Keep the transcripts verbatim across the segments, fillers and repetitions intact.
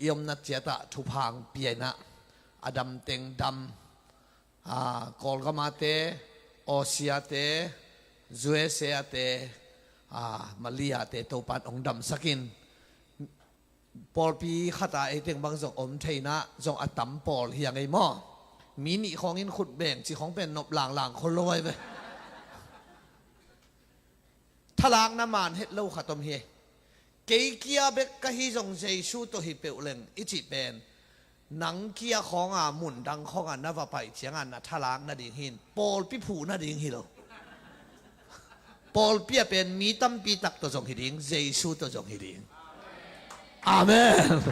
i omna ciatah thupha hong pia in ah, a dam teng dam, aa, Kawlgam a te, Aussie a te, U S A a te, aa, Malaysia a te Topa'n hong damsak in, pawlpi khat ah ei teng bang zong om thei in ah, zong a tam pawl hi a ngei maw? Mi nih khawng in khut beng cih khawng pen nop langlang khol lo ai ve. Thalakna man het lo khat om hi. Kei kia bek ka hi zong Jesu tawh hi peuh leng i cih pen, nang kia khawng a, mun dang khawng a na va pai ciang a na thalak nading hi in, pawlpi phuh nading hi lo. Pawlpi ah pen mi tampi tak tawh zong hi ding, Jesu tawh zong hi ding. Amen.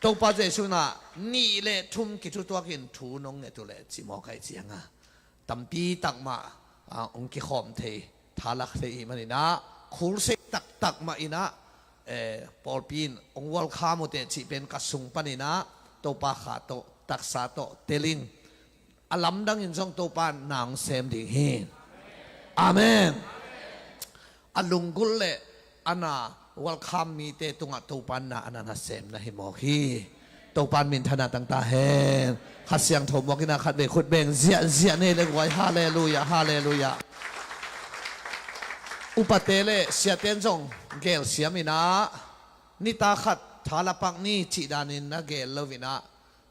Topa Jesu in ah nih le thum kithutuak in thu nong nget uh leh ci mawk ai ciang a, tampi tak mah, ah, hong kikhawm thei, thalak thei i hih manin ah, khulseih taktak mah in ah, eh, pawlpi in hong welcome uh teh cih pen ka sung panin ah Topa kha tawh, taksa tawh tel ing. A lamdang in zong Topa in na hong sem ding hi. Amen. A lunggulh le a na welcome mite tungah Topa in na a na nasem na hi mawk hi. Topa in minthanna tang ta hen. Kha Siangtho mawk in ah khat vei khut beng ziahziah nei le guai. Halleluiah, halleluiah. Upate le siate in zong gelsiam in ah, nitak khat tha la pak ni cih danin na gel lo in ah,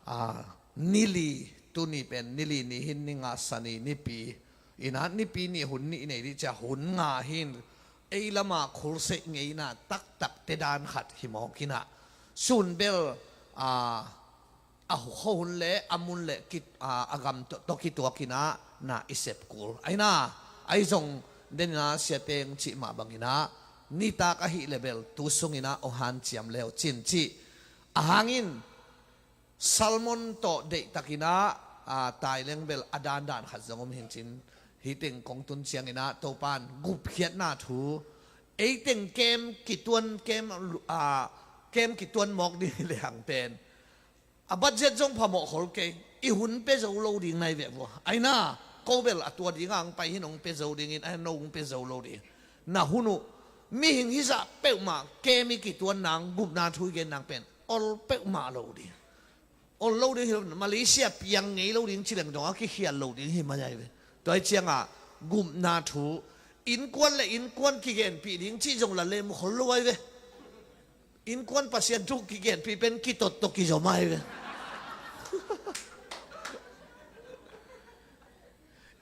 aa, nili, tuni pen nili ni hi in, ni nga, Sani, Nipi in ah, Nipi ni hun nih nei dih cia, hun nga hi in, ei lam a khulseih ngeina taktak te dan khat hi mawk in ah, sun bel, aa, a khuahun le a mun le ki, aa, a gam tawh, tawh kituak in ah na i sep kul. Ahi in ah, ahi zong den in ah siate in cih mah bang in ah, nitak ahih leh bel tu sung in ah hong hanciam le uh cin cih. A hang in, sermon tawh deihtak in ah, aa, tai leng bel a dandan khat zong om hi in cin, hih teng kong tun ciang in ah Topa in gupkhiatna thu, ei teng kem kituan, kem, aa, kem kituan mawk ding hi le hang pen, a budget zong phamawh khol kei, i hun pia zo lo ding na hi ve vua. Ahi in ah, ko bel a tua ding a hong pai hi in hong pia zo ding in, ahi in ah no hong pia zo lo ding. Na hun uh, mihing hizah peuhmah kem i kituan nang, gupna thu i gen nang pen ol peuhmah lo ding. Ol lo ding hi lo, Malaysia piang ngei lo ding ci leng dong a kikhial lo ding hi mai ai ve. Tua hi ciang a, gupna thu, innkuan le innkuan kigenpih ding cih zong la lem khol lo ai ve. Innkuan Pasian thu kigenpih pen kitot tawh kizom ai ve.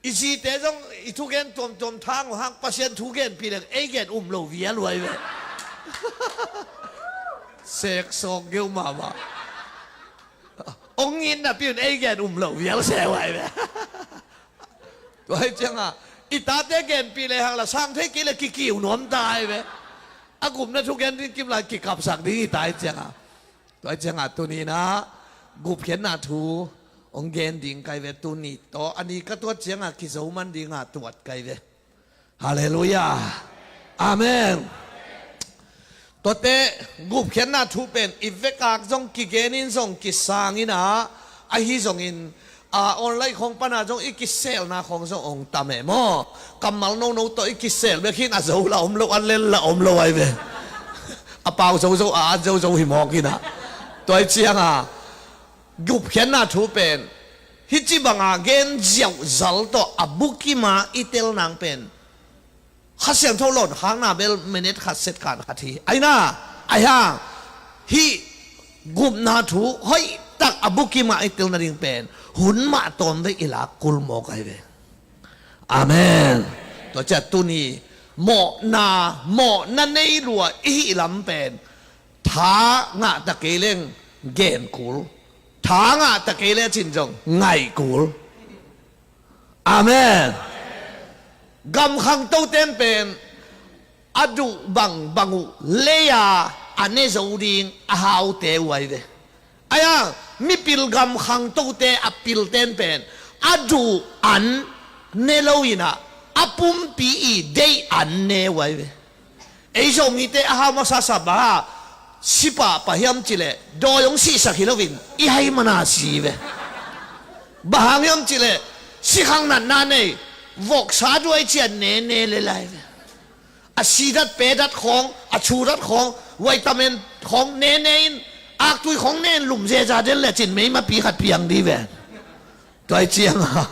I zite zong i thugen tuamtuam thang uh hang, Pasian thu genpih leng ei gen um lo vial uh ai ve. Seksawk geu mahmah. Hong itna pi un ei gen um lo vial se uh ai ve. Tua hi ciang a, i tate genpih le hang la sang thei kei le kikiu nuam ta ai ve. A gupna thugen ding kim lai kikapsak ding hi ta hi ciang a. Tua hi ciang a tuni in ah gupkhiatna thu hong gen ding kai ve, tuni tawh a ni ka tuat ciang a kizo man ding a tuat kai ve. Halleluiah. Amen. Tuate, gupkhiatna thu pen i vekak zong kigen in zong kisang in ah, ahi zongin, a, online khawng pan a zong i kiselna khawng zong hong tam e maw? Kammal nono tawh i kisel bek hi in a zo la om lo, a lel la om lo ai ve. A pau zozo, a at zozo hi mawk in ah. Tua hi ciang a, gupkhiatna thu pen hih ci bang a gen ziauh zal tawh a bukim a i tel nang pen Kha Siangtho lawn khakna bel minute khat second khat hi. Ahi in ah, ahi hang, hih gupna thu hoih tak a bukim a i tel nading pen hun mah tawm vei i lak kul mawk ai ve. Amen. Tua ciang tuni mawhna, mawhna nei lua i hih lam pen tha ngah ta kei leng gen kul, tha ngah ta kei le cin zong ngai kul. Amen. Gam khangto ten pen a duh bangbang uh lei a a ne zo ding a haute uh ai ve. Ahi hang mipil gam khangtote a pil ten pen a duh an ne lo in ah, a pumpi i deih an ne uh ai ve. Ei Zomite a hau masasa bang a sipah pah hiam cih leh dawi hong sihsak hi loin i hai man a si ve. Bang hang hiam cih leh sikhang natna nei, voksa duai cian ne ne le lai ve. A si dat pe dat khawng, a chu dat khawng, Vitamin khawng nene in, aktui khawng nen lum zeca den le cin meimapi khat piang dih ve. Tua hi cianga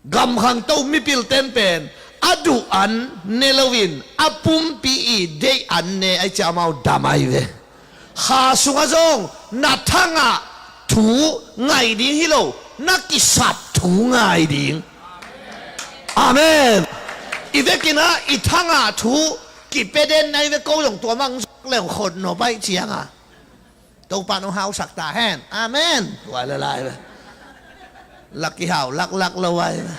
gamkhang to mipilten pen a duh an ne loin a pumpi i deih an ne ai cia amau dam ai ve. Kha sungah zong na thangah thu ngai ding hi lo, na kisap thu ngai ding. Amen. I vekinah i thangah thu kipeden ai ve, ko zong tua mang zok leng khot no pai cianga Topa nong hausak ta hen. Amen. Tua lai lai ve. Lak kihau laklak lo ai ve.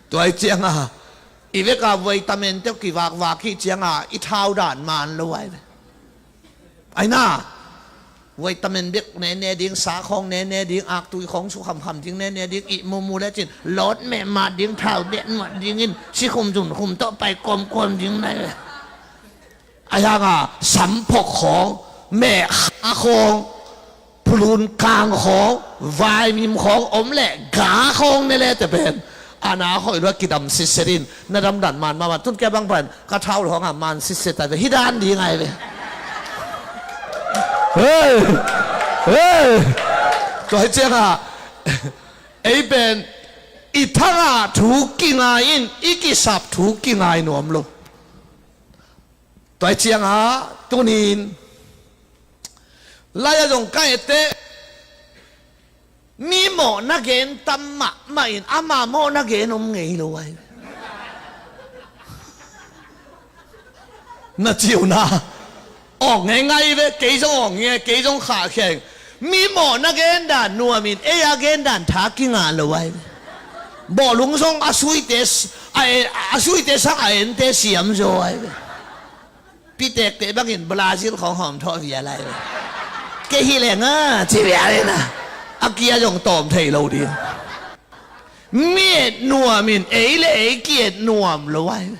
Tua hi cianga i veka vitamin teuh kivakvak hi cianga i thau dan man lo ai ve. Aina vitamin bek nene ding, sa khawng nene ding, aktui khawng su khamkham ding nene ding, i mumu le cin lawt mehmat ding, thau den mat dingin sikhum zunkhum tawh pai kuamkuam ding nai ve. Ahi hanga samphok khawng, mehkha khawng, phulun kang khawng, vaimim khawng om leh ga khawng ne lete pen ana hoih lua kidam sitset in na damdan man mahmah. Tun kia bang pen ka thau lo hanga man sitset ai ve, hi dan ding ai ve. Hei, hei. Tua hi cianga ei pen i thangah thu kingai in i kisap thu kingai nuam lo. Tua hi cianga tunin lai-ah zong ka etteh mi mawhna gen tam mahmah in ama mawhna gen om ngei lo ai. Na ciuna awng ngeingai ve, kei zong awng nge, kei zong khahkheng. Mi mawhna gendan nuamin ei a gendan tha kingah lo ai ve. Bawhlung zong a suite, a, a suite sang a ente siam zaw ai ve. Pitekte bangin Brazil khawng hawm thawh vial ai ve. Kei hi lenga ci vial ina a kia zong tawm thei lo ding. Mi et nuamin ei le ei ki et nuam lo ai ve.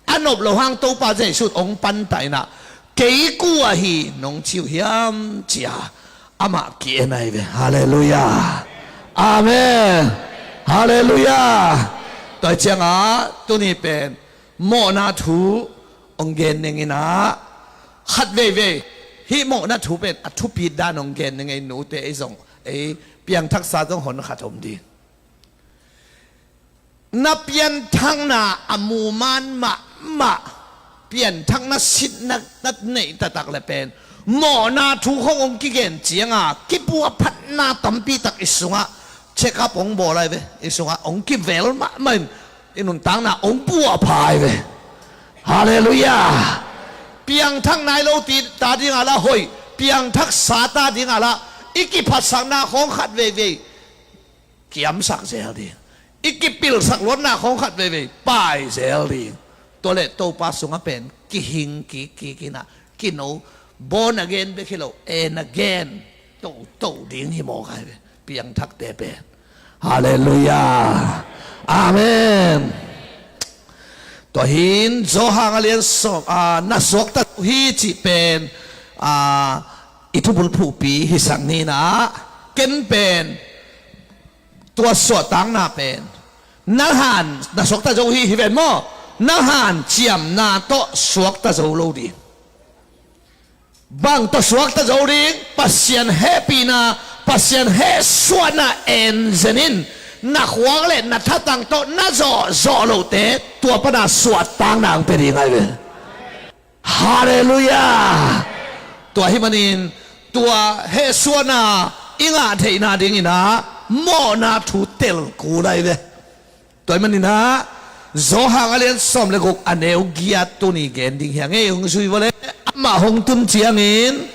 A nop lo hang Topa Jesuh ong pantah inah kei kua hi nong ciu hiam cia amah ki-en ai ve. Halleluiah. Amen. Halleluiah. Tua ciangah tuni pen mawhna thu ong gen ning inah khat veivei hih mawhna thu pen a thupit dan ong gen ning ei nute ei zong ei piangthaksa zong hon khat om ding. Na pianthakna a muman mahmah pianthakna sitna na neih taktak le pen mawhna thu khong ong kigen cianga kipuahphatna tampi tak i sungah check up ong bawl ai ve. I sungah ong kivel mahmah in i nuntakna ong puahpha ai ve. Halleluiah. Piangthak nai lo ti ta dingah lah hoih, piangthaksa ta dingah lah i kiphatsakna khong khat veivei kiamsak zel ding. I kipilsak luatna khong khat veivei pai zel ding. Tua le Topa sungah pen kihing kik kik inah kino born again bek hi lo, and again toto ding hi mawk ai ve piangthakte pen. Halleluiah. Amen. Tua hin Johan a lian sawm, ah, na suakta hi cih pen, ah, i thubulphuhpi hisak ni inah ken pen tua suahtakna pen nang han na suakta zo hi hi ven maw? Nang han ciamna tawh suakta zo lo ding. Bang tawh suakta zo ding? Pasian hehpihna, Pasian hehsuahna en zen in na khuak le na thatang tawh na zawhzawh lohte tua pana suahtakna ang pia ding ai ve. Halleluiah. Tua hi manin tua hehsuahna i ngah theihna ding inah mawhna thu tel kul ai ve. Tua hi maninah Johan a lian sawm le guk a neu giat tuni gen ding hi a ngei hong zui vawle. Amah hong tun ciangin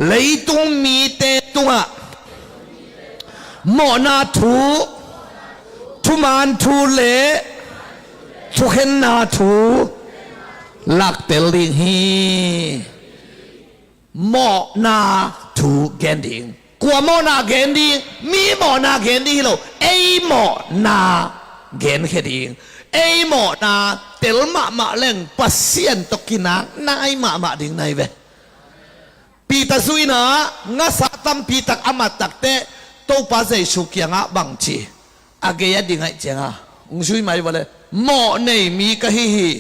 leitung mite tungah mawhna thu, thuman thu le thukhenna thu laktel ding hi. Mawhna thu gen ding. Kua mawhna gen ding? Mi mawhna gen ding hi lo, ei mawhna genkhia ding. Ei mawhna tel mahmah leng Pasian tawh kinak nai mahmah ding nai ve. Peter zui inah ngasa tampi tak a mat takteh Topa Jesuh kiangah bangci a gei a ding aih cianga hong zui mai vawle. Mawh nei mi ka hi hi.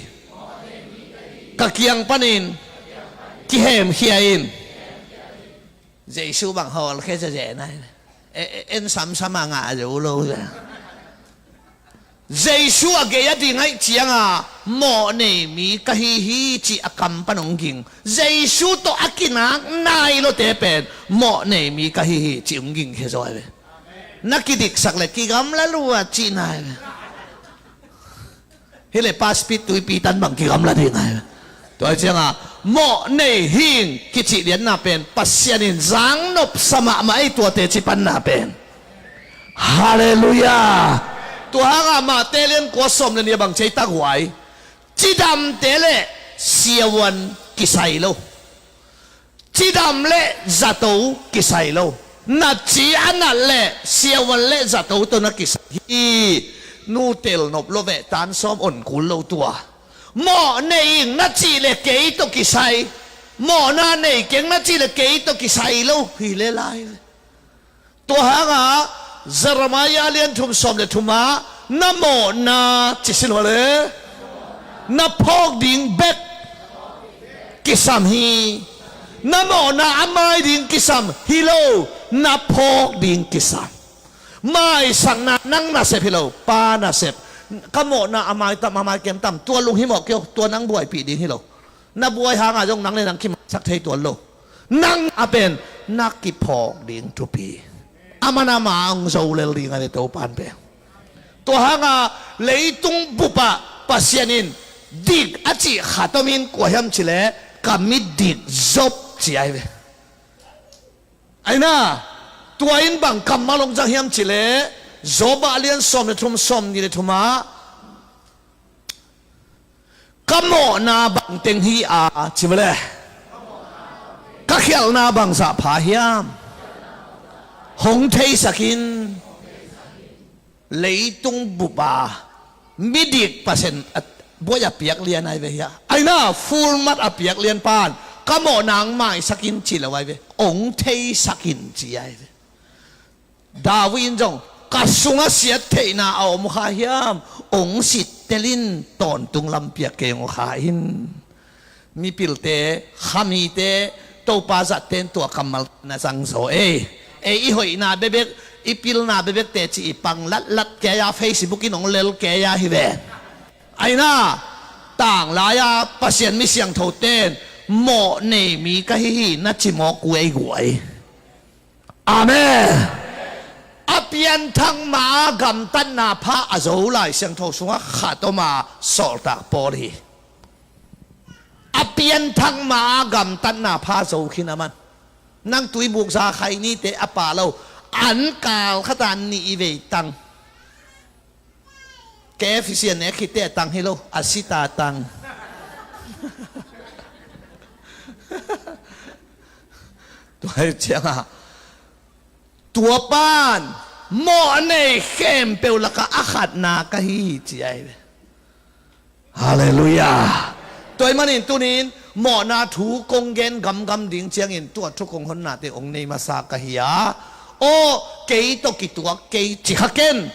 Ka kiang panin kihemkhia in. Jesu bang hawlkhia zeze na hi. E, e, en samsam a ngah zo lo. Jesu a gei a ding ahih cianga mawh nei mi ka hi hi cih a kam pan hong ging. Jesu tawh a kinak nai lote pen mawh nei mi ka hi hi cih hong ging khia zaw hi ve. Na kidiksak le kigamla lua cihna hi ve. Hi le pa Speed tuipi tan bang kigamla ding hi ve. Tua hi cianga mawh nei hing kicih lianna pen Pasian in zang nopsa mahmah ei tuate ci panna pen. Halleluiah. Tua hanga Mate lian kua sawm le nih a bang cei tak huai. Cidamte le siavuan kisai lo. Cidam le zato kisai lo. Na ci a nat le siavuan le zato tawh na kisai hi. Nu tel nop lo veh tan sawm on kul lo tua. Mawh nei ing na cih le kei tawh kisai. Mawhna nei keng na cih le kei tawh kisai lo hi le lai. Tua hanga Jeremiah lian thum sawm le thum ah na mawhna ci sin hua le na phawk ding bek kisam hi. Na mawhna a mai ding kisam hi lo, na phawk ding kisam. Maisakna nang nasep hi lo, pa nasep. Ka mawhna a mai tam a mai kem tam, tua lunghimawh kei uh, tua nang buaipih ding hi lo. Na buai hanga zong nang le nang kimaisak thei tuan lo. Nang a pen na kiphawk ding thupi. Aman ama hong zo lel ding a le Topan pen. Tua hanga leitung bupah Pasian in dik a cih khat om in kua hiam cileh ka mi dik Job ci ai ve. Aina tua in bang kammal hong zang hiam cileh Job a lian sawm le thum sawm nih le thum ah ka mawhna bang teng hi a ci vele. Ka khialhna bangzah pha hiam? Hong theisak in. Leitung bupa midik Pasian buai a piak lian ai ve hia. Aina full mat a piak lian pan ka mawhna hong maisak in ci lo ai ve. Hong theisak in ci ai ve. David in zong ka sungah siat theihna a om kha hiam? Hong sittel in tawntung lampiak kei hong kha in. Mipilte, khamite, Topa zatten tua kammal na zang zaw ei. Ei i hoihna bebek, i pilna bebek teci i pang latlat kei a, Facebook in hong lel kei a hi ve. Aina tanglai-a Pasian mi siangtho ten mawh nei mi ka hi hi na ci mawk uh ei guai. Amen. A pianthak ma gamtatna pha a zo Lai Siangtho sungah khat om a, sawltak Paul hi. A pianthak ma gamtatna pha zo khin a man. Nang tuibuk za khai nite a pa lo. An kal khata nih i vei tang. K F C a nek khit teh a tang hi lo, a sita a tang. Tua hi cianga tua pan mawh a nei khempeuh lakah a khatna ka hi ci ai ve. Halleluiah. Tua ahih manin tunin mawhna thu kong gen gamgam ding ciangin tua thu kong honnate hong nei masa ka hi a. Aw kei tawh kituak kei ci kha ken.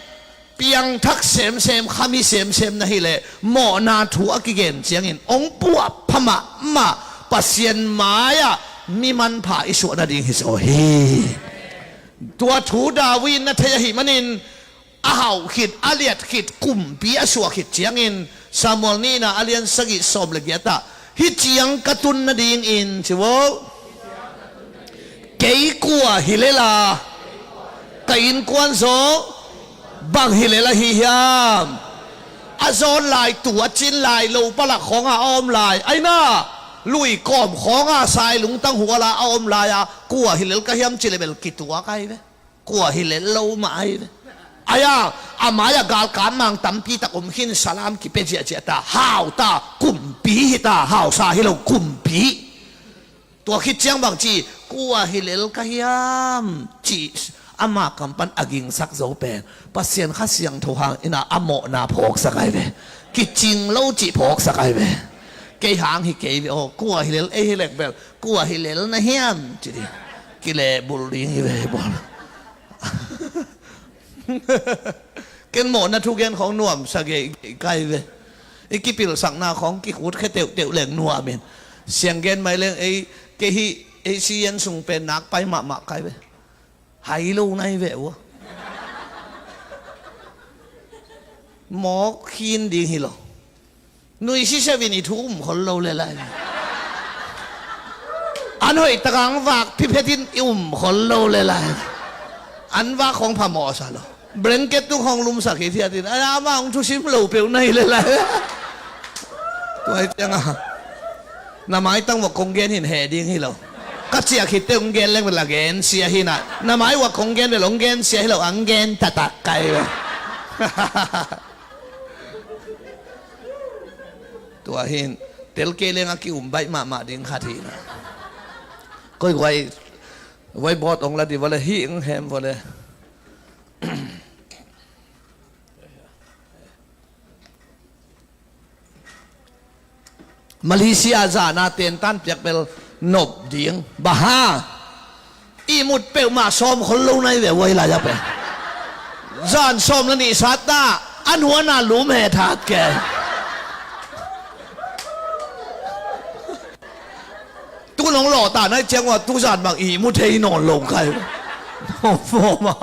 Piangthak semsem, khami semsem na hileh mawhna thu a kigen ciangin hong puah pha mahmah Pasian mai-ah mi manpha i suah nading hi zaw hi. Tua thu David in na thei ahih manin a hauh khit, a liat khit, kumpi a suah khit ciangin Samuel nihna a lian sagih sawm le giatah hih ciang ka tun nadingin ci vo. Kei kua hi lela ka innkuan zaw bang hi lela hi hiam? A zawn lai, tu a cin lai, lo palak khawnga a om lai, aina lui kawm khawnga sai lungtang huala a om lai-a kua hi lel ka hiam ci le bel kituak ai ve. Kua hi lel lo mah ai ve. Aia a mai-ah galkap mang tampi tak om khin salam kipia ziahziah ta, hau ta, kumpi hi ta, hausa hi lo kumpi. Tua khit ciang bang ci, kua hi lel ka hiam ci ama kam pan a gingsak zo pen Pasian Kha Siangtho hang ina a mawhna phawksak ai ve. Kicing lo cih phawksak ai ve. Kei hang hi kei ve aw, kua hi lel ei hi lek bel kua hi lel na hiam ci ding. Kilehbulh ding hi ve bol. Ken mawhna thugen khawng nuamsa geihgeih kai ve. I kipilsakna khawng kikhutkhia teuhteuh leng nuam in. Siang gen mai leng ei, kei hih ei sian sung pen nakpai mahmah kai ve. Hai lo nai ve ua. Mawk khin ding hi lo. Nuisisiau in i thu um khol lo le lai. An hoih taka ang vak phiphet in i um khol lo le lai. An vak khawng phamawh sa lo. Blanket tung khawng lumsak hi thiat in. Ai, ama hong thusim lo peuh na hi le lai. Tua hi cianga na maitang vok kong gen hin heh ding hi lo. Ka ciah khit teh hong gen leng bel a gen sia hi na. Na mai vok kong gen bel hong gen sia hi lo, ang gen taktak kai ve. Tua hin tel kei leng a ki-um baih mahmah ding khat hi na. Koi guai, guai bawt ong la di vale, hi ong hem vale. Malaysia zana tentan piak bel nop ding. Baha. Ihmut peuhmah sawm khol lo nai ve uai lai a pe. Zan sawm na nih sat ta, an huana lum he that ke. Tu nong lawh ta nai ciang ua, tu zan bang ihmut hei nawn lo kai. Nong fawm a.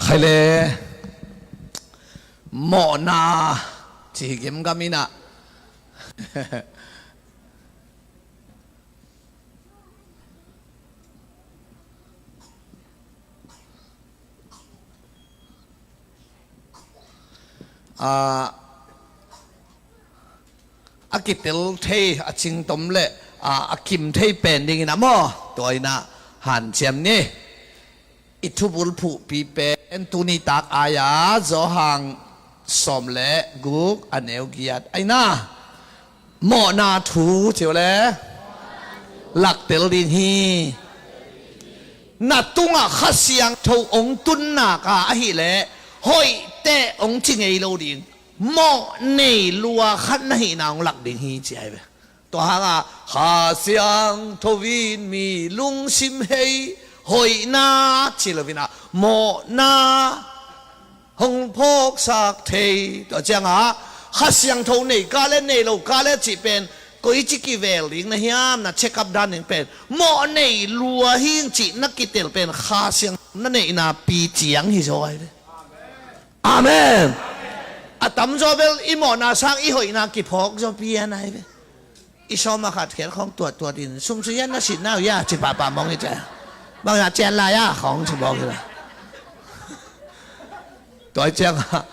Khai le mawhna ci gemgam inah. A, a kitel thei, a cingtom le a, a kim thei pen dingin a maw, tua inah hanciam ni. I thubul phuhpi pen tuni tak ai-a Johan sawm le guk a neu giat aina. Mawhna thu ci uh le laktel ding hi. Na tungah Kha Siangtho hong tun nak a ahih leh hoih teh hong ci ngei lo ding. Mawh nei lua khat na hihna hong lak ding hi ci ai ve. Tua hanga Kha Siangtho in mi lungsim hei hoihna ci lo inah mawhna hong phawksak thei. Tua cianga Kha Siangtho nei ka le nei lo ka le cih pen koici kivel ding na hiam, na check up dan ding pen mawh nei lua hing cih na kitel pen Kha Siangtho na neihna pi ciang hi zaw ai ve. Amen. A tamzaw bel i mawhna sang i hoihna kiphawk zaw pian ai ve. I sawm a khat kher khawng tuattuat in sum sui yan na sitna uh ya ci pahpah mawng i cia. Bang ya cian lai a khawng ci mawng hi la. Tua ciangah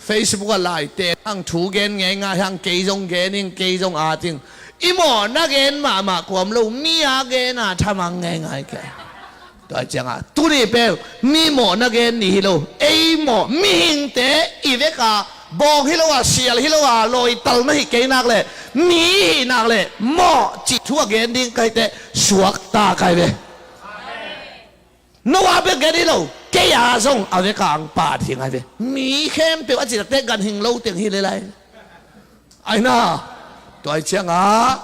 Facebook ah laite hang thu gen ngeingai hang, kei zong gen ing, kei zong at ing. I mawhna gen mahmah kuam lo, mi a gen a thamang ngeingai kei. Tua ciangah tuni pen mi mawhna gen ni hi lo, ei mawh mihingte i veka bawng hi lo a, sial hi lo a, lawital na hi kei nak leh, mi hi nak leh mawh cih thu a gen ding ka hi teh suakta kai ve. Noah bek gen hi lo, kei a zong a veka ang pah ding ai ve. Mi khempeuh a cih tak teh ganhing lo teng hi le lai. Aina, tua ciangah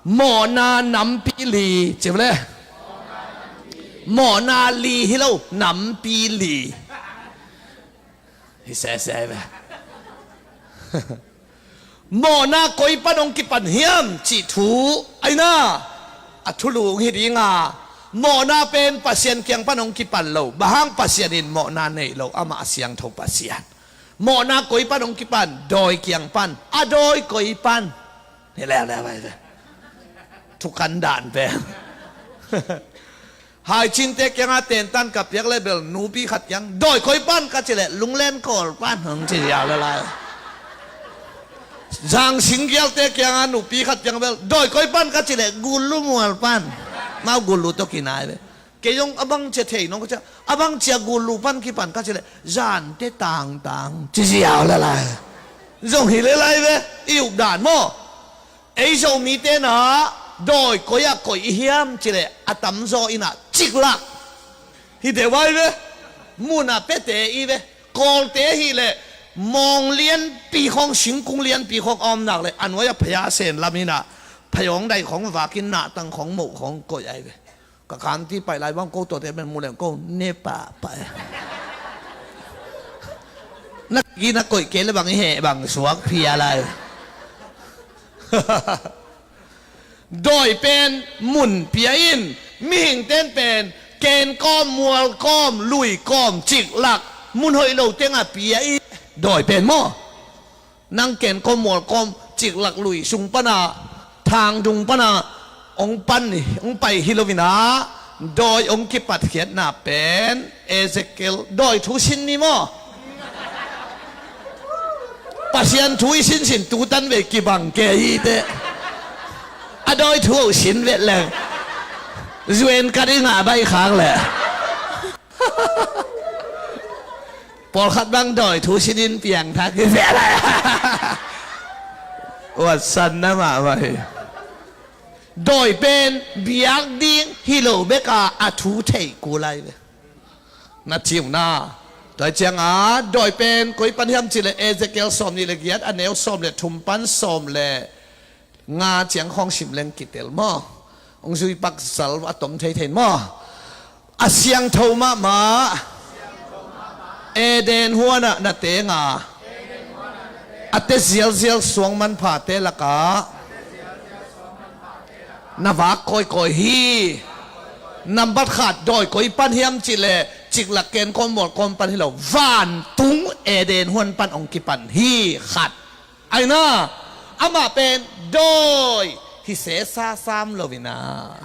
mawhna nampi li ci uh le. Mawhna li hi lo, nampi li. Hi sese ve. Mawhna koi pan hong kipan hiam cih thu aina, a thulung hi dinga, mawhna pen Pasian kiang pan hong kipan lo. Bang hang? Pasian in mawhna nei lo, amah a siangtho Pasian. Mawhna koi pan hong kipan? Dawi kiang pan. A dawi koi pan? Ni leuleu ai ve. Thukan dan pen. Haicinte kiangah tentan ka piak le bel nupi khat kiang dawi koi pan ka ci le lunglen kawl pan hong ci ziau le lai. Zang singgialte kiangah nupi khat kiang bel dawi koi pan ka ci le gullu mual pan. Mau gullu tawh kinai le. Kei zong a bang cia thei nong ka cia, a bang cia gullu pan kipan ka ci le zante tangtang ci ziau le lai. Zong hi le lai ve, i updan maw? Ei Zomite na dawi koi ah koi i hiam ci le a tamzaw inah ciklak hi deuh ai ve. Munah pete i ve. Kawlte hi le mawng lianpi khawng, singkung lianpi khawng a om nak le a nuai a phaya sen lam inah Phayawng dai khawng vakin nahtang khawng moh khawng koih ai ve. Ka kanti paih lai bang ko tuate pen mu leng ko ne pahpah e. Na kina koih kei le bang i heh bang suak phia lai. Dawi pen mun pia in, mihingten pen ken kawm, mual kawm, lui kawm, ciklak, mun hoih lo tengah pia i dawi pen maw? Nang ken kawm, mual kawm, ciklak, lui sung pana, thangdung pana hong pan, hong pai hi lo ina, dawi hong kipatkhiatna pen Ezekiel dawi thu sin ni maw? Pasian thu i sinsin tutan ve kibang ke hi te. A dawi thu ho sin vet leng zuen ka ding a bai khak le. Pawlkhat bang dawi thu sinin piangthak hi vet le. Watsan na mahmah hi. Dawi pen biak ding hi lo beka a thu thei kul ai ve. Na ciu na. Tua cianga dawi pen koi pan hiam cih le Ezekiel sawm nih le giat a neu sawm le thum pan sawm le nga ciang khawng sim leng kitel maw? Hong zui pak sal a tom thei thei maw? A siangtho mahmah Eden huanah na tenga, a te zialzial suang manphate lakah na vak kawikawi hi. Nambat khat dawi koi pan hiam cih le ciklak ken kawm mual kawm pan hi lo, vantung Eden huan pan hong kipan hi khat. Aina, amah pen dawi hi sesa sam lo ina.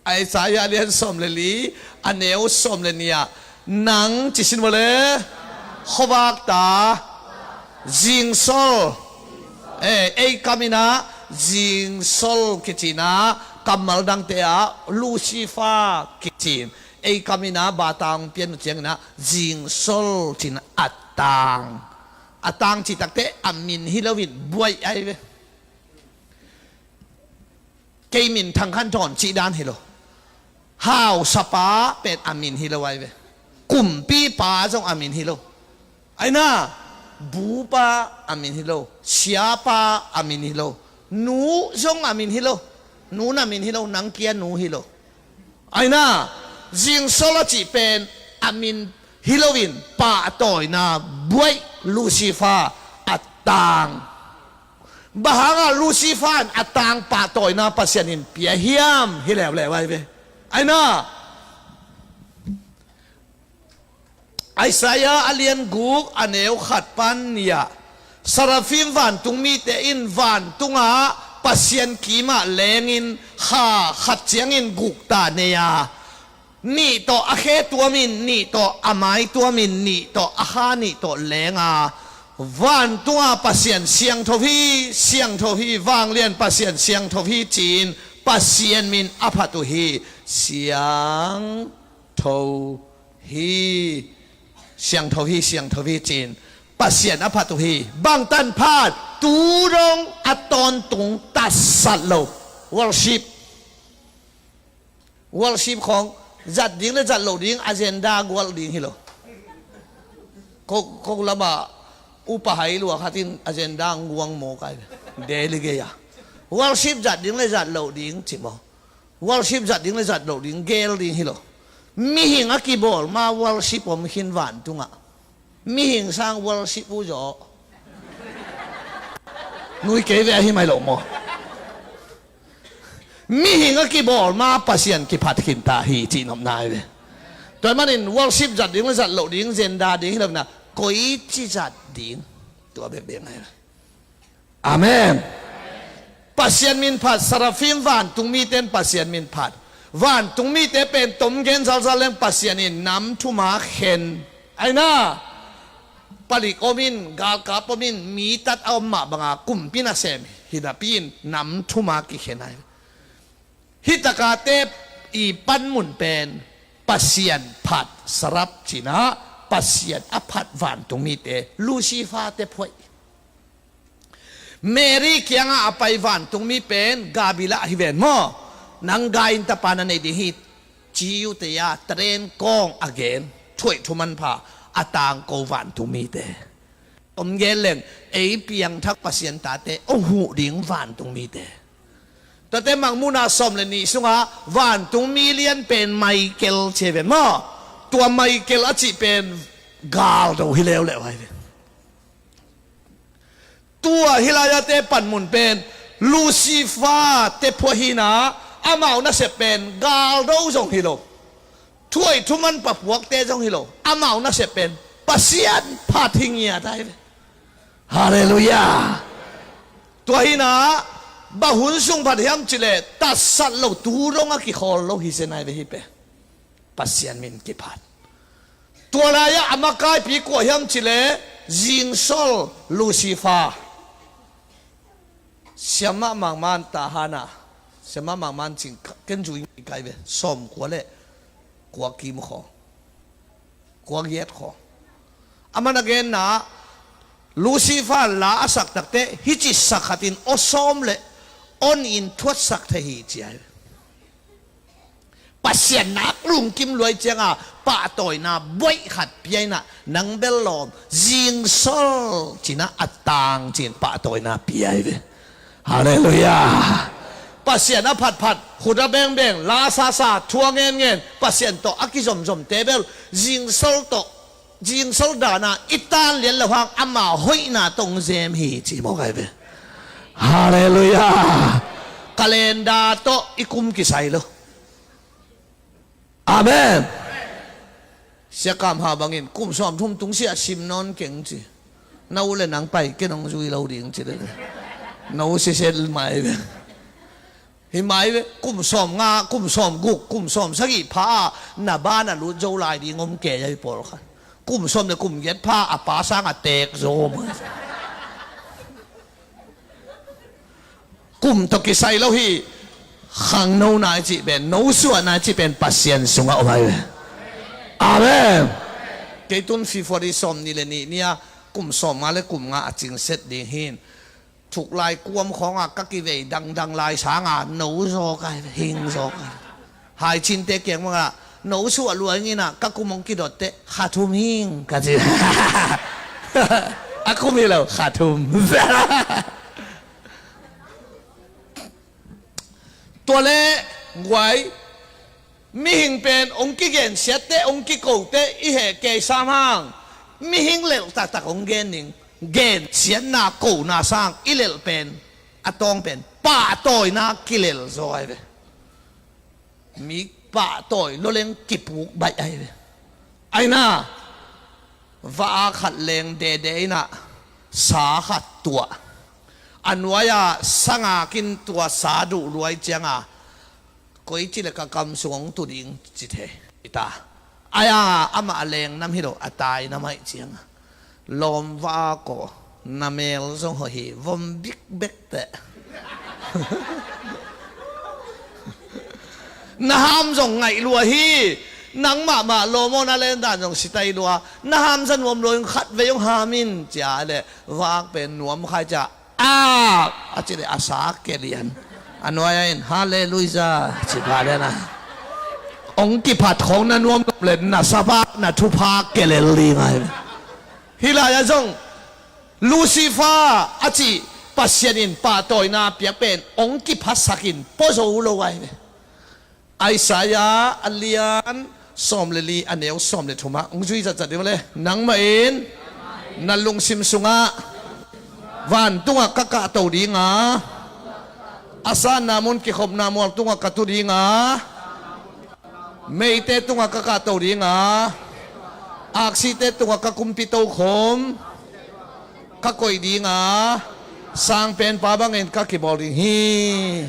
Isaiah lian sawm le li a neu sawm le nih ah nang ci sin vawle, khuavak ta, zingsol, eh, ei kam ina zingsol kici ina, kammal dangte ah Lucifer kici in, ei kam ina bata hong pian uh ciang ina zingsol ci ina a tang. A tang cih takte a min hi loin buaih ai ve. Kei min Thang Khan Thawn cih dan hi lo. Hausapa pen a min hi lo ai ve. Kumpipa zong a min hi lo. Aina, bupa a min hi lo. Siapa a min hi lo. Nu zong a min hi lo. Nu na min hi lo, nang kia nu hi lo. Aina, zingsol a cih pen a min hi loin pahtawina buaih Lucifer a tang. Bang hanga Lucifer in a tang pahtawina Pasian in pia hiam hi leuleu ai ve. Aina, Isaiah a lian guk a neu khat pan nih ah, Seraphim vantung mite in vantungah Pasian kimah lengin kha khat ciangin guk ta nei a, nih tawh a khe tuamin, nih tawh a mai tuamin, nih tawh a kha nih tawh leng a, vantungah Pasian siangtho hi, siangtho hi, vanglian Pasian siangtho hi ci-in Pasian min a phat uh hi. Siang tho hi, siangtho hi, siangtho hi ci-in Pasian a phat uh hi. Bangtan phat, tu dong a tawntung tatsat lo. Worship. Worship khawng zat ding le zat loh ding agenda gual ding hi lo. Kok, kok lama upa hai lua khatin agenda guang maw kai. Delegate a. Worship zat ding le zat loh ding ci maw? Worship zat ding le zat loh ding gel ding hi lo. Mihing a kibawl ma worship om khin vantungah. Mihing sang worship uh zaw. Nui kei ve ahi mai lo maw? Mihing a kibawl ma Pasian kiphat khin ta hi cih nopna hi ve. Tua manin worship zat ding le zat loh ding, agenda ding hi lo na, koici zat ding. Tua bekbek ngai ve. Amen. Pasian min phat, Seraphim vantung mite in Pasian min phat. Vantung mite pen tom gen zalzal leng Pasian in nam thuma khen. Aina, palik om in, galkap om in, mi tat a om mah banga kumpi nasem hi napi in nam thuma kikhen ai. Hih takate i panmun pen Pasian phat, Seraph cihna, Pasian a phat vantung mite, Lucifer te phuaih. Mary kiangah a pai vantungmi pen Gabriel ahi ven maw? Nang gai in tapa na nei ding hi, ci uh tei a, tren kawng a gen, thuaih thu manpha a tangko vantungmite. Om gen leng, ei piangthak Pasian tate hong huh ding vantung mite. Tate Mangmuhna sawm le nih sungah vantung mi lian pen Michael ci hi ve maw. Tua Michael a cih pen galdo hi leuleu ahi ve. Tua hih lai-ate panmun pen Lucifer te phuah hi-in ah, amau nasep pen galdo zong hi lo. Thuhoih thuman pha phuakte zong hi lo. Amau nasep pen Pasian phat hi ngiat ahi ve. Halleluiah. Tua hi-in ah, bang hun sung phat hiam cih leh tatsat lo, tu dong a kikhawl lo hi zen ahi ve hih pen. Pasian min kiphat. Tua lai-ah a makaipi kua hiam cih leh zingsol Lucifer. Siamah Mangman Tahan ah, Siamah Mangman cing, ken zui ngikai ve, sawmkua le kua kim khaw, kua giat khaw. Aman a genna, Lucifer la a sak takteh hih ci sak khat in aw sawm le aw nih in thuatsak thei hi ci ahi ve. Pasian nak lungkim lua ahih ciangin pahtawina buaih khat pia in ah, nang bel lawm, zingsol ci-in ah a tang ci-in pahtawina pia ahi ve. Halleluiah. Pasian a phatphat, khut a bengbeng, la sasa, thu a ngenngen, Pasian tawh a kizomzomte bel zingsol tawh, zingsol dan a i tan lian loh hang ama hoihna tawh hong zem hi ci mawk ahi ve. Halleluiah. Calendar tawh i kum kisai lo. Amen. Sia Kam Hau bangin kum sawmthum tung sia sim nawn keng ci. Na u le nang pai, ken hong zui lo ding ci le. Na u sisel mai ve. Hi mai ve, kum sawmnga, kum sawmguk, kum sawmsagih pha a na ban a lut zo lai ding om kei a, hi pawlkhat. Kum sawm le kum giat pha a pa sang a teek zo om. Kum tawh kisai lo hi. Khangno nai cih pen, no suah nai cih pen Pasian sungah om ahi ve. Amen. Kei tun February sawm nih le nih ni-a kum sawmnga le kum nga a cingset ding hi. Thuklai kuam khawngah ka kivei dangdang lai sangin no zawk ahi ve, hing zawk ahi ve. Haicinte kiang bangah no suah lua ing in ah, ka kum hong kidotteh kha thum hing ka ci. A kum hi lo, kha thum. Tua le guai, mihing pen hong kigensiatte, hong kikote i heh kei sam hang. Mihing lelh taktak hong gen ning. Gensiatna, kona sang i lelh pen, a tawng pen pahtawina kilel zaw ahi ve. Mi pahtawi loleng kipuk baih ahi ve. Aina, va-ak khat leng dede in ah sa khat tuah. A nuai-a sangak in tua sa duh luai ciangin, koici le ka kam sung hong tu ding ci thei hi ta. Ai-a amah a leng nam hi lo, a tai nam ahih ciangin, lawm va-ak aw, na mel zong hoih hi, vom bikbek teh. Na ham zong ngaih lua hi. Nang mahmah lawm aw, na len dan zong sitai lua. Na ham za nuam lua in, khatvei hong ham in, ci-a leh va-ak pen nuam khai ciang, a, a ci leh a sa kelian. A nuai-a in, Halleluiah, ci pah lian a. Hong kiphat khawng na nuam leh na sapa, na thupha kelel ding ahi. Hih lai-ah zong Lucifer a cih Pasian in pahtawina piak pen hong kiphatsak in pua zo lo ahi ve. Isaiah a lian sawm le li, a neu sawm le thum ah hong zui zatzat ding le, nangmah in na lungsim sungah, vantungah ka kahto ding a, a sanna mun kikhopna mual tungah ka tu ding a, meite tungah ka kahto ding a, aksite tungah ka kumpi tokhom ka koih ding a, sangpenpa bangin ka kibawl ding hi.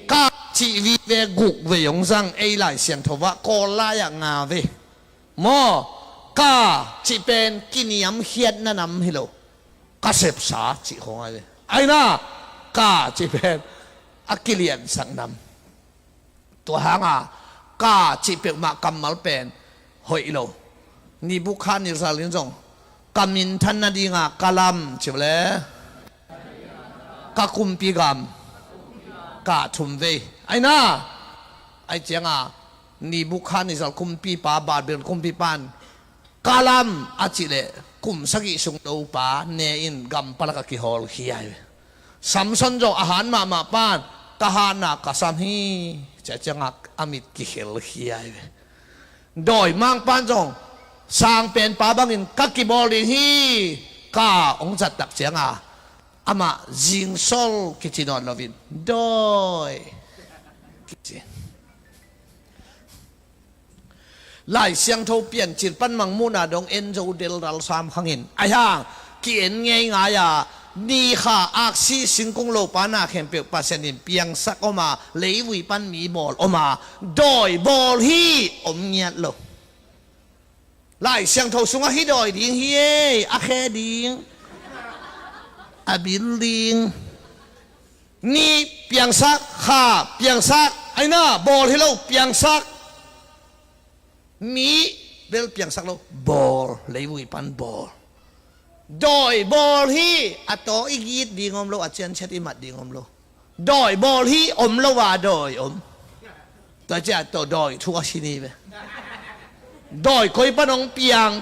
Ka cih vive guk vei hong zang ei Lai Siangtho ah, Kawl lai-ah nga vei. Maw, ka cih pen kiniamkhiatna nam hi lo. Ka sepsa cih khawng ahi ve. Aina, ka cih pen a kiliansak nam. Tua hanga ka cih peuhmah kammal pen hoih lo. Nebukhadnezzar in zong ka minthan nadinga ka lam ci le ka kumpi gam ka thum vei. Aina, ai cianga Nebukhadnezzar kumpipa, Babylon kumpipa in Ka lam a cih leh kum sagih sung topa ne in gam palak a kihawlkhia hi ve. Samson zong a han mahmah pan ka hanna ka sam hi, cia ciangah a mit kikhelkhia hi ve. Dawi mangpan zong sangpenpa bangin ka kibawl ding hi, ka hong zattak cianga amah zingsol kici nawn loin dawi kici. Lai Siangtho Piancil pan Mangmuhna dong en zo deldal sam khangin ahi hang ki-en ngeingai a, ni kha aksi singkung lopa na khempeuh Pasian in piangsak om a, leivui pan mi bawl om a, dawi bawl hi om ngiat lo. Lai Siangtho sungah hih dawi ding hi ei, a khe ding, a bil ding. Ni piangsak, kha piangsak, aina bawl hi lo, piangsak. Mi bel piangsak lo, bawl, leivui pan bawl. Dawi bawl hi, a taw i git ding om lo, a cianciat i mat ding om lo. Dawi bawl hi om lo a dawi om. Tua cia tawh dawi thu a si ni ve. Dawi koi pan hong piang.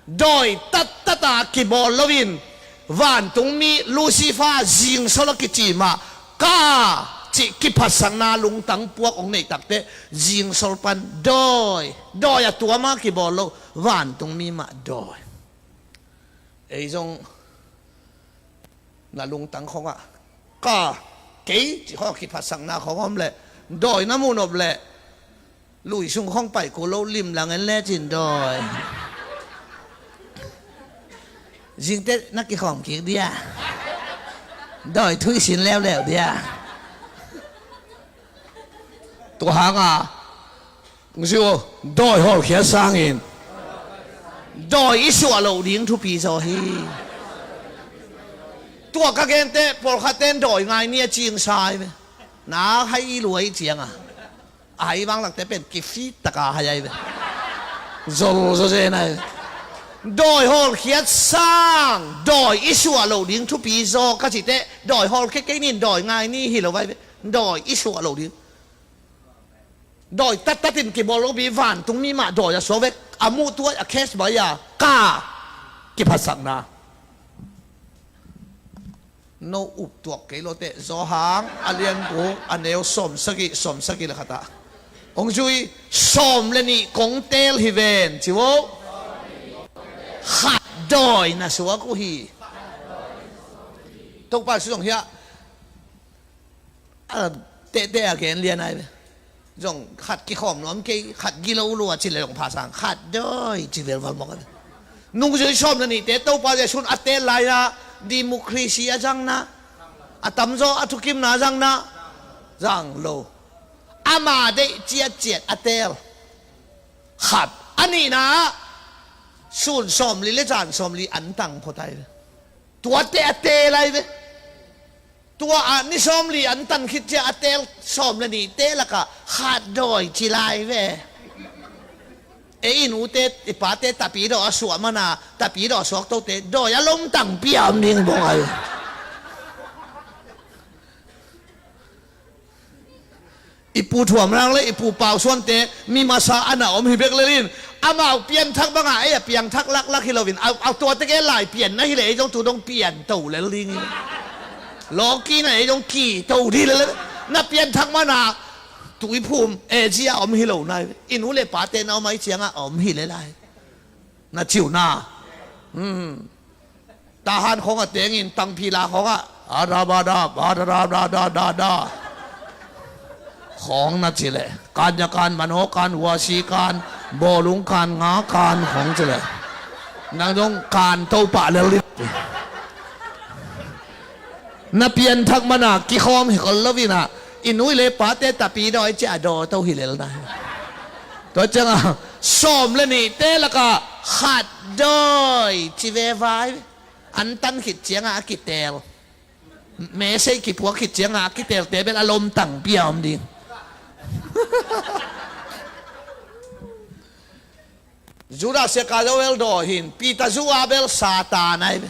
Dawi tattata kibawl loin vantungmi Lucifer zingsol a kici mah ka cih kiphatsakna lungtang puak hong neih takteh zingsol pan dawi, dawi a tuama kibawl lo, vantungmi mah dawi. Ei zong na lungtang khongah ka, kei cih khawng kiphatsakna khawng om leh dawi na muh nop leh lui sung khawng pai kul lo, limlang en lecin dawi. Zingte na kikhawm kik dia, dawi thu i sin leuleu dia. Tua hanga Hong ci uh, dawi hawlkhiat sangin dawi i suah loh ding thupi zaw hi. Tua ka gente pawlkhatte in dawi ngai ni a cingsa hi ve. Na hai i luai cianga a hai vanglakte pen kifit taka hai ahi ve. Zol zaw zen ahi ve. Dawi hawlkhiat sang dawi i suah loh ding thupi zaw ka cihte dawi hawlkhiat kei nin dawi ngai ni hi lo ahi ve. Dawi i suah loh ding. Dawi tattatin kibawl lo pi, vantungmi mah dawi a suak vek. A muh tuai a case bai a ka kiphatsakna. No uptuak kei lawteh Zawhang a lian guk a neu sawmsagih, sawmsagih le khatah hong zui, sawm le nih kong teel hi ven ci vo. Khat dawi na suak uh hi. Topa Jesu zong hiah a tehteh a gen lian ai ve. Zong khat kikhawm nuam kei, khat gilo lua ci le zong pha sang, khat dawi ci velval mawk ai ve. Nungzui sawm le nihte Topa Jesu'n a teel lai-a democracy a zangna, a tamzaw a thukimna a zangna, zang lo. Ama deih ciatciat a teel. Khat, a nihna ah sun sawmli le zan sawmli an tang phot ai ve. Tuate a teel ai ve. Tua ah ni sawmli an tan khit cia a teel sawm le nihte lakah khat dawi ci lai ve. Ei i nute i pate tapidaw a suah mana, tapidaw a suak tote dawi a lomtang pia om ding bawng ai. I Pu Thuam Rang le i Pu Pau Suante mi masa a na om hi bek lel in, amau pianthak bangah ei a piangthak laklak hi loin, a, a tuate ke lai pian na hi le ei zong tu dong pian to lel ding hi. Lawki na ei zong ki to dih lel. Na pianthak mana tuiphum e zia om hi lo nai. I nu le pate na om ai ciangah a om hi le lai. Na ciu na. Hmm. Tahan khawngah tengin tangphila khawngah a da ba da ba da da da da da da. Khawng na ci leh kan ya kan, manhaw kan, huasi kan, bawlung kan, nga kan khawng ci leh nang dong kan to pah lel dih. Na pianthak mana kikhawm hi khol lo inah i nu i le pate tapidaw ai ciah a daw to hi lel na. Tua ciangah sawm le nihte lakah khat dawi ci ve vai. An tan khit ciangah a kiteel. Mesei kipuak khit ciangah a kiteelte bel a lomtang pia om ding. Judas Iskariot bel dawi hin, Peter zu a bel Satan ai ve.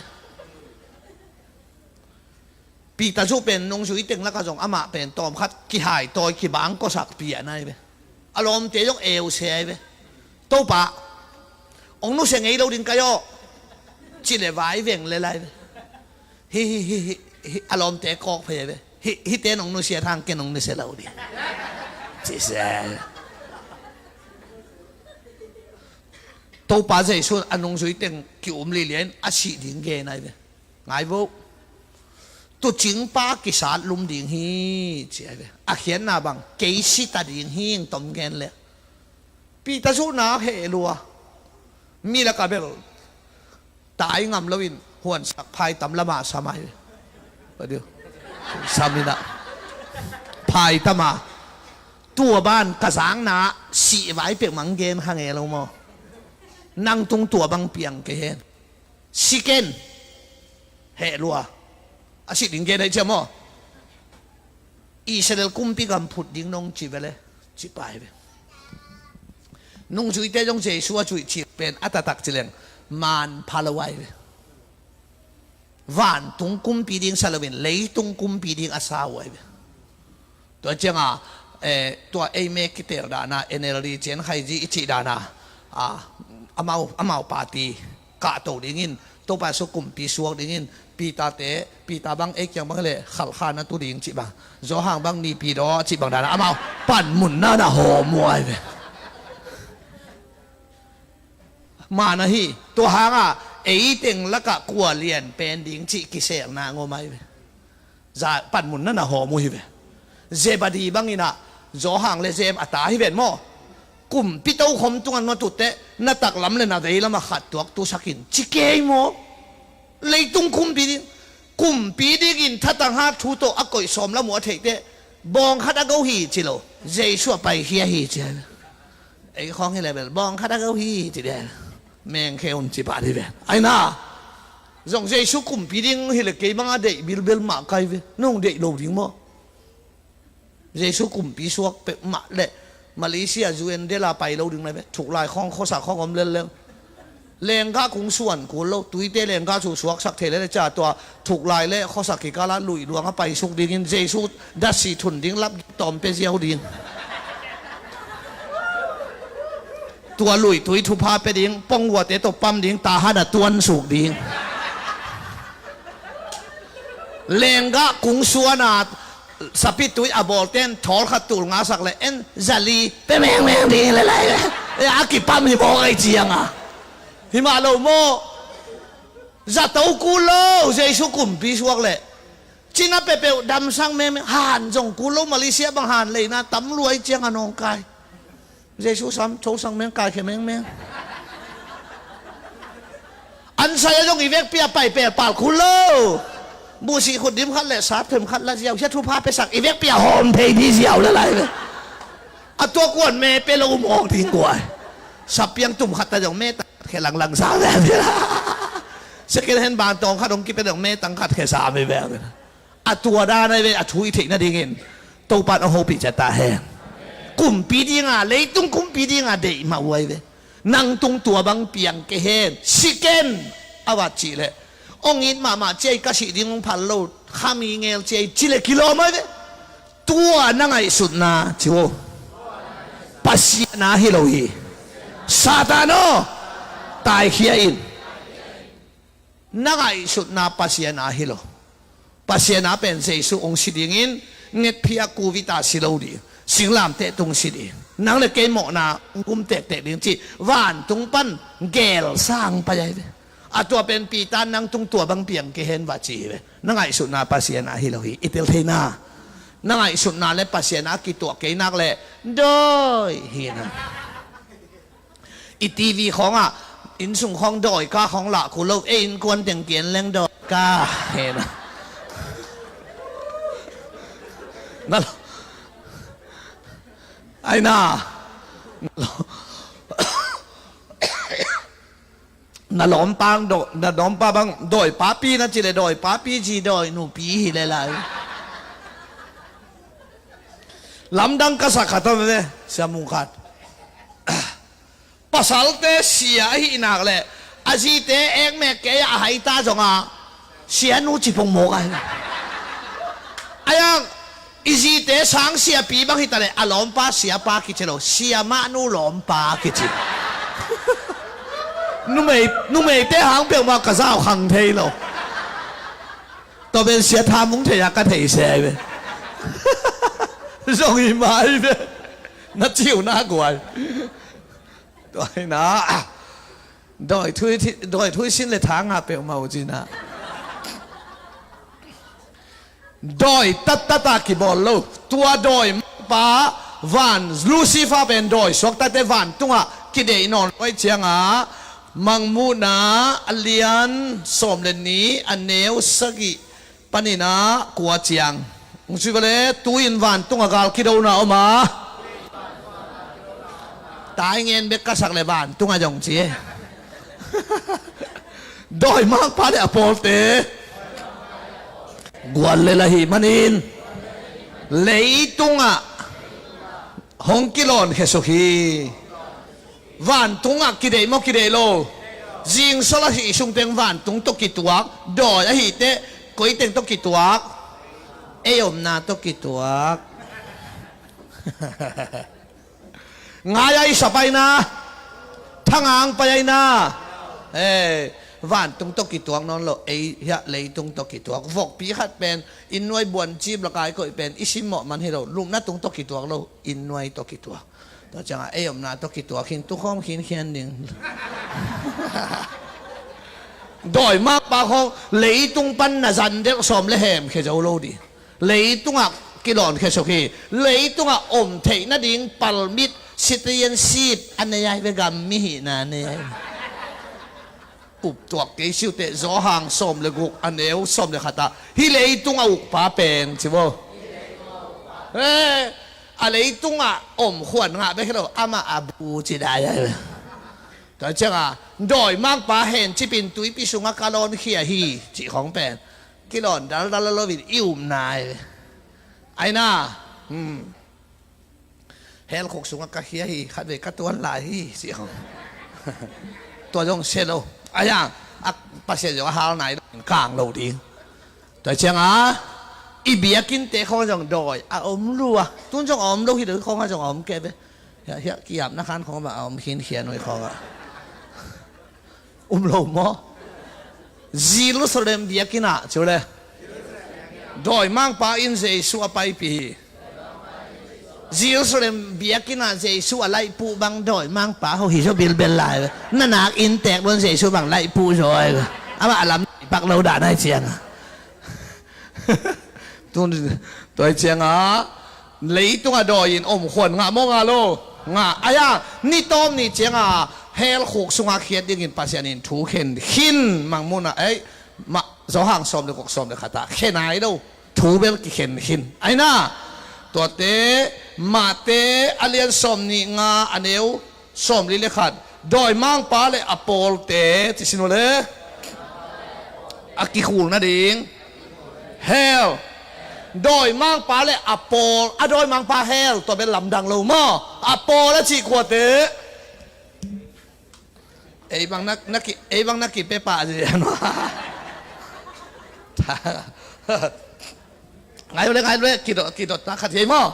Peter zu pen nungzui teng lakah zong amah pen tawmkhat kihai tawi kibang kawsak pian ai ve. A lawmte zong eu se ai ve. Topa, Hong nusia ngei lo ding ka hi aw. Ci le vai veng le lai ve. Hi, hi, hi, hi, hi, a lawmte kawk phei ve. Hi, hite nong nusia hang ken nong nusia lo ding. Ci se. Topa Jesu a nungzui teng ki-um lilian a sih ding gen ai ve. Ngai vo. Tuucing pa kisat lum ding hi, ci ai ve. A khiatna bang, kei si ta ding hi, ing tom gen le. Peter zuhna heh lua. Mi laka bel tai ngam loin huansak phaitam lama sam ai ve. Padio. Sam ina. Phaitama. Tua ban ka zakna sih vai pek mang gen kha nge lo maw. Nang tung tua bang piang kei hen. Si ken. Heh lua. A sih ding gen ai cia maw. Israel kumpi gam phut ding nong ci ve le. Ci pai ve. Nungzuite zong Jesu a zuih cil pen a taktak ci leng man pha lo ai ve. Vantung kumpi ding sa loin leitung kumpi ding a sa uh ai ve. Tua cianga, eh, tua eime kitel dana N L D cian khaiji i cih dana, ah, amau, amau party kahto dingin, Topa Jesu kumpi suak dingin, Peter te, Peter bang ei kiang bang le khalkha na tu ding cih bang, Johan bang nipi daw cih bang dana amau panmun na na hawm uh ai ve. Mana hi, tua hanga ei teng lakah kua lian pen ding cih kiselna ngom ai ve. Za panmun na na hawm uh hi ve. Zebadi bangin ah Johan le Jem a ta hi ven maw. Kumpi tokhom tungan maw tutte na taklam le na veilam a khat tuak tusakin ci kei maw. Leitung kumpi ding, kumpi dingin thatang hat thu tawh a koih sawm lam uh a theihte bawng khat a go hi ci lo. Jesu a paikhia hi ci ai ve. Ei khawng hi le bel bawng khat a go hi ci dia. Mengkhe un ci pah di ve. Aina. Zong Jesu kumpi ding hi le kei banga deih bilbel mah kai ve. Nong deih lo ding maw. Jesu kumpi suak pek mah le Malaysia U N dela pai lo ding le ve. Thuklai khawng khuasak khawng om lellel. Lenggah kung suan kul lo, tuite lenggah cu suaksak thei le le ca tua thuklai le khuasak kikala luih luang a paisuk dingin Jesu datsi thun ding lap tawm pe ziau ding. Tua luihtui thupha pe ding, pongguate tawh pam ding, tahan a tuansuk ding. Lenggah kung suana sapitui a bawlten thawl khat tul ngasak le en zali pe mengmeng ding le lai le. E a kipam hi bawk ai cianga. Hi mah lo maw. Zato kul lo, Jesu kumpi suak le. Cina pepeuh damsang mengmeng, han zong kul lo, Malaysia bang han leina tam luai cianga nawngkai. Jesu sam, thosang meng, kaikhe mengmeng. Ansaya zong i vekpi a pai pelpal kul lo. Buhsih khut dim khat le sat them khat la ziau, hia thupha pesak i vekpi a hawm thei di ziau le lai ve. A tua kuan me pe lo mawk ding kuai. Sapiang tum khat ta zong me tang khat khe langlang sa ve ve la. Second hand bang tawng khat hong kipe zong me tang khat khe sa me ve ve la. A tua dan ai ve, a thu i theih nadingin Topa in a hopih ciat ta hen. Kumpi dinga, leitung kumpi dinga deih mah uh ai ve. Nang tung tua bang piang kei hen, si ken. A vat cih leh hong it mahmah ciai ka sih ding hong phal lo, khami ngel ciai ci le kilawm ai ve. Tua na ngaihsutna ci uh. Pasian a hi lo hi. Satan aw, taikhia in. Na ngaihsutna Pasian a hi lo. Pasian a pen Jesu hong si dingin ngetphi a kuvita si lo ding, singlamteh tung si ding, nang le kei mawhna hong gum tektek ding cih vantung pan gelsang pai ai ve. A tua pen Peter nang tung tua bang piang kei hen va ci hi ve. Na ngaihsutna Pasian a hi lo hi. I tel theina, na ngaihsutna le Pasian a kituah kei nak le dawi hi na. I T V khawngah innsung khawng dawika khawng lah kul lo, ei innkuan teng kian leng dawika hena. Na lo. Aina. Na lo. Na lawmpa bang dawi, na lawmpa bang dawi papi na ci le dawi papi zi dawi nupi hi le lai. Lamdang ka sak khat om ve, sia mung khat. Pasalte sia ahi nak le a zite ekmek kei a hai ta zonga sia nu ci pongmawk ahi. Ayang i zite sang siapi bang hita le a lawmpa siapa kici lo, siamah nu lawmpa kici. Numei, numeite hang peuhmah ka zau khang thei lo. Tua pen sia thamung thei a ka thei se ve. Zong hi mai ve. Na ciu na guai. Tua hi na. Dawi thui, dawi thui sin le tha ngah peuhmah uh cina. Dawi tattat a kibawl lo. Tua dawi mangpa van Lucifer pen dawi suaktate vantungah kideih nawn lo ahih ciangah Mangmuhna a lian sawm le nih a neu sagih panin ah kua ciang. Hong ci vale, tu-in vantungah gal kidona om a. Tai ngen bek ka sak le vantungah zong ci e. Dawi mangpa le a pawlte guallel ahih manin leitungah hong kilawnkhia suk hi. Vantungah kideih maw, kideih lo? Zingsol ahih sungteng vantung tawh kituak, dawi ahih teh koi teng tawh kituak? Ei omna tawh kituak. Ngai a i sap aina, thangang pai aina. Eh, vantung tawh kituak nawn lo, ei hiah leitung tawh kituak. Vokpi khat pen inn nuai buancip lak a i koih pen i simmawh man hi lo, lupna tung tawh kituak lo, inn nuai tawh kituak. Tua ciangah ei omna tawh kituak khin, tukhawm khinkhian ding. Dawi mangpa khawng leitung pan na zandelh sawm le hem khia zo lo ding. Leitungah kilawnkhia suk hi. Leitungah om theih nading palmit, citizenship a nei ai ve, gam mihihna a nei ai ve. Uptuak kei siuteh Zawhang sawm le guk a neu sawm le khatah hih leitung a ukpa pen ci vo. Eh, a leitungah om khuan ngah bek hi lo, amah a bu ci dai ai ve. Tua ciangah dawi mangpa hencipin tuipi sungah ka lawnkhia hi cih khawng pen kilawn daldal lo in i upna ai ve. Aina, hmm. Hell khuk sungah ka khia hi, khatvei ka tuan lai hi, ci hong. Tua zong sia lo. Ahi hang a Pasian zong a hal nai lo in kang lo ding. Tua ciangah i biakinnte khawng zong dawi a om lua. Tun zong a om lo hi lo, khawngah zong a om kei ve. Hiah, hiah ki-apna khan khawngah a om khinkhian uh hi khawngah. Um lo maw? Jerusalem biakinn ah cu le, dawi mangpa in Jesu a paipih hi. Jerusalem biakinn ah Jesu a laihpuh bang dawi mangpa ho hi zaw bilbel lai. Na nak inn teek luan Jesu bang laihpuh zaw ai. Amah a lam pak lo dah nai ciang. Tun, tua hi ciangah leitungah dawi in om khuan ngah maw, ngah lo? Ngah. Ahi hang ni tawm ni ciangah hell khuk sungah khiat dingin Pasian in thu khen khin, Mangmuhna, ei, mah, Zawhang sawm le guk sawm le khatah khen ai lo. Thu bel kikhen khin. Aina, tuate, Mate a lian sawm nih nga a neu sawmli le khat. Dawimangpa le a pawlte, ci sin uh le, a kikhul nading hell. Dawimangpa le a pawl, a dawimangpa hell, tua bel lamdang lo maw? A pawl a cih kuate? Ei bang na, na ki, ei bang na kipe pah zi. Ngai uh le, ngai uh le, kidot, kidot ta khat hi ei maw?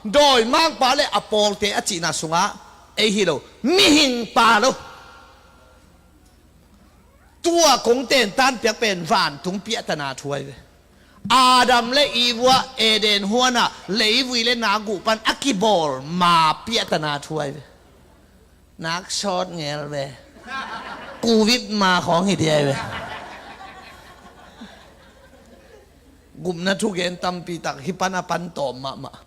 Dawimangpa le a pawlte a cihna sungah ei hi lo, mihingpa lo. Tua kong tentan piak pen vantung piahtana thu ai ve. Adam le Eve uh Eden huanah leivui le nak guh pan a kibawl ma piahtana thu ai ve. Nak sawt ngel ve. Covid ma khawng hi diai ve. Gupna thugen tampi tak hi pan a pan tawm mahmah.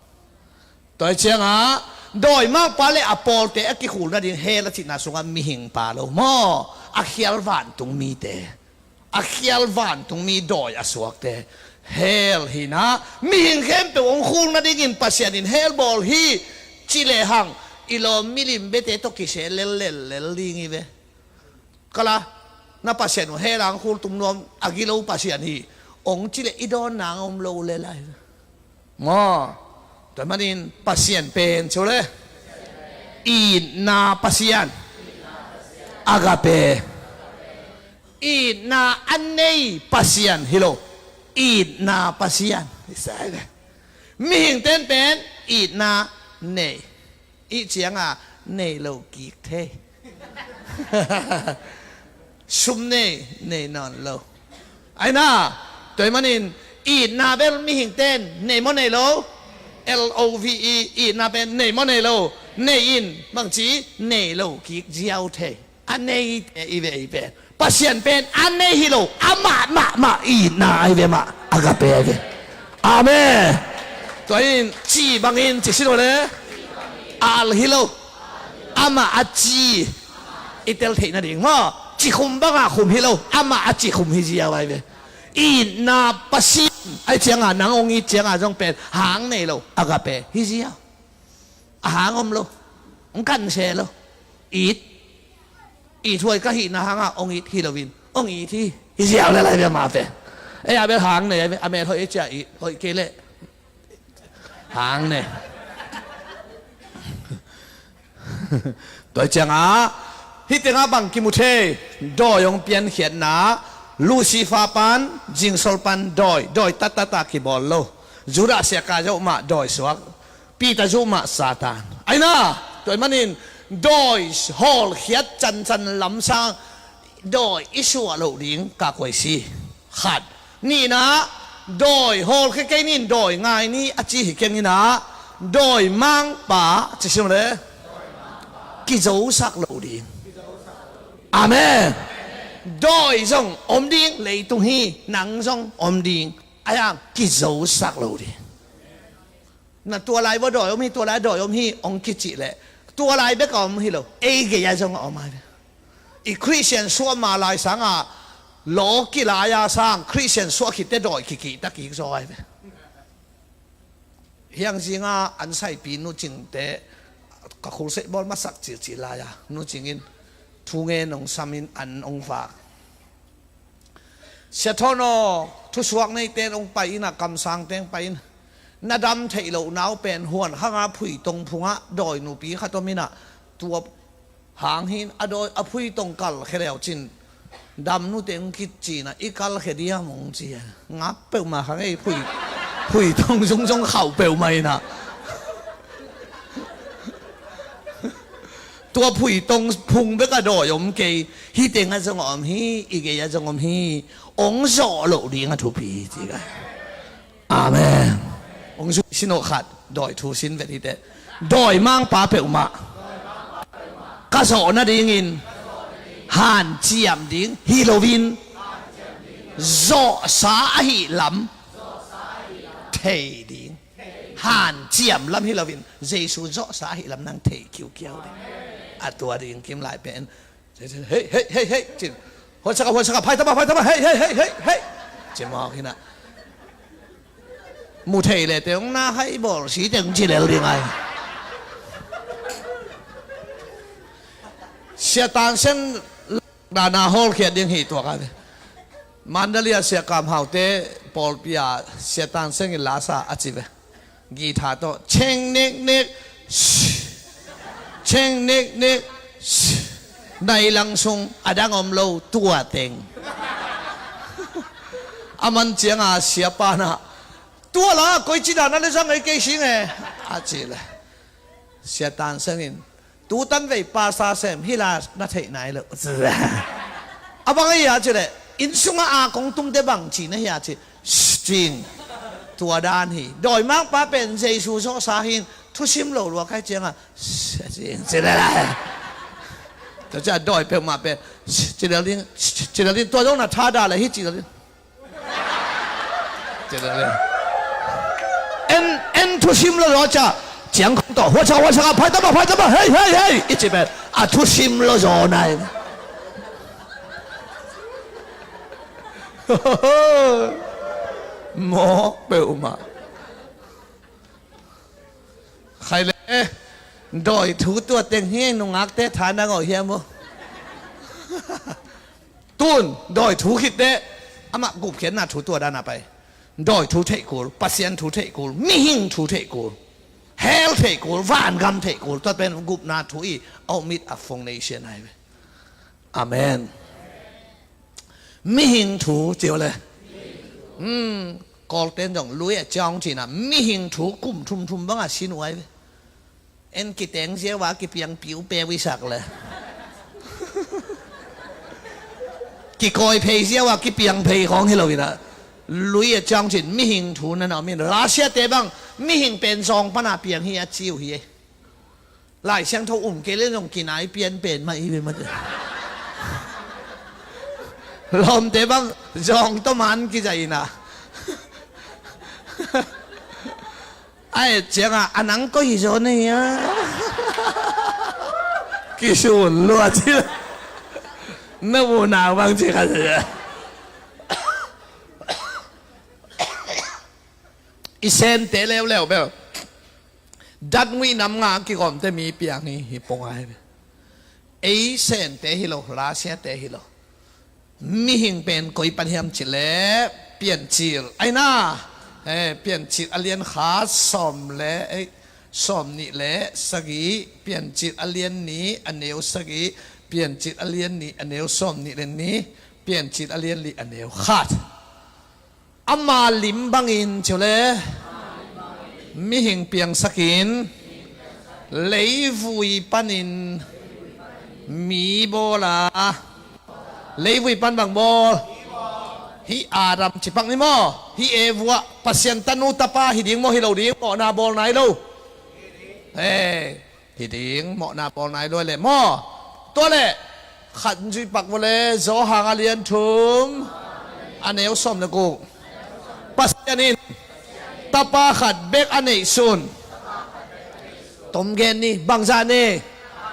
Tua hi ciangah dawimangpa le a pawlte a kikhul nading hell a cihna sungah mihingpa lo maw? A khial vantung mite. A khial vantungmi dawi a suakte hell hi na, mihing khempeuh hong khul nadingin Pasian in hell bawl hi. Ci lehang i lawm milim bete tawh kiseh lellel lel ding hi ve. Kala, na Pasian uh hell a hong khul tum nuam a gilo Pasian hi, hong ci leh i dawnna hong om lo le lai ve. Maw? Tua manin Pasian pen ci uh le, itna Pasian. Agape. Itna a nei Pasian hi lo, itna Pasian hi sa hi ve. Mihing ten pen itna nei. Ih cianga nei lo kik thei. Sum nei, nei nawn lo. Aina, tua ahih manin itna bel mihingte in nei maw nei lo? L O V E, itna pen nei maw nei lo? Nei in, bangci nei lo kik ziau thei. A neite i ve i pen, Pasian pen a nei hi lo, amah mahmah itna ahi ve mah, agape ahi ve. Amen. Tua in ci bangin ci sin uh le, a al hi lo, amah a ci i tel theih nading maw, ci khum banga khum hi lo, amah a ci khum hi ziau ahi ve. Itna Pasian ahi cianga nang hong it cianga zong pen hang nei lo, agape hi ziau. A hang om lo, hong kan se lo. It, it huai ka hihna hanga hong it hi loin, hong it hi, hi ziau le lai bia mah pen. Ei a bel hang nei, a met hoih ei cia it, hoih kei leh hang nei. Tua cianga hih tengah bang kimu thei? Dawi hong piankhiatna, Lucifer pan, zingsol pan dawi, dawi tattata kibawl lo. Judah siaka zoh mah dawi suak, Peter zuh mah Satan. Aina, tua ahih manin dawi hawlkhiat cancan lamsang dawi i suah loh ding ka kuaisi. Khat. Nihna, dawi hawlkhia kei nin dawi ngai ni a ci hi keng inah, dawi mangpa ci sim le, kizosak loh ding. Amen. Dawi zong om ding, leitung hi, nang zong om ding. Ahi hang kizosak lo ding. Na tua lai vua dawi om hi, tua lai dawi om hi hong kicih leh, tua lai bek a om hi lo, ei gei a zong a om ahi ve. I Khristian suah ma lai sanga law kilai a sang Khristian suah khitte dawi kikihta kik zaw ahi ve. Hiang zinga an saipi Nu Cingte ka khulseih bawl masak cilcil lai a, Nu Cing in thu ngen hong sam in an hong vak. Sia Thawn aw, thusuak neite in hong pai in a, kamsangte hong pai in, na dam theih loh nau pen huan khanga phuitong phungah dawi nupi khat om in a, tua hang hin a dawi a phuitong kalkhia leu cin, dam nute hong kicina, i kalkhia diam hong ci a, ngap peuhmah kha ngei, phui, phuitong zungzung khauh peuhmah in a. Tua phuitong phung bek a dawi om kei, hih tengah zong a om hi, i gei ah zong om hi, hong zawh loh ding a thupi hi ci ka. Amen. Hong zui sin aw khat, dawi thu sin vet hi teh. Dawi mangpa peuhmah ka zawh nadingin hanciam ding hi loin, zawhsa ahih lam thei ding. Hanciam lam hi loin Jesu zawhsa ahih lam nang thei kiukiau ding. A tua ding kim lai pen, hei, hei, hei, hei, cin. Huansaka, huansaka, phaitama, phaitama, hei, hei, hei, hei, hei, ci mawk hi na. Mu thei le teng na hai bawl si teng ci lel ding ai. Sia Tan Sen dana hawlkhiat ding hi tuak a ve. Mandalay a Sia Kam Hau te pawlpi a Sia Tan Sen in lasa a ci ve. Guitar tawh, cheng nek nek, cheng nek nek, nai lang sung a dang om lo, tua teng. A man cianga siapa na, tua la koici dana le zang ei kei sing e, a ci le. Sia Tan Sen in, tu tan vei pasa sem hi la na theih nai lo. A bang a hia ci leh, inn sungah a kong tumte bang ci na hia ci, cing. Tua dan hi. Dawi mangpa pen Jesu zawhsa hin thusim lo lua kai cianga, cing ci le la. Tua cia dawi peuhmah pen ci le ding, ci le ding, tua zong na tha da le hi ci le ding. En, en thusim lo zaw ca, ciang khong tawh, huatsaka, huatsaka, phaitama, phaitama, hei, hei, hei, i ci pen a thusim lo zaw nai. Mawk peuhmah. Khai le, dawi thu tua teng hi, nungakte tha na ngawh hiam uh. Tun dawi thu khitteh amah gupkhiatna thu tua dana pai. Dawi thu theih kul, Pasian thu theih kul, mihing thu theih kul, hell theih kul, vangam theih kul, tua pen gupna thu i a om it a foundation ahi ve. Amen. Mihing thu ci uh le. Hmm, Kawlten zong lui a ciang cina mihing thu kum thumthum banga sin uh ahi ve. En kiteng ziau a kipiang piu peu i sak le. Kikawi phei ziau a kipiang phei khawng hi lo in ah, lui a ciang cin mihing thu na na om in, Russia te bang mihing pen zawng pana piang hi a ci uh hi. Lai Siangtho um kei le zong kinai pian pen mah i ve mah. Lawmte bang zawng tawh man kizaih in ah. A et ciangah a nang koi hi zaw nei a. Kisun lua ci. Na unau bang ci kha. I Sente leuleu bel datnguih nam nga kigawmte mi piang hi, hi pong ai. Ei Sente hi lo, Russia te hi lo. Mihing pen koi pan hiam cih leh Piancil, aina, eh, Piancil a lian khat sawm le, eh, sawm nih le sagih, Piancil a lian nih a neu sagih, Piancil a lian nih a neu sawm nih le nih, Piancil a lian li a neu khat. Ama lim bangin ci uh le, mihing piangsakin leivui panin mi bawl a, leivui pan bang bawl? Hih Adam ci pak ni maw? Hih Eva, Pasian tanu tapa hi ding maw, hi lo ding? Mawhna bawl nai lo. Hei, hi ding, mawhna bawl nai lo le maw? Tua le khat zui pak vua le, Johan a lian thum a neu sawm le guk. Pasian in tapa khat bek a neihsun. Tom gen ni, bangzah ni?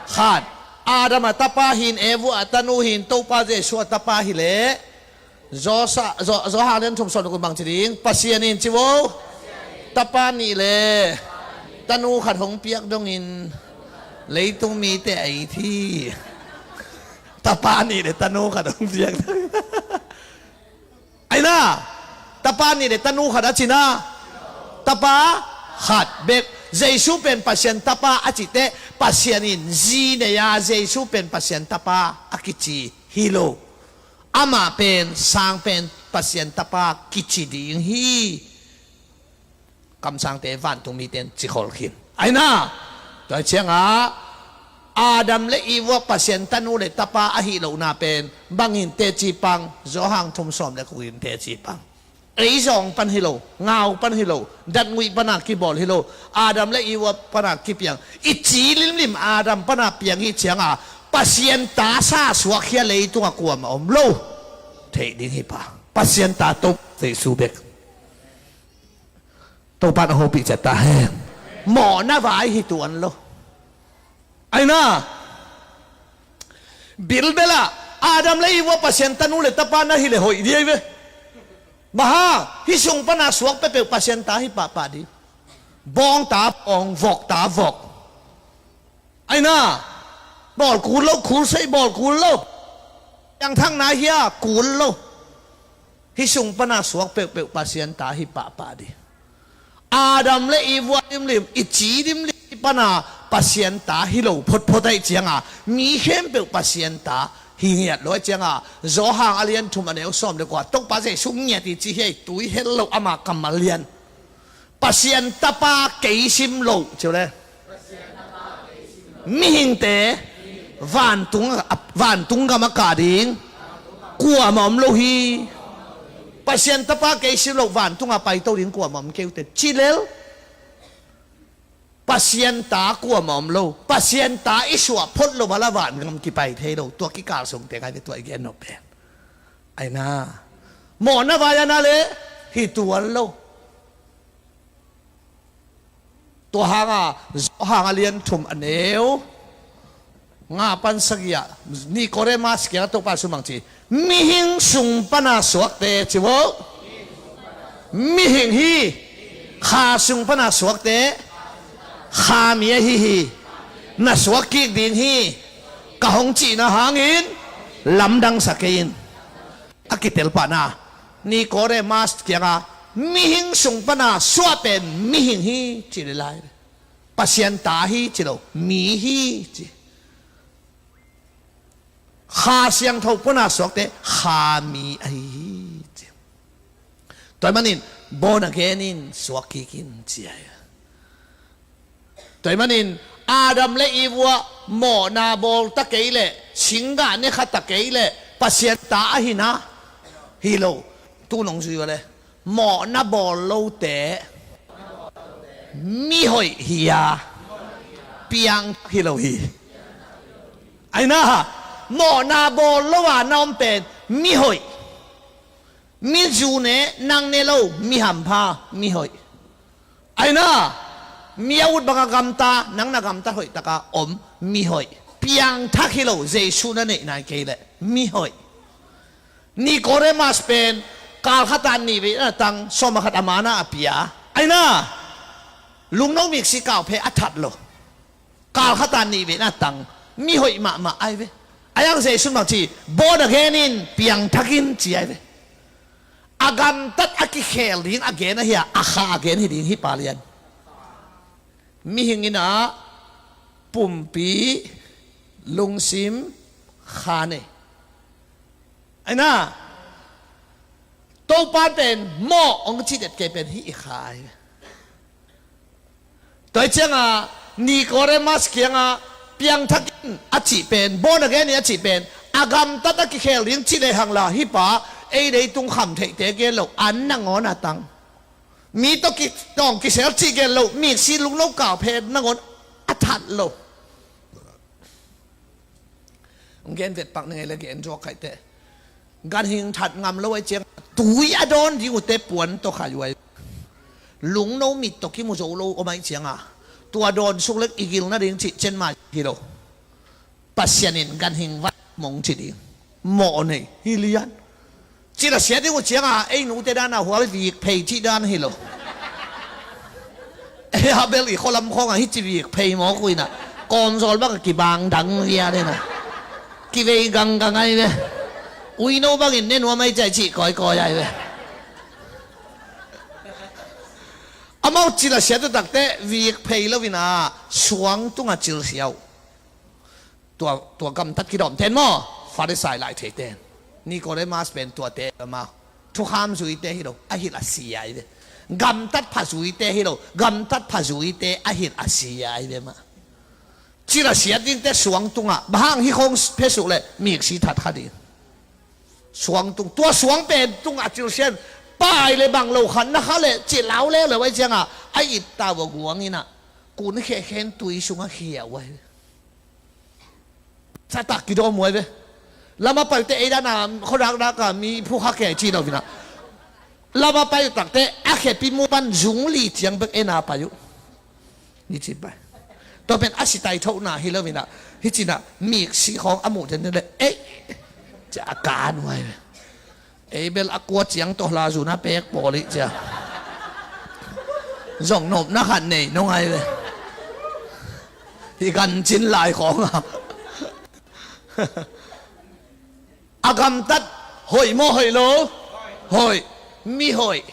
Khat. Adam a tapa hin, Eva a tanu hin, Topa Jesu a tapa hi leh, Josa-, Jo-, Johan lian thum sawm le guk bang ci ding? Pasian in ci vo. Tapa nih le tanu khat hong piak dongin leitung mite a it hi. Tapa nih le tanu khat hong piak dongin. Aina, tapa nih le tanu khat a cina, tapa khat bek. Jesu pen Pasian tapa a cih teh, Pasian in zi nei a, Jesu pen Pasian tapa a kici hi lo. Amah pen sang pen Pasian tapa kici ding hi. Kamsangte, vantung mite in ci khol khin. Aina, tua ciangah Adam le Eva Pasian tanu le tapa ahih lohna pen bangin teci pang? Johan thum sawm le guk in teci pang. Ei zawng pan hi lo, ngau pan hi lo, datnguih pana kibawl hi lo, Adam le Eva pana kipiang. I ci limlim Adam pana piang hi ciangah Pasian ta sa suak khia leitungah kuamah om lo. Theih ding hi pa. Pasian ta Topa Jesu bek. Topa na hopih ciat ta hen. Mawhna vai hi tuan lo. Aina, Bilbel ah Adam le Eva Pasian tanu le tapa na hi le hoih diai ve. Maha, hih sung pana suak peuhpeuh Pasian ta hi pahpah ding. Bawng ta bawng, vok ta vok. Aina, bawl kul lo, kul sei bawl kul lo. Piangthakna hia kul lo. Hih sung pana suak peuhpeuh Pasian ta hi pahpah ding. Adam le Eva limlim, i ci limlim pana Pasian ta hi lo photphot ahih cianga, mi khempeuh Pasian ta hi ngiat lo ahih cianga, Johan a lian thum a neu sawm le kua, Topa Jesu ngiat i ci hi, tui hel lo ama kammal lian. Pasian tapa kei sim lo, ci uh le. Mihingte vantung, vantung gam a kah ding kuamah om lo hi. Pasian tapa kei sim lo vantung a paito ding kuamah om kei uh teh. Ci lel, Pasian ta kuamah om lo. Pasian ta i suah phot lo bala vangam kipai thei lo. Tua kikal sungte ngai ve, tua i gen nop pen. Aina, mawhna vai a na le hi tuan lo. Tua hanga, Johan a lian thum a neu nga pan sagih ah, Nicodemus kiangah Topa Jesu bang ci, mihing sung pana suakte ci vo. Mihing hi, kha sung pana suakte, kha mi ahi hi. Na suak kik ding hi, ka hong cihna hangin lamdang sa kei in. A kitel pahna, Nicodemus kianga, mihing sung pana suah pen mihing hi ci le lai. Pasian ta hi ci lo, mi hi ci. Kha siangtho pana suakte kha mi ahi hi ci. Tua ahih manin born again in suak kik in ci ahi. Tua ahih manin Adam le Eve uh ah mawhna bawl ta kei leh, singgah ne kha ta kei leh, Pasian ta ahi na hi lo. Tu nong zui uh le, mawhna bawl lote mihoih hi a, piangthak hi lo hi. Aina, mawhna bawl lo a na om pen mihoih. Mi zu ne, nang ne lo, mi hampha, mihoih. Aina, mi a ut banga gamta, nang na gamtat hoih taka om, mihoih. Piangthak hi lo, Jesu na neih nai kei leh mihoih. Nikodemas pen kalkhata nih vei na tang, sawm a khat a mana a pia. Aina, lungno miksi kauphe a that lo. Kalkhata nih vei na tang, mihoih mahmah ai ve. Ayang Jesu bang ci, born again in, piangthak in ci ai ve. A gamtat a kikhel ding a gen ahi a, a kha a gen hi ding hi palian. Mihing in a pumpi, lungsim, kha nei. Aina, Topan pen mawh hong ci det kei pen hi i kha ai ve. Tua hi cianga Nikodemas kianga piangthak in a cih pen, born again in a cih pen, a gamtat a kikhel ding cih lehang la, hi pa, ei leitung kham theihte gen lo, an nangawn a tang. Mi tawh ki, tawng kisel cih gen lo, miksi lungno kauphe nangawn a that lo. Gen vet pak ni ngei le gen zuak khaite. Ganhing that ngam lo ai ciang, tui a dawn ding uhte puan tawh khai uh ai. Lungno mit tawh kimu zo lo om ai cianga, tua dawn suk lek i gil nading cih cen mai hi lo. Pasian in ganhing vat mong ci ding. Mawh nei hi lian. Cila sia ding uh cianga, ei nute dana hual vik phei cih dan hi lo. Ei a bel i khualam khawngah hi ci vik phei mawk uh inah, kawmzawl bang a kibang dang via dena. Kivei ganggang ai ve. Uino bangin ne nuam ai ciai cih kawikawi ai ve. Amau cila sia tu takte vik phei lo inah, suang tungah cil sia uh. Tua, tua gamtat kidawm ten maw, Farisai lai thei ten. Nikodemas pen tuate amau. Thukham zuite hi lo, a hilh a sia ai ve. Gamtat pha zuite hi lo, gamtat pha zuite a hilh a sia ai ve mah. Cila sia dingte suang tungah, bang hang hi khong phesuk le, miksi that kha ding. Suang tung, tua suang pen tungah cil sian, pai le bang lo khan na kha le, cilau le lo ai cianga, a it ta vua guang inah, kun khekhen tui sungah khia uh ai ve. Sa tak kidawm uh ai ve. Lama pai uh te ei dana khuadakdaka mi phukha kei ci lo vinah. Lama pai uh takte a khepi mu pan zung li ciang bek ei na pai uh. Ni ci pai. Tua pen a sitai thohna hi lo vinah. Hi cinah miksi khawng a muh tenten le ei. Cia a kan uh ai ve. Ei bel a kua ciang tawh hla zuna pek pawlih cia. Zong nopna khat nei nong ai ve. Hi gancin lai khawnga. A gamtat hoih maw hoih lo? Hoih. Mi hoih.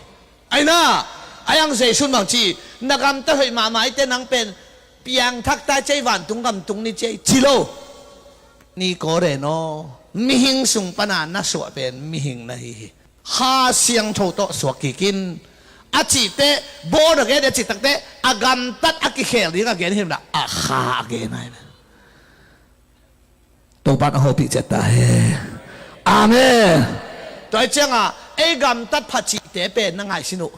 Aina, ayang Jesu bang ci, na gamtat hoih mahmah ite nang pen piangthak ta cei vantung gamtung ni cei ci lo. Nikodemas, mihing sung pana na suah pen mihing na hi hi. Kha Siangtho tawh suak kikin a cihte, born again a cih takte, a gamtat a kikhel ding a gen hi lo na, a kha a gen ahi. Topan a hopih ciat ta he. Amen. Tua hi cianga ei gamtat pha cihte pen na ngaihsin uh.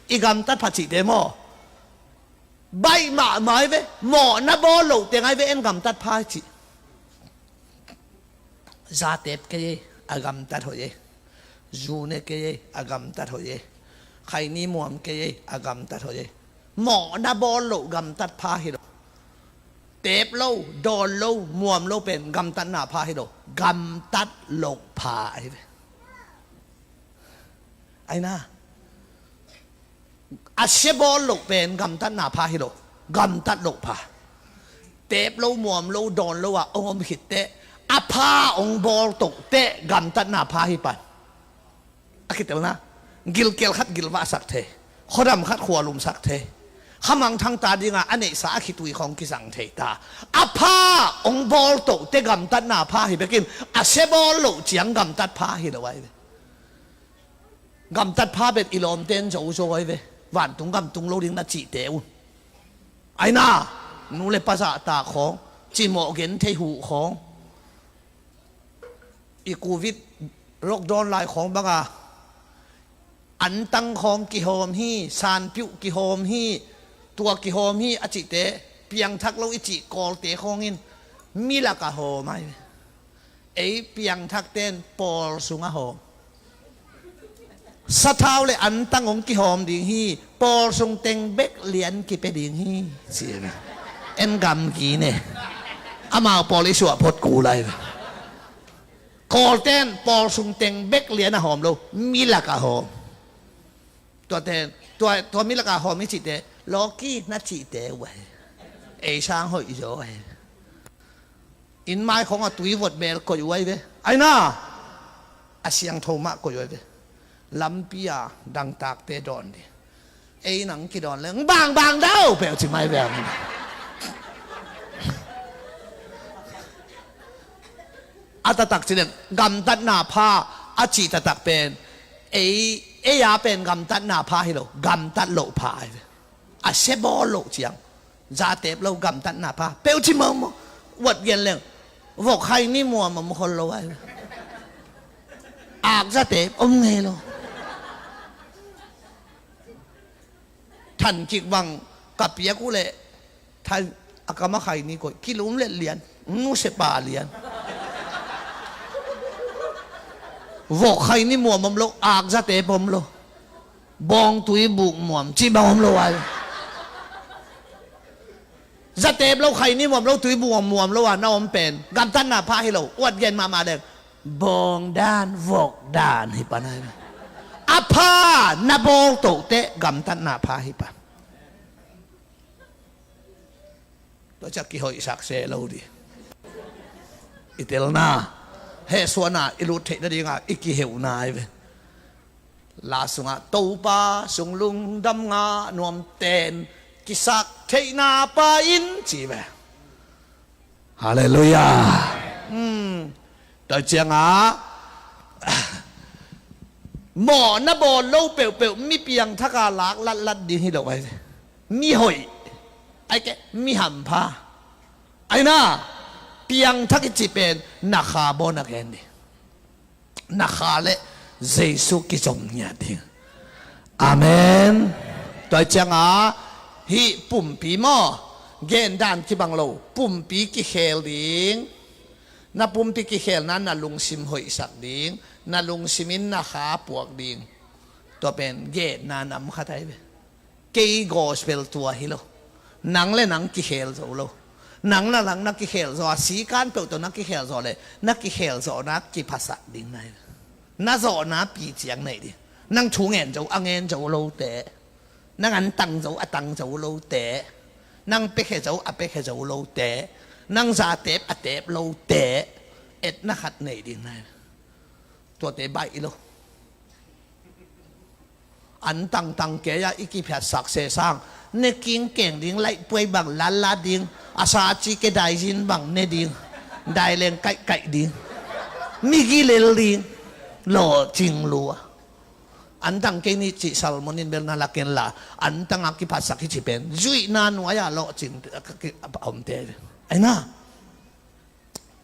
I gamtat pha cihte maw? Baih mahmah hi ve, mawhna bawl loh teng ahi ve, en gamtat pha hi cih. Zatep kei ei, a gamtat hoih ei. Zune kei ei, a gamtat hoih ei. Khaini muam kei ei, a gamtat hoih ei. Mawhna bawl loh gamtat pha hi lo. Tep lo, dawn lo, muam lo pen gamtatna pha hi lo. Gamtat loh pha ahi ve. Aina. A sia bawl loh pen gamtatna pha hi lo, gamtat loh pha. Tep lo, muam lo, dawn lo ah hong om khitteh, a pha hong bawl toh teh gamtatna pha hi pan. A khitelna, gilkial khat gilvahsak thei, khuadam khat khualumsak thei, khamangthang ta dingah a neihsa a khitui khawng kisang thei ta. A pha hong bawl toh teh gamtatna pha hi bekin, a sia bawl loh ciang gamtat pha hi lo ahi ve. Gamtat pha bet i lawmte in zozo ahi ve. Vantung gam tung lo ding na cihte un. Aina, nu le pa zahtak khawng, cimawh gen thei huh khawng. I covid lockdown lai khawng banga antang khawng kihawm hi, sanpiuh kihawm hi, tua kihawm hi a cihte, piangthak lo i cih Kawlte khawngin milak a hawm ai ve. Ei piangthakten pawl sung a hawm. Sathau le antang hong kihawm ding hi, pawl sung teng bek lian kipia ding hi, ci ve. En gam ki ne. Amau pawl i suah phot kul ai ve. Kawlten pawl sung teng bek lian a hawm lo, milak a hawm. Tuaten, tua, tua milak a hawm i cihte, lawki na cihte uh ahi. Ei sang hoih zaw ahi. Inn mai khawng a tui vot bel koih uh ahi ve. Aina, a siangtho mah koih uh ahi ve. Lampi a dangtakte dawn ding. Ei nang kidawn leng bangbang dau peuh ci mai ve. A taktak ci leng gamtatna pha a cih taktak pen ei, ei a pen gamtatna pha hi lo, gamtat loh pha ahi ve. A sia bawl loh ciang, zatep lo gamtatna pha peuh ci mawkmawk. Uat gen leng vok hai ni muam om khol lo ahi ve. Ak zatep om ngei lo. Than kik bang ka piak uh leh than a kam a khai ni koih kilum let lian, nusia pa lian. Vok khai ni muam om lo, ak zatep om lo. Bawngtui buk muam cih bang om lo ai. Zatep lo khai ni muam lo, tui buk muam lo a na om pen gamtatna pha hi lo, uat gen mahmah deng. Bawng dan, vok dan hi pan ai. A pha na bawl tohteh gamtatna pha hi pan. Tua ciah kihoihsak se lo ding. I telna, hehsuahna i lut theih nadinga i kiheuhna ai ve. La sungah Topa sung lungdam ngah nuamten kisak theihna pa in ci ve. Halleluiah. Hmm. Tua ciangah mawhna bawl lo peuhpeuh mi piangthaka lak latlat ding hi lo ai ve. Mi hoih ai keh, mi hampha. Aina, piangthak i cih pen na kha bawl na gen ding. Na kha le Jesu kizom ngiat ding. Amen. Tua ciangah hih pumpi maw, gen dan kibang lo, pumpi kikhel ding. Na pumpi kikhelna na lungsim hoihsak ding, na lungsim in na kha puak ding. Tua pen genna nam khat ai ve. Kei gospel tua hi lo. Nang le nang kikhel zo lo. Nang na lang na kikhel zo a, sikan peuh tawh na kikhel zo le na kikhel zawhna kiphasak ding nai. Na zawhna piciang nei ding. Nang thu ngen zo a ngen zo lote, nang an tang zo a tang zo lote, nang piakhia zo a piakhia zo lote, nang zatep a tep lote, etna khat nei ding nai. Tuate baih lo. An tangtang kei-ah i kiphiatsak sesang, ne king keng ding, laih puai bang latlat ding, a sa ci ke daizin bang ne ding, daileng kaihkaih ding, migi lel ding, lawhcing lua. An tang kei ni cih Salmon in bel na lakin la, an tangah kiphatsak hi ci pen zuihna nuai-ah lawhcing a omte. Aina.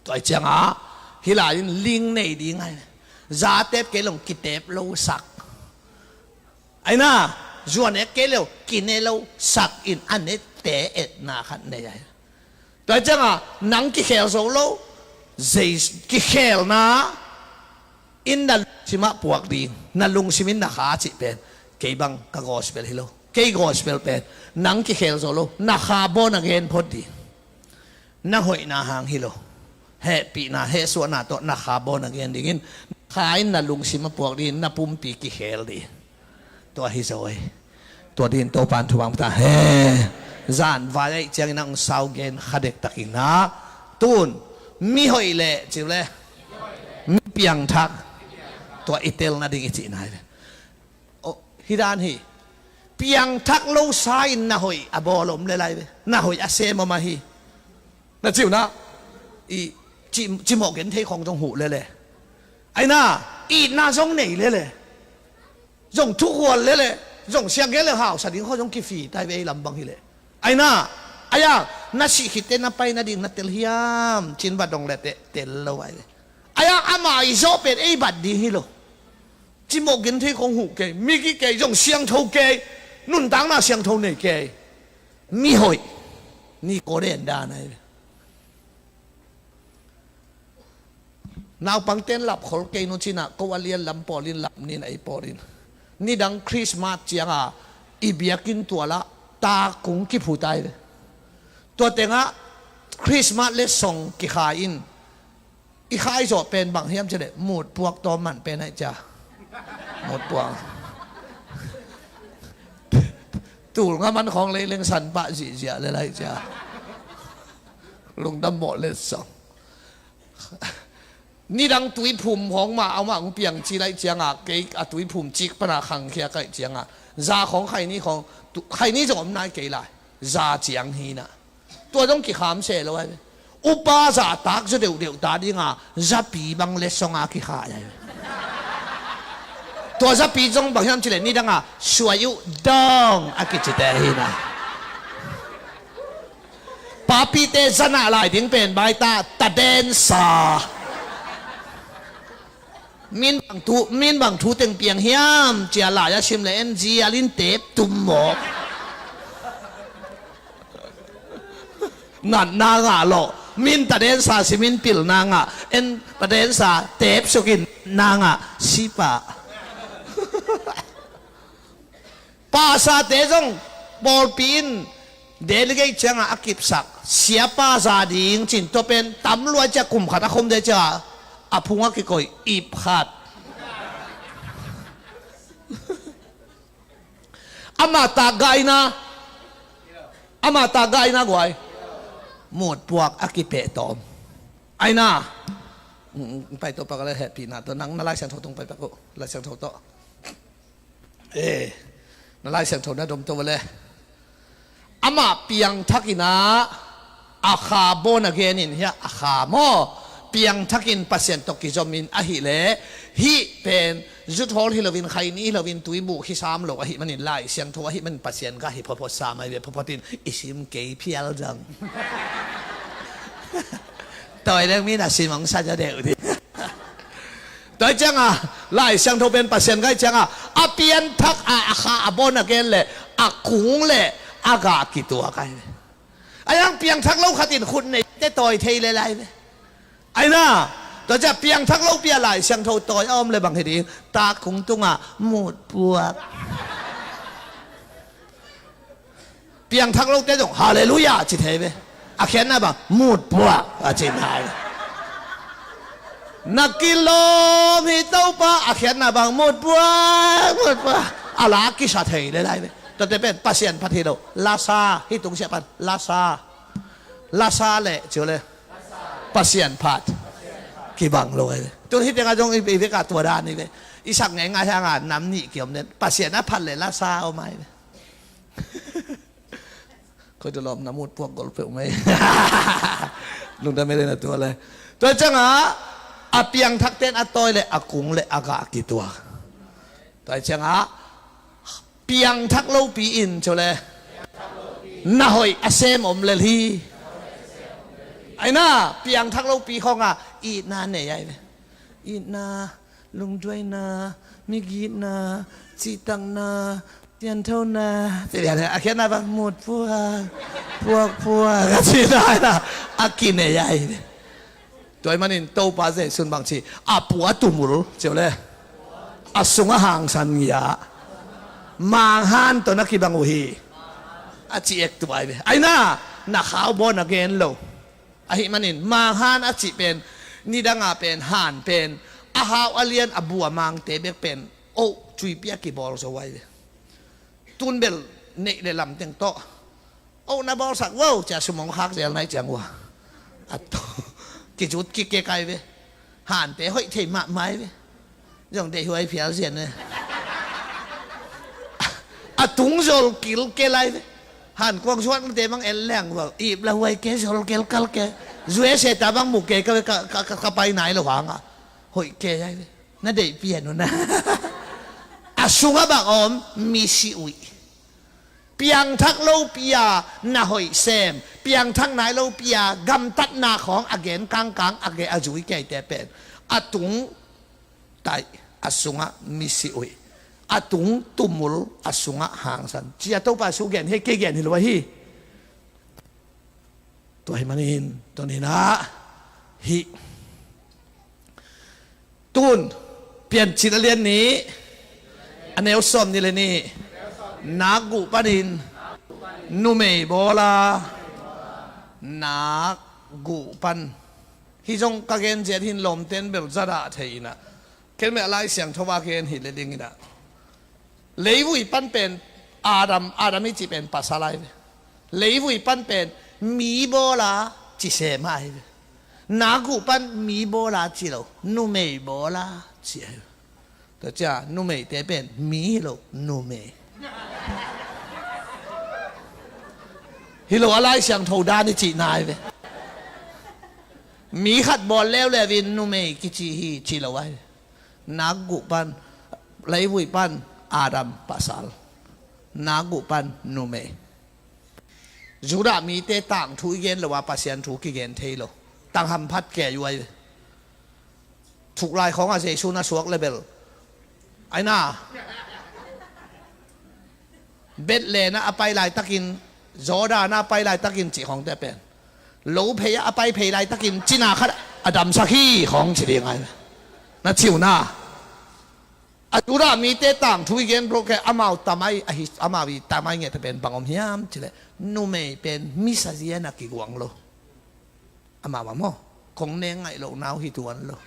Tua ciangah hih lai-in ling nei ding ai. Zatep kei lo kitep lo sak. Aina, zuan ek kei lo kine lo sak in a nette etna khat nei ai. Tua ciangah nang kikhel zo lo, zei kikhelna in na lungsimah puak ding, na lungsim in na kha cih pen kei bang ka gospel hi lo. Kei gospel pen nang kikhel zo lo, na kha bawl na gen phot ding. Na hoihna hang hi lo. Hehpihna, hehsuahna tawh na kha bawl na gen dingin, kha in na lungsim a puak dingin, na pumpi kikhel ding. Tua hi zo ei. Tua dingin Topan thupha pia ta hen. Zanvai aih ciangin a hong sau gen kha dektakin ah, tun mi hoih le, ci uh le, mi piangthak, tua i tel nading i cihna hi ve. Aw, hi dan hi. Piangthak lo sa in na hoih a bawl om le lai ve. Na hoih a sem om ahi. Na ci uh na, i ci, cimawh gen thei khawng zong huh lele. Aina, itna zong nei lele. Zong thukhual lele. Zong siang gen le hausa ding khawng zong kifi tai ve ei lam bang hi le. Aina, aya, na sih khitte na pai nading na tel hiam, cin va dong le te, tel lo ai le. Aya, a Amah i zawh pen ei bat ding hi lo. Cimawh gin thei khong huh kei, migi kei, zong siangtho kei, nuntakna siangtho nei kei. Mihoih, Nikodem dan ahi ve. Naupangte'n lap khol kei nu cinah ko a lian lam pawlin lap nin ei pawlin. Nidang Christmas cianga i biakinn tualah tak kung kiphut ai ve. Tua tengah Christmas letsong kikhai in. I khai zawh pen bang hiam cileh mutpuak tawm man pen aih cia. Mutpuak. Tul nga man khawng leileng san pah zihziah le lai cia. Lungdam mawh letsong. Nidang tuiphum hawng mah a mah hong piang ci laih cianga kei a tuiphum cik pana khangkhia kaih cianga za khawng khaini khawng khaini zong om nai kei lai. Za ciang hina. Tua zong kikham se lo ai. Upa zahtak zaw deuhdeuh ta dinga zapi bang letsonga kikhai ai. Tua zapi zong bang hiam cileh nidanga suai uh dong a kicite hina. Papite zanah lai ding pen baita tadensa. Min bang thu, min bang thu teng piang hiam cia lai a sim le en zialin tep tum maw? Natna ngah lawh. Min tadensa simin pilna ngah en tadensa tep sukin na ngah sipa. Pasate zong pawlpi in delegate cianga a kipsak siapa za ding cin tua pen tam luai cia kum khat a khom de cia a phung a kikoih ip khat. Ama tak gaina ama tak gaina guai mutpuak a kipeh tawm. Aina pai to pak le hehpihna to nang na Lai Siangtho tung pai pak uh Lai Siangtho to. Eh, na Lai Siangtho na dom to le. Amah piangthak inah a kha born again in hia a kha maw? Piangthakin Pasian tawh kizomin ahileh hih pen zuthawl hi loin khaini hi loin tuibuh hi sam lo ahih manin Lai Siangtho ahih manin Pasian ka hi phawphawt sam ahi ve phawphawtin i sim kei phial zang. Tawi leng min a sim ang sa ja deuh ding. Tua cianga Lai Siangtho pen Pasian gai cianga a pianthak a a kha a born again le a kung le a gah kituak ai ve. A yang piangthak lo khatin khut nei te tawi thei le lai ve. Aina tua cia piangthak lo pia Lai Siangtho tawi a om le bang hi ding ta kung tunga mutpuak. Piangthak lote zong halleluia ci thei ve. A khiatna bang mutpuak a ci nai. Na kilawm hi Topa a khiatna bang mutpuak mutpuak a la kisa thei le lai ve. Tate pen Pasian phat hi lo lasa hi tungsiah pan lasa. Lasa le ciu le Pasian phat kibang lo ai ve. Tun hi tengah zong i veka tua dan i ve. I sak ngeingai hanga nam nih kiom nen Pasian a phat le lasa om ai ve. Khoi tu lawm na mut puak gol peuh mai. Lungdam mele na tua lai. Tua cianga a piangthak ten a tawi le a kung le a gah kituak. Tua cianga piangthak lopi in co le na hoih a sem om lel hi. Aina piangthak lopi khawnga itna nei ai ve. Itna lungduaina, migitna, cihtakna, sianthona, a khiatna bang mut puak puak puak a cihna a kinei ai. Tua ahih manin Topa Jesu'n bang ci a pua tumul ciu le a sungah hangsan ngia manghan tawh na kibang uh hi. A ci ek tu ai ve aina na khau bawn a gen lo. Ahih manin manghan a cih pen nidanga pen han pen a hau a lian a bu a mangte bek pen oh cuipi a kibawl zo ai ve. Tun bel neih le lamteng tawh oh na bawlsak vo cia sumong khak zel nai ciang ua a to kizut kikek ai ve. Hante hoih thei mahmah ai ve. Zong deihhuai phial zian ve. A tung zol kilkel ai ve. Han kuang suat mate mang en leng vo ip la huai ke zol kelkal ke. Zue se ta bang mu ke ka, ka, ka, ka pai nai lo hanga hoih ke ai ve. Na deih pian uh na a sungah bak om misi uih. Piangthak lopi-a na hoih sem, piangthak nai lopi-a gamtatna khawng a gen kangkang a ge a zui keite pen a tung taih a sungah misi uih, a tung tumul a sungah hangsan. Cia Topa Jesu gen hi, kei gen hi lo ahi. Tua hi manin tuni-in ah hih tun Piancil a lian nih, a neu sawm nih le nih, nak guh panin numei bawla, nak guh pan. Hih zong ka gen ziat hin lawmten bel zadah thei inah, ken meh Lai Siangtho a gen hi le ding inah, leivui pan pen Adam, Adam i cih pen pasal ahi ve. Leivui pan pen mi bawla ci sem ahi ve. Nak guh pan mi bawla ci lo, numei bawla ci ahi ve. Tua cia numeite pen mi hi lo, numei hi lo, a Lai Siangtho dan i cihna ahi ve. Mi khat bawl leuleu in numei kici hi ci lo ahi ve. Nak guh pan, leivui pan Adam pasal, nak guh pan numei. Judah mite tangthu i gen lo a Pasian thu kigen thei lo. Tang hamphat kei uh ahi ve. Thuklai khawngah Jesu na suak le bel, ai na, Bethlehem ah a pai laitakin, Jordan ah a pai laitakin cih khawngte pen, lo phei ah a pai phei laitakin cina khat a damsak hi khawng ci ding ahi. Na ci uh na, a Judah mite tangthu i gen broke amau tamai ahi, amau i tamai ngehte pen bang om hiam cileh, numei pen misa zian a kiguang lo. Amau a maw, kong neng ngaih loh nau hi tuan lo.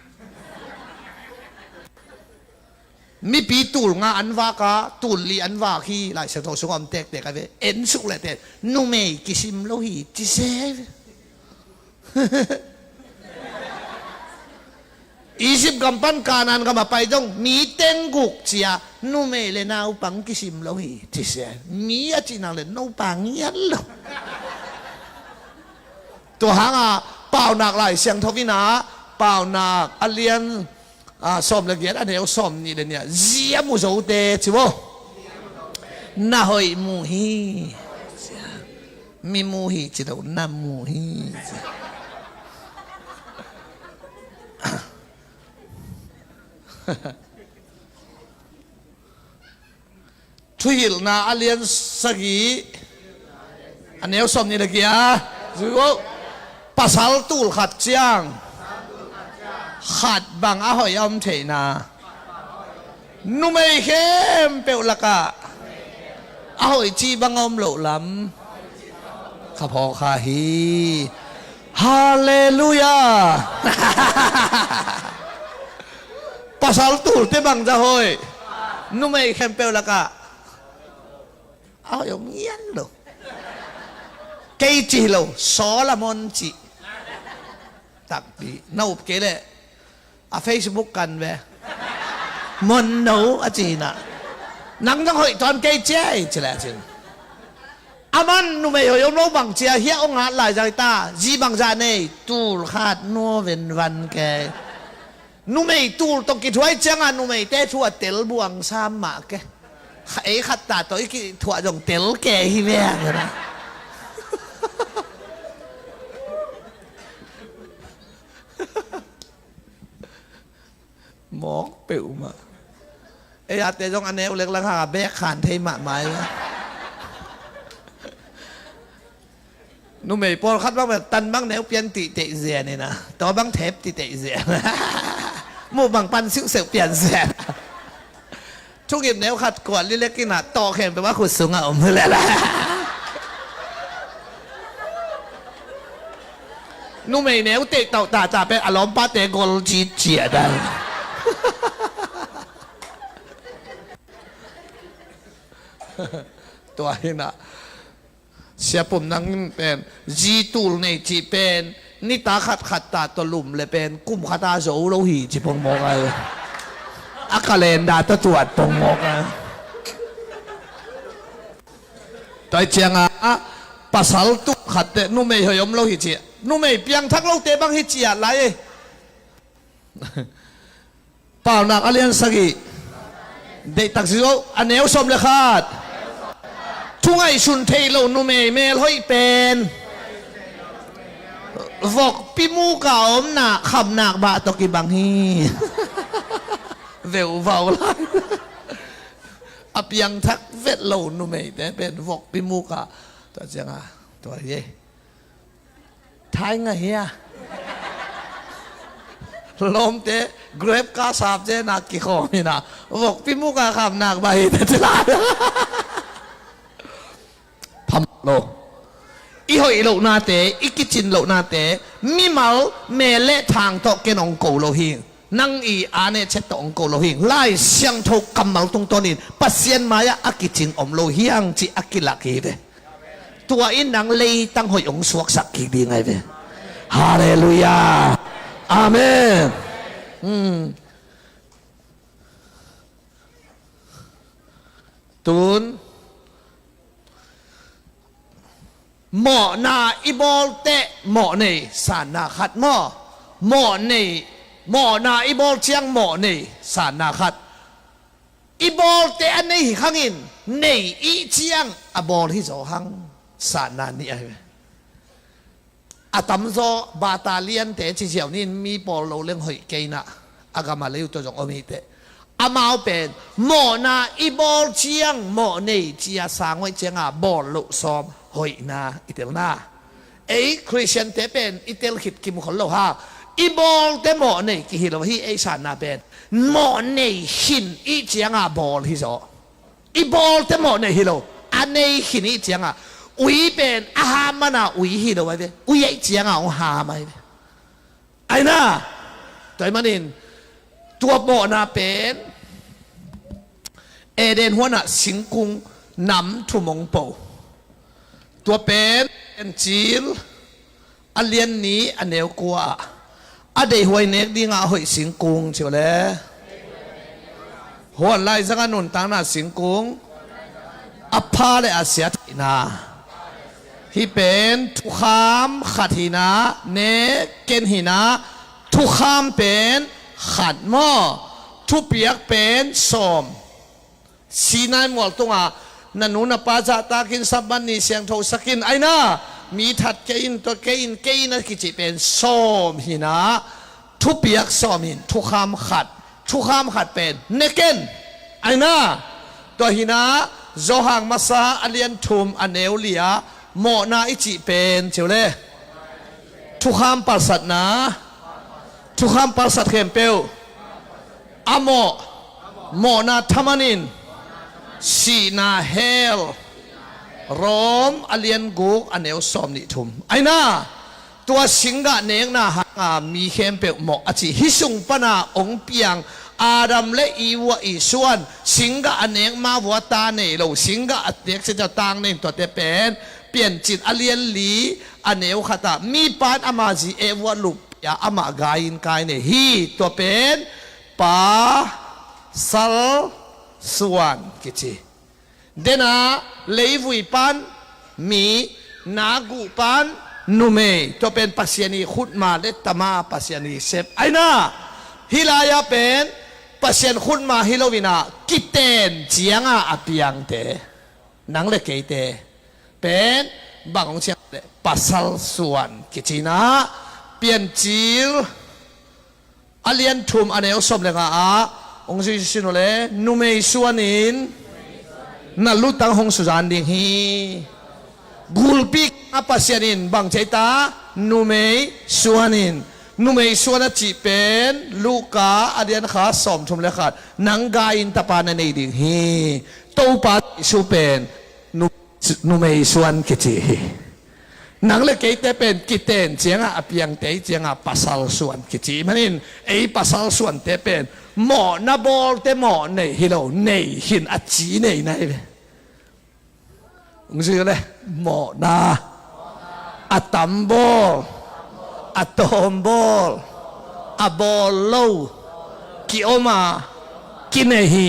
Mipi tul nga an vak a, tul li an vak hi, Lai Siangtho sungah om tektek a ve. En suk leh ten numei kisim lo hi ci se. Egypt gam pan Kanaan gam a pai zong mi teng guk cia, numei le naupang kisim lo hi ci se. Mi a cih nak le nupa ngiat lo. Tua hangah Paunak Lai Siangtho in ah, Paunak a lian, ah, sawm le giat, a neu sawm nih le nih ah, zia mu zote ci maw? Na hoih mu hi. Mi mu hi ci lo, na mu hi. Thuhilhna a lian sagih, a neu sawm nih le giat, zui uh. Pasal tul khat ciang khat bang a hoih a om theihna, numei khempeuh lakah a hoih cih bang a om loh lam kha phawk kha hi. Halleluiah. Pasal tulte bangzah hoih? Numei khempeuh lakah a hoih om ngian lo. Kei cih lo, Solomon cih takpi. Na up kei leh a Facebook kan ve. Mon no a ci hi na. Nang zong hoih tuan kei ciai ci leh a cin. Aman numei hoih om lo bang cia hiah ong at lai zai ta, zi bangzah nei, tul khat nuaven van kei. Numei tul tawh kithuai ciangah numeite thu a tel buang sam mah ke. Ei khat ta tawh i kithuah zong tel ke hi ve a. Mawk peuhmah. Ei ate zong a neu lek lang hang a bek khan thei mahmah hi. Numei pawlkhat bang bel tan bang neu pian tih teih zian hi na, tua bang thep tih teih zian. Muh bang pan siuhseuh pian zian. Thugim neu khat kuat lilek in ah tawh khempeuh a khut sungah om hi leh la. Numei neu teih tauh tata pen a lawmpate gol citciat a. Tua hi na. Sia Pum Nang in pen zi tul nei cih pen nitak khat khat ta tawh lum le pen kum khat a zo lo hi ci pongmawk a. A calendar tawh tuat pongmawk a. Tua hi ciangah pasal tul khat teh numei hoih om lo hi ci. Numei piangthak lote bang hi ci a lai. Paunak a lian sagih. Deihtak zi zo, a neu sawm le khat. Thu ngaihsun thei lo numei melhoih pen vokpi muka omna khamnak bah tawh kibang hi. Veuvau lai. A piangthak vet lo numeite pen vokpi muka. Tua cianga tua hi. Thai ngah hia? Lawmte grep ka sap cena kikhawm hina. Vokpi muka khamnak bah hi ta ci lai. Phamawh lo. I hoih lohnate, i kicin lohnate, mimal mel le thang tawh ken hong ko lo hi. Nang i ane chet tawh hong ko lo hi. Lai Siangtho kammal tungtawnin Pasian mai-ah a kicing om lo hiang cih a kilak hi ve. Tua in nang leitang hoih hong suaksak kik ding ahi ve. Halleluiah. Amen. Hmm. Tun mawhna i bawl teh mawh nei sanna khat maw? Mawh nei, mawhna i bawl ciang mawh nei sanna khat. I bawl teh a nei hi khangin nei i ciang a bawl hi zaw hang sanna nih ahi ve. A tamzaw battalion-te ci ziau nin mi pawl lo leng hoih kei na, a gam a lei uh tawh zong om hi teh. Amau pen mawhna i bawl ciang mawh nei cia sang hoih cianga bawl loh sawm hoihna i telna. Ei Khristian-te pen i tel khit kimu khol lo ha. I bawl teh mawh nei kihi lo hi. Ei sanna pen mawh nei khin i cianga bawl hi zaw. I bawl teh mawh nei hi lo. A nei khin i cianga ui pen a ham mana ui hi lo ahi ve. Ui ahi cianga hong ham ahi ve. Aina tua i manin tua mawhna pen Eden huanah singkung nam thum hong po. Tua pen Encil a lian nih a neu kua ah a deihhuai nek dingah a hoih singkung ci uh le. Huan laizang a nuntakna singkung a pha le a sia theihna. Hih pen thukham khat hina, ne ken hina, thukham pen khat maw, thupiak pen sawm. Sinai mual tungah na nu na pa zahtakin Sabbath ni siangthosakin aina mi that kei in tua kei in kei in a kicih pen sawm hina, thupiak sawm hin thukham khat, thukham khat pen neken aina. Tua hina Johan masa a lian thum a neu lia mawhna i cih pen ci uh le. Thukham palsatna, thukham palsat khempeuh a mawh, mawhna thaman in sihna hell. Rom a lian guk a neu sawm nih thum aina. Tua singgah nekna hanga mi khempeuh mawh a ci. Hih sung pana hong piang Adam le Eve uh a i suan singgah a nek ma vua ta nei lo, singgah a nek cia tang nei tuate pen Piancil a lian li a neu khatah mipan ama zi Eve uh a lup pia amah gai in kai nei hi. Tua pen pasal suan kici. Dena leivui pan mi, na guh pan numei, tua pen Pasian i khutma le tama Pasian i sep aina. Hih lai-ah pen Pasian khutma hi lo inah kiten cianga a piangte, nang le keite pen bang hong ciang le pasal suan kicinah Piancil a lian thum a neu sawm le nga ah hong zui sin uh le numei suanin na lutang hong suzan ding hi. Gulpi a Pasian in bang ci ta? Numei suanin. Numei suan a cih pen Luka a lian kha sawm thum le khat nang gai in tapa na nei ding hi. Topa Jesu pen nu-, numei suan kici hi. Nang le keite pen kiten cianga a piangte cianga pasal suan kici manin ei pasal suante pen mawhna bawlte mawh nei hi lo, nei hin a ci nei na hi ve. Hong zui le mawhna a tambawl, a tawmbawl, a bawl lo, kiom a kinei hi.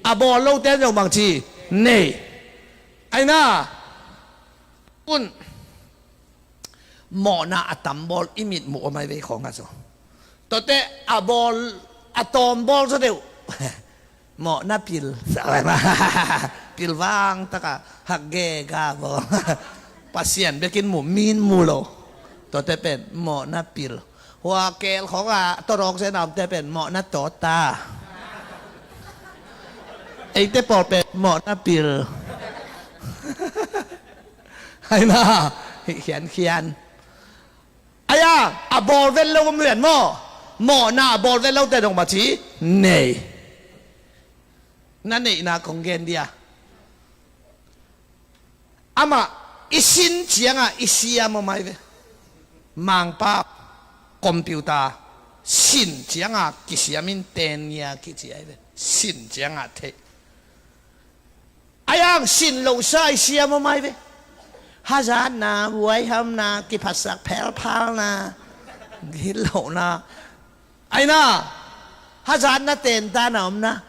A bawl lote zong bang ci nei. Aina un mawhna a tambawl i mitmuh om ai vei khawng a zo. Tuate a bawl a tawmbawl zaw deuh mawhna pil. pilvang taka hak gega bo. Pasian bekin mu, min mu lo. Tuate pen mawhna pil. Hua kel khawngah tawdawk zen a omte pen mawhna tawta. Eite pawl pen mawhna pil. Aina, hih khiankhian. Aia, a bawl vet lo om lian maw? Mawhna a bawl vet lote dong maci nei. Na neihna kong gen dia. Amah i sin ciangah i siam om ai ve. Mangpa, computer, sin ciangah kisiamin tenia kici ai ve. Sin ciangah theih. Aiang sin losa i siam om ai ve. Hazatna, vuaihamna, kiphatsak phelphalna, gitlohna. Aina, hazatna tentana omna.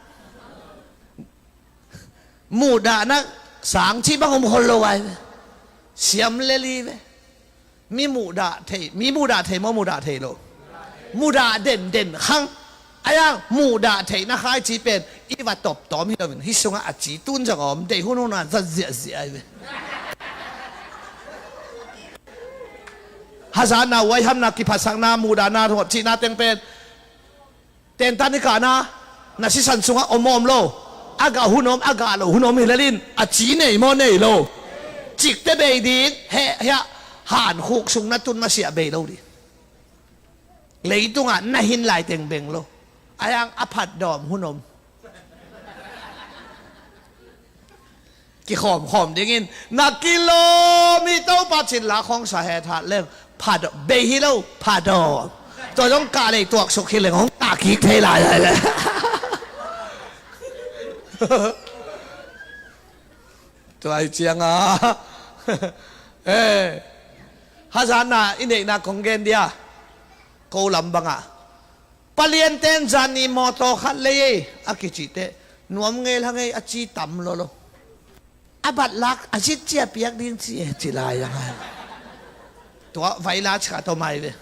Muhdahna sang cih bang om khol lo ai ve. Siam lel hi ve. Mi muhdah thei, mi muhdah thei maw, muhdah thei lo? Muhdah denden khang. Aiang muhdah theihna khai ci pen i va tawptawm hi loin hih sungah a ci tun zong a om, deih hunhun a zat ziahziah ai ve. Hazatna, vuaihamna, kiphatsakna, muhdahna, cihna teng pen Tentan i kahna, na sisan sungah om maw om lo? A gah hun om, a gah lo hun om hi lelin, a ci nei maw nei lo? Cikte bei ding, heh, hiah, hankhuk sung na tun masiah bei lo ding. Leitungah na hin lai teng beng lo. Aiang a phatdawm hun om. Kikhawmkhawm dingin na kilawm hi, Topa cin la khawng sa he that leng pha dawh, bei hi lo, pha dawh. Tua zong kah lei tuaksuk hi leng hong kah kik thei lai lai le. Tua hi cianga eh, hazatna i neihna kong gen dia. Ko lam bangah Palianten zan ni mawtaw khat lei ei a kicihte nuam ngei hang ei, a ci tam lolo. A batlak a zit cia piak ding ci e ci lai ang hai. Tua vaila ci kha tawh mai ve.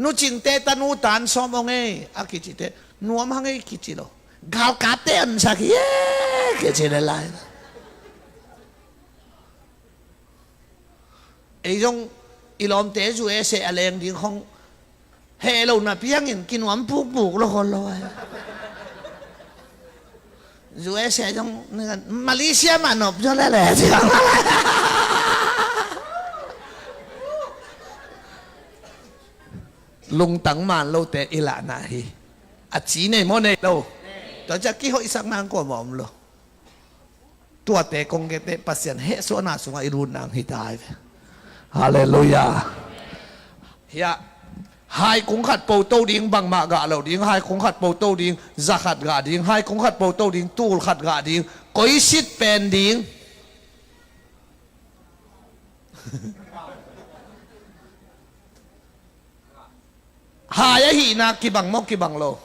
Nucingte tanu tan sawm ong ei a kicihte nuam hang ei kici lo. Galkapte ansak hi e kici le lai. Ei zong i lawmte zu e seh a leng ding khong heh lo napi hangin kinuam pukpuk lo khol lo ai. Zu e seh zong Malaysia mah nop zaw lele. Lungtang man lote i lahna hi. A ci nei maw nei lo? Tua ciah kihoihsak nang kua maw om lo? Tuate kong genteh Pasian hehsuahna sungah i lut nang hi ta hi ve. Halleluiah. Hiah hai kung khat poto ding, bangmah gah lo ding, hai kung khat poto ding, za khat gah ding, hai kung khat poto ding, tul khat gah ding, koisit pen ding. Hai a hihna kibang maw kibang lo?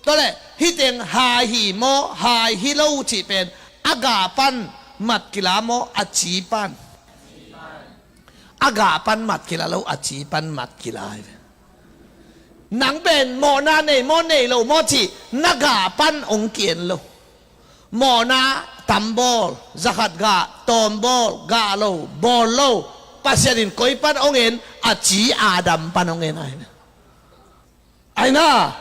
Tuale hih teng hai hi maw hai hi lo cih pen a gah pan mat kila maw a ci pan? A gah pan mat kila lo, a ci pan mat kila hi ve. Nang pen mawhna nei maw nei lo maw cih na gah pan hong kien lo. Mawhna tam bawl, za khat gah, tawm bawl, gah lo, bawl lo. Pasian in koi pan hong en? A ci Adam pan hong en ahi. Aina.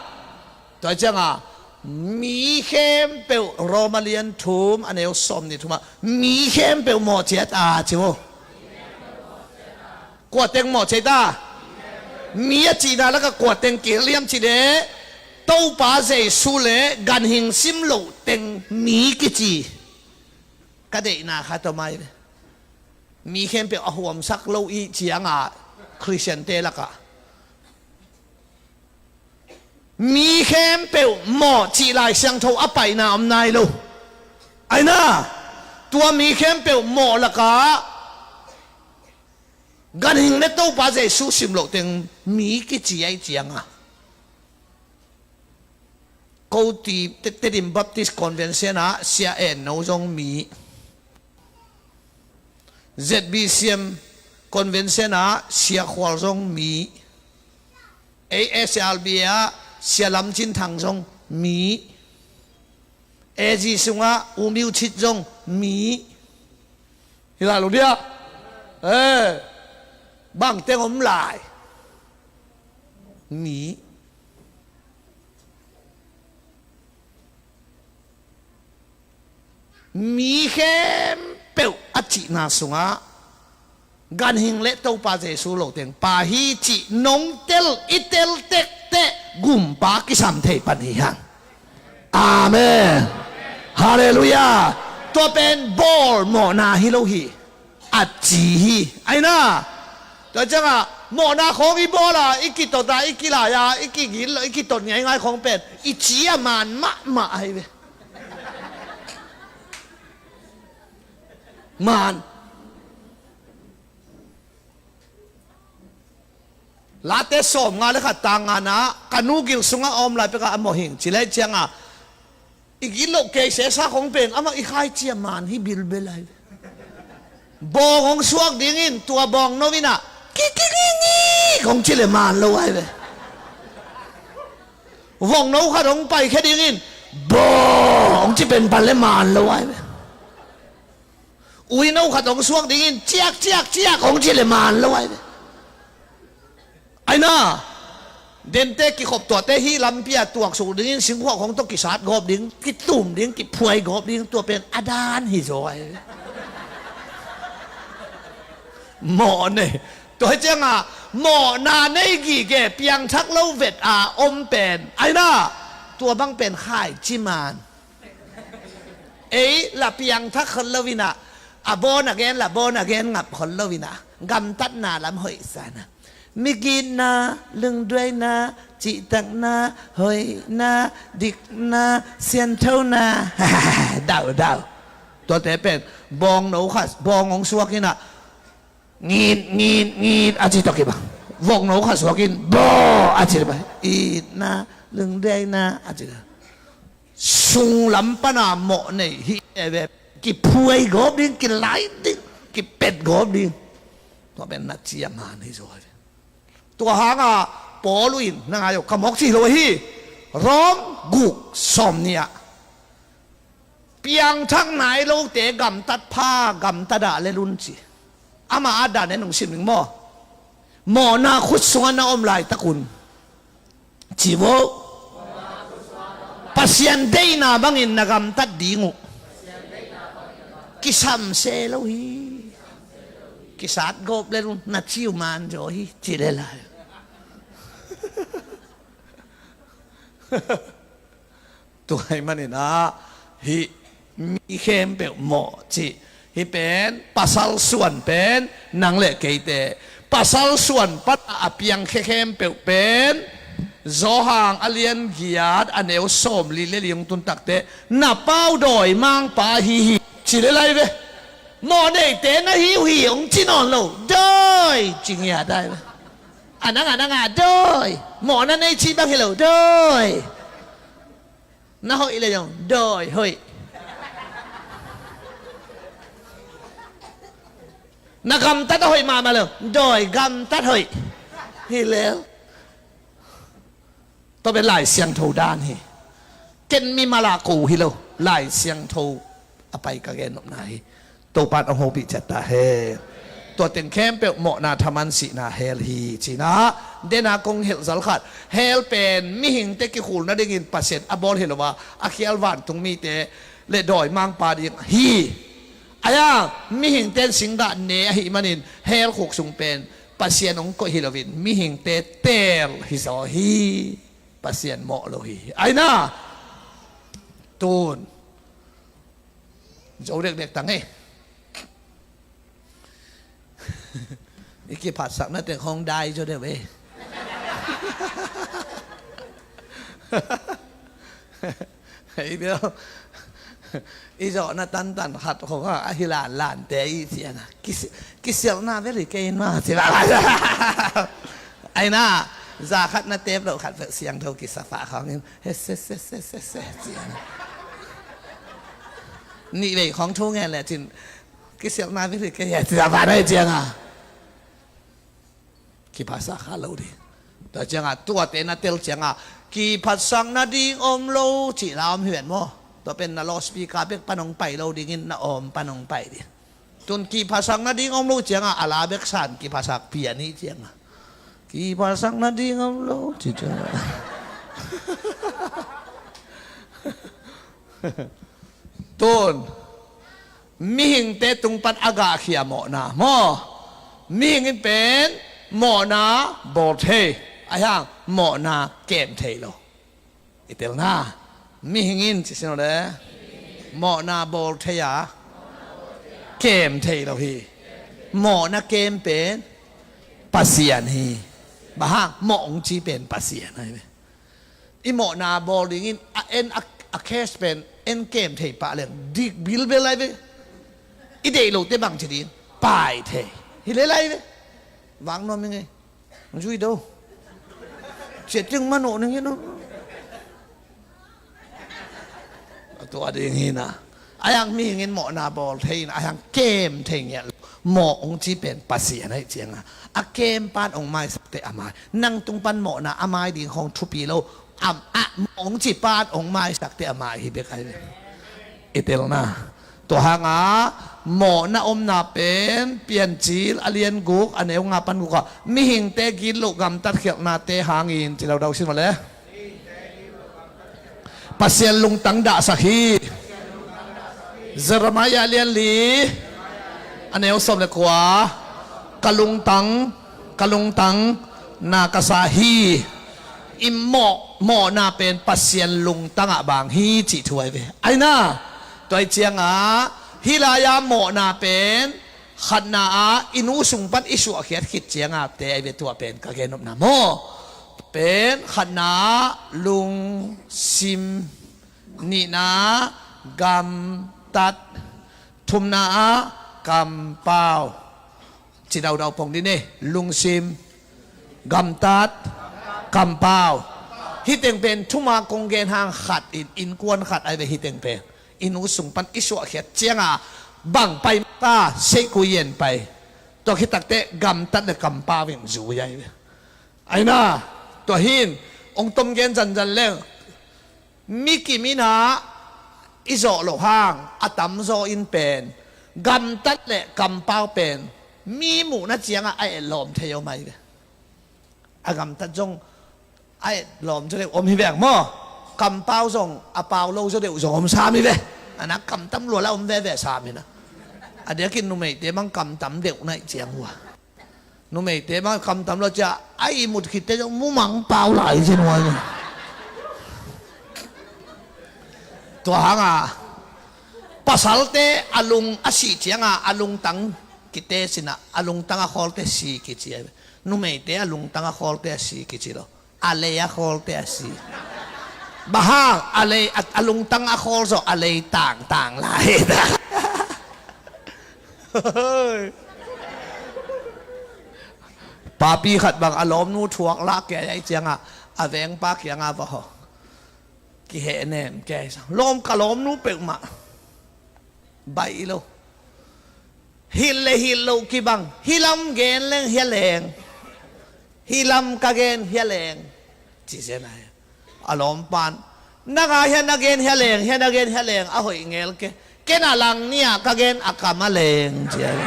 Tua cianga mi khempeuh, Roma lian thum a neu sawm nih thumah mi khempeuh mawh ciat a ci maw? Kua teng mawh ciat ta? Mi a cihna lakah kua teng kihel hiam cih leh Topa Jesu le ganhing sim loh teng mi kici. Ka deihna kha tawh mai ve. Mi khempeuh a huamsak lo i cianga Khristiante lakah mi khempeuh mawh cih Lai Siangtho a paina om nai lo. Aina, tua mi khempeuh mawh lakah ganhing le Topa Jesu sim loh teng mi kici ai cianga. Ko ti Te-, Tedim Baptist Convention ah Sia En No zong mi. Z B C M Convention ah Sia Khual zong mi. A S L B ah Sia Lam Cin Thang zong mi. A G sungah U Myo Chit zong mi hi lai lo dia. Eh, bang teng om lai. Mi. Mi khempeuh a cihna sungah ganhing le Topa Jesu lo teng pa hi cih nong tel, i tel tektek gumpa kisam thei pan hi hang. Amen. Halleluiah. Tua pen bawl mawhna hi lo hi. A ci hi. Aina. Tua ciangah mawhna khawng i bawl a, i kitot a, i kilai a, i kigil lo, i kitot ngaingai khawng pen i ci a man mahmah ahi ve. Man. Late sawmnga le khat tang ngana, ka nu gil sungah a om lai pekah a mawh hing ci leh ciangah i gil loh kei sesa khawng pen amah i khaici a man hi bilbel ahi ve. Bawng hong suak dingin tua bawng no inah kikikiki hong ci le man lo ahi ve. Vong no khat hong paikhia dingin bawng hong ci penpan le man lo ahi ve. Ui no khat hong suak dingin ciak ciak ciak hong ci le man lo ahi ve. Aina. Dente kikhop tuahte hih lampi ah tuaksuk dingin singkhuak hong tawh kisat gawp ding, kitum ding, kiphuai gawp ding, tua pen a dan hi zaw ahi ve. Mawh nei. Tua hi ciangah mawhna nei gige piangthak lo vet a om pen aina. Tua bang pen khaici man. Ei la piangthak khol lo inah, a bawn a gen la bawn a gen ngap khol lo inah gamtatna lam hoih sana. Migitna, lungduaina, cihtakna, hoihna, dikna, sianthona. Dau dau. Tuate pen bawng no khat bawng hong suak inah ngit ngit ngit a ci tawh kibang. Vok no khat suakin baw a ci le bang. Itna, lungduaina a ci le. Sunglam pana mawh nei hi e ve. Kiphuai gawp ding, kilai ding, kipet gawp ding. Tua pen na ci a man hi zaw ve. Tua hanga Paul in na ngai uh ka mawk ci lo hi. Rom guk sawm nih ah piangthak nai lote gamtat pha, gamtat ah le lun ci. Ama a dan en hong sim ning maw? Mawhna khut sungah na om laitakun ci vo. Pasian deihna bangin na gamtat ding uh kisam se lo hi. Kisat gawp le lun na ci uh man zaw hi ci le lai. Tua ahih manin ah hih mi khempeuh mawh cih hih pen pasal suan pen nang le keite pasal suan pan a piangkhia khempeuh pen Johan a lian giat a neu sawmli le li hong tun takteh na pau dawi mangpa ahi hi ci le lai ve. Mawh neite na hi uh hi hong ci nawn lo dawi ci ngiat ai ve. A nang a nang a dawi. Mawhna nei cih bang hi lo dawi. Na hoih le zong dawi hoih. Na gamtat a hoih mahmah lo dawi gamtat hoih. Hi lel. Tua pen Lai Siangtho dan hi. Ken mimal a ko uh hi lo. Lai Siangtho a pai ka gen nopna hi. Topa in a hopih ciat ta hen. Tua teng khempeuh mawhna, thaman, sihna, hell hi cihna. Dena kong hilh zal khat, hell pen mihingte kikhul nadingin Pasian a bawl hi lo a, a khial vantung mite le dawimangpa ding hi. Aia mihingte in singgah ne ahih manin hell khuk sung pen Pasian hong koih hi loin mihingte teel hi zaw hi. Pasian mawh lo hi. Aina. Tun zo dekdek tang ei. I kiphatsakna teng hong dai zaw deuh ei. Ei bel i zawhna tantan khat hong a hi lanlante i ciana kisialhna vel hi kei in ma ci. Aina za khat na tep loh khat peuh siangtho kisapah khawngin he se se se se se ciana. Nih vei khawng thu ngen le cin kisialhna vel hi kei a ci a pha nai cianga. Kiphatsak kha lo ding. Tua cianga tuate na tel cianga kiphatsak nading om lo cih la om hi ven maw? Tua pen na loudspeaker bek pan hong pai lo dingin na awm pan hong pai ding. Tun kiphasak nading om lo ciangah a la bek san kiphasak pian hi ciangah. Kiphasak nading om lo ci ciangah. Tun mihingte tung pan a gahkhia mawhna maw? Mihing in pen mawhna bawl thei, a hiang mawhna kem thei lo. I telna, mihing in ci sin aw le, mawhna bawl thei a, kem thei lo hi. Mawhna kem pen Pasian hi. Bang hang? Mawh hong ci pen Pasian ahi ve. I mawhna bawl dingin a en a, a cash pen en kem thei pah leng dik bilbel lai ve. I deih lote bang ci ding? Pai thei hi le lai ve. Vak nuam i ngei. Zui do. Ciat ding manawh ning hi no. A tua ding hi na. A hiang mihing in mawhna bawl thei in a hiang kem thei ngiat lo. Mawh hong ci pen Pasian ahi cianga a kem pan hong maisak teh a mai. Nang tung pan mawhna a mai ding hong thupi lo. Am a mawh hong ci pan hong maisak teh a mai hi bek ahi ve. I telna. Tua hanga mawhna omna pen Piancil a lian guk a neu nga pan guk ah mihingte gitloh gamtat khialhnate hangin ci lo dau sin mawle. Pasian lungtang dahsak hi. Jeremiah lian li a neu sawm le kua. Ka lungtang, ka lungtang na ka sa hi. I mawh, mawhna pen Pasian lungtangah bang hi cih thu ahi ve. Aina, tua hi ciangah hih lai-a mawhna pen khatna ah i nu sung pan i suahkhiat khit ciangah te ahi ve, tua pen ka gen nopna maw? Pen khatna ah lungsim, nihna ah gamtat, thumna ah kampau. Ci daudau pong dih ni. Lungsim, gamtat, kampau. Hih teng pen thuma kong gen hang khat in, innkuan khat ahi ve hih teng pen. I nu sung pan i suahkhiat cianga bang pai mata seihkui yen pai. Tua khit takteh gamtat le kampau in zui ahi ve. Aina, tua hin hong tom gen zanzan leng. Mi kim in ah i zawh loh hang a tamzaw in pen gamtat le kampau pen mi muhna ciangah a etlawm thei om ahi ve. A gamtat zong a etlawm zaw deuh om hi veng maw? Kampau zong a pau lo zaw deuh zong om sam hi ve. A nak kamtam lua la om veve sam hi na. A diakin numeite bang kamtam deuh naih ciang uh a. Numeite bang kamtam lo cia a ihmut khitte zong mumang pau lai ci nuai. Tua hanga pasalte a lung a sih cianga a lungtang kite sinah a lungtang a khawlte si kici ahi ve. Numeite a lungtang a khawlte a si kici lo. A lei a khawlte a si. Bang hang a lei a, a lungtang a khawl zaw a lei tangtang lai. Papi khat bang a lawmnu thuak lak kia ahi cianga a vengpa kianga va haw. Kihehnem kia ahi sang lawm ka lawmnu peuhmah. Baih lo. Hilh le hilh loh kibang. Hih lam gen leng hia leng. Hih lam ka gen hia leng. Ci zen ahi. A lawmpan. Nang a hia na gen hia leng, hia na gen hia leng. A hoih ngel ke. Ken a lang nia ka gen a kam a leng. Ci ahi.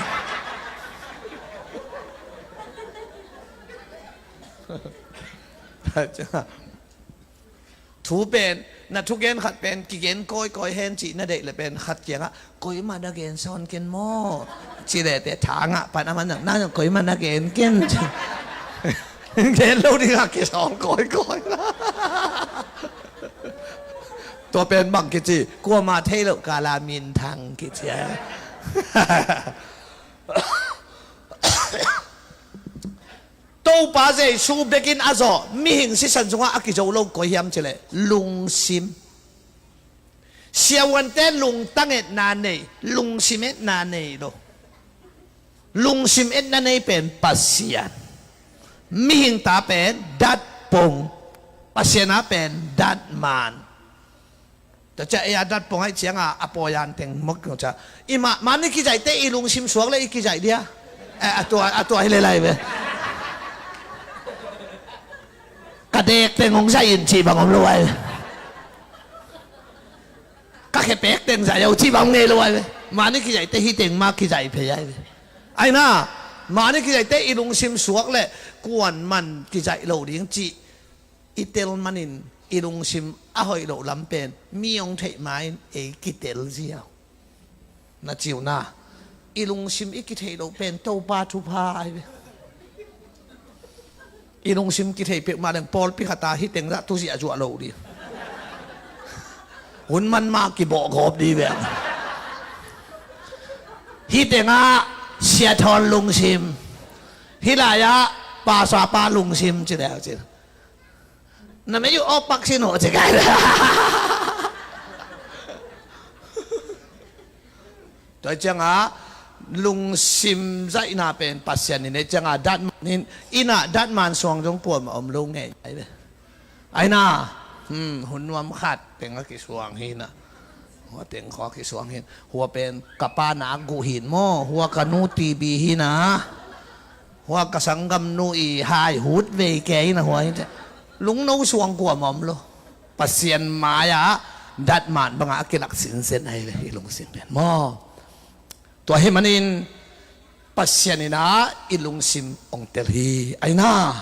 Thu pen, na thugen khat pen kigen kawikawi hen cih na deih le pen khat kiangah koimah na gen sawn ken maw? Ci lete thangah pan a man nang nang koimah na gen ken ci. Gen lo dingah kisawl kawikawi. Tua pen bang kici, kuamah thei loh kala minthang kici a. Topa Jesu bekin a zawh mihing sisan sungah a kizo lo koi hiam cileh lungsim. Siavuante lungtang etna nei, lungsim etna nei lo. Lungsim etna nei pen Pasian. Mihing ta pen datpong. Pasian a pen datman. Tua cia ei a datpong aih cianga a pawian teng mok cia i mah mani kizaihte i lungsim suak le i kizaih dia. Eh, a tua a tua hi le lai ve. Ka dek teng hong zaih in cih bang om lo ai. teng zaih lo cih bang nei lo ai ve. Mani kizaihte hih teng mah kizaih phei ai ve. Aina, mani kizaihte i lungsim suak leh kuaman kizaih lo ding cih i tel manin i lungsim a hoih loh lam pen mi hong theih ma-in ei kitel ziau. Na ciuhna, i lungsim i kitheih loh pen Topa thupha ai ve. I lungsim kitheih peuhmah leng pawlpi khata hih teng zah tuziah zuah lo ding. Hun man mah kibawhgawp ding ve. Hih tengah siathawn lungsim, hih lai-ah pastor pa lungsim ci leu cin. Na mei uh awkpak sin uh ci kai. Tua ciangah lungsim zaihna pen Pasian in ei ciangah datman in, innah datman suang zong kuamah om lo ngei ai ve. Aina, hmm, hun nuam khat tengah kisuang hinah. Hua teng khua kisuang hin. Hua pen ka pa nak guh hin maw, hua ka nu T B hinah. Hua ka sanggamnu i hai hut vei kei na hua hi te. Lungno suang kuamah om lo. Pasian mai-ah datman bangah a kilak sinsen ai ve i lungsim pen maw. Tua hi manin Pasian innah i lungsim ong tel hi. Aina,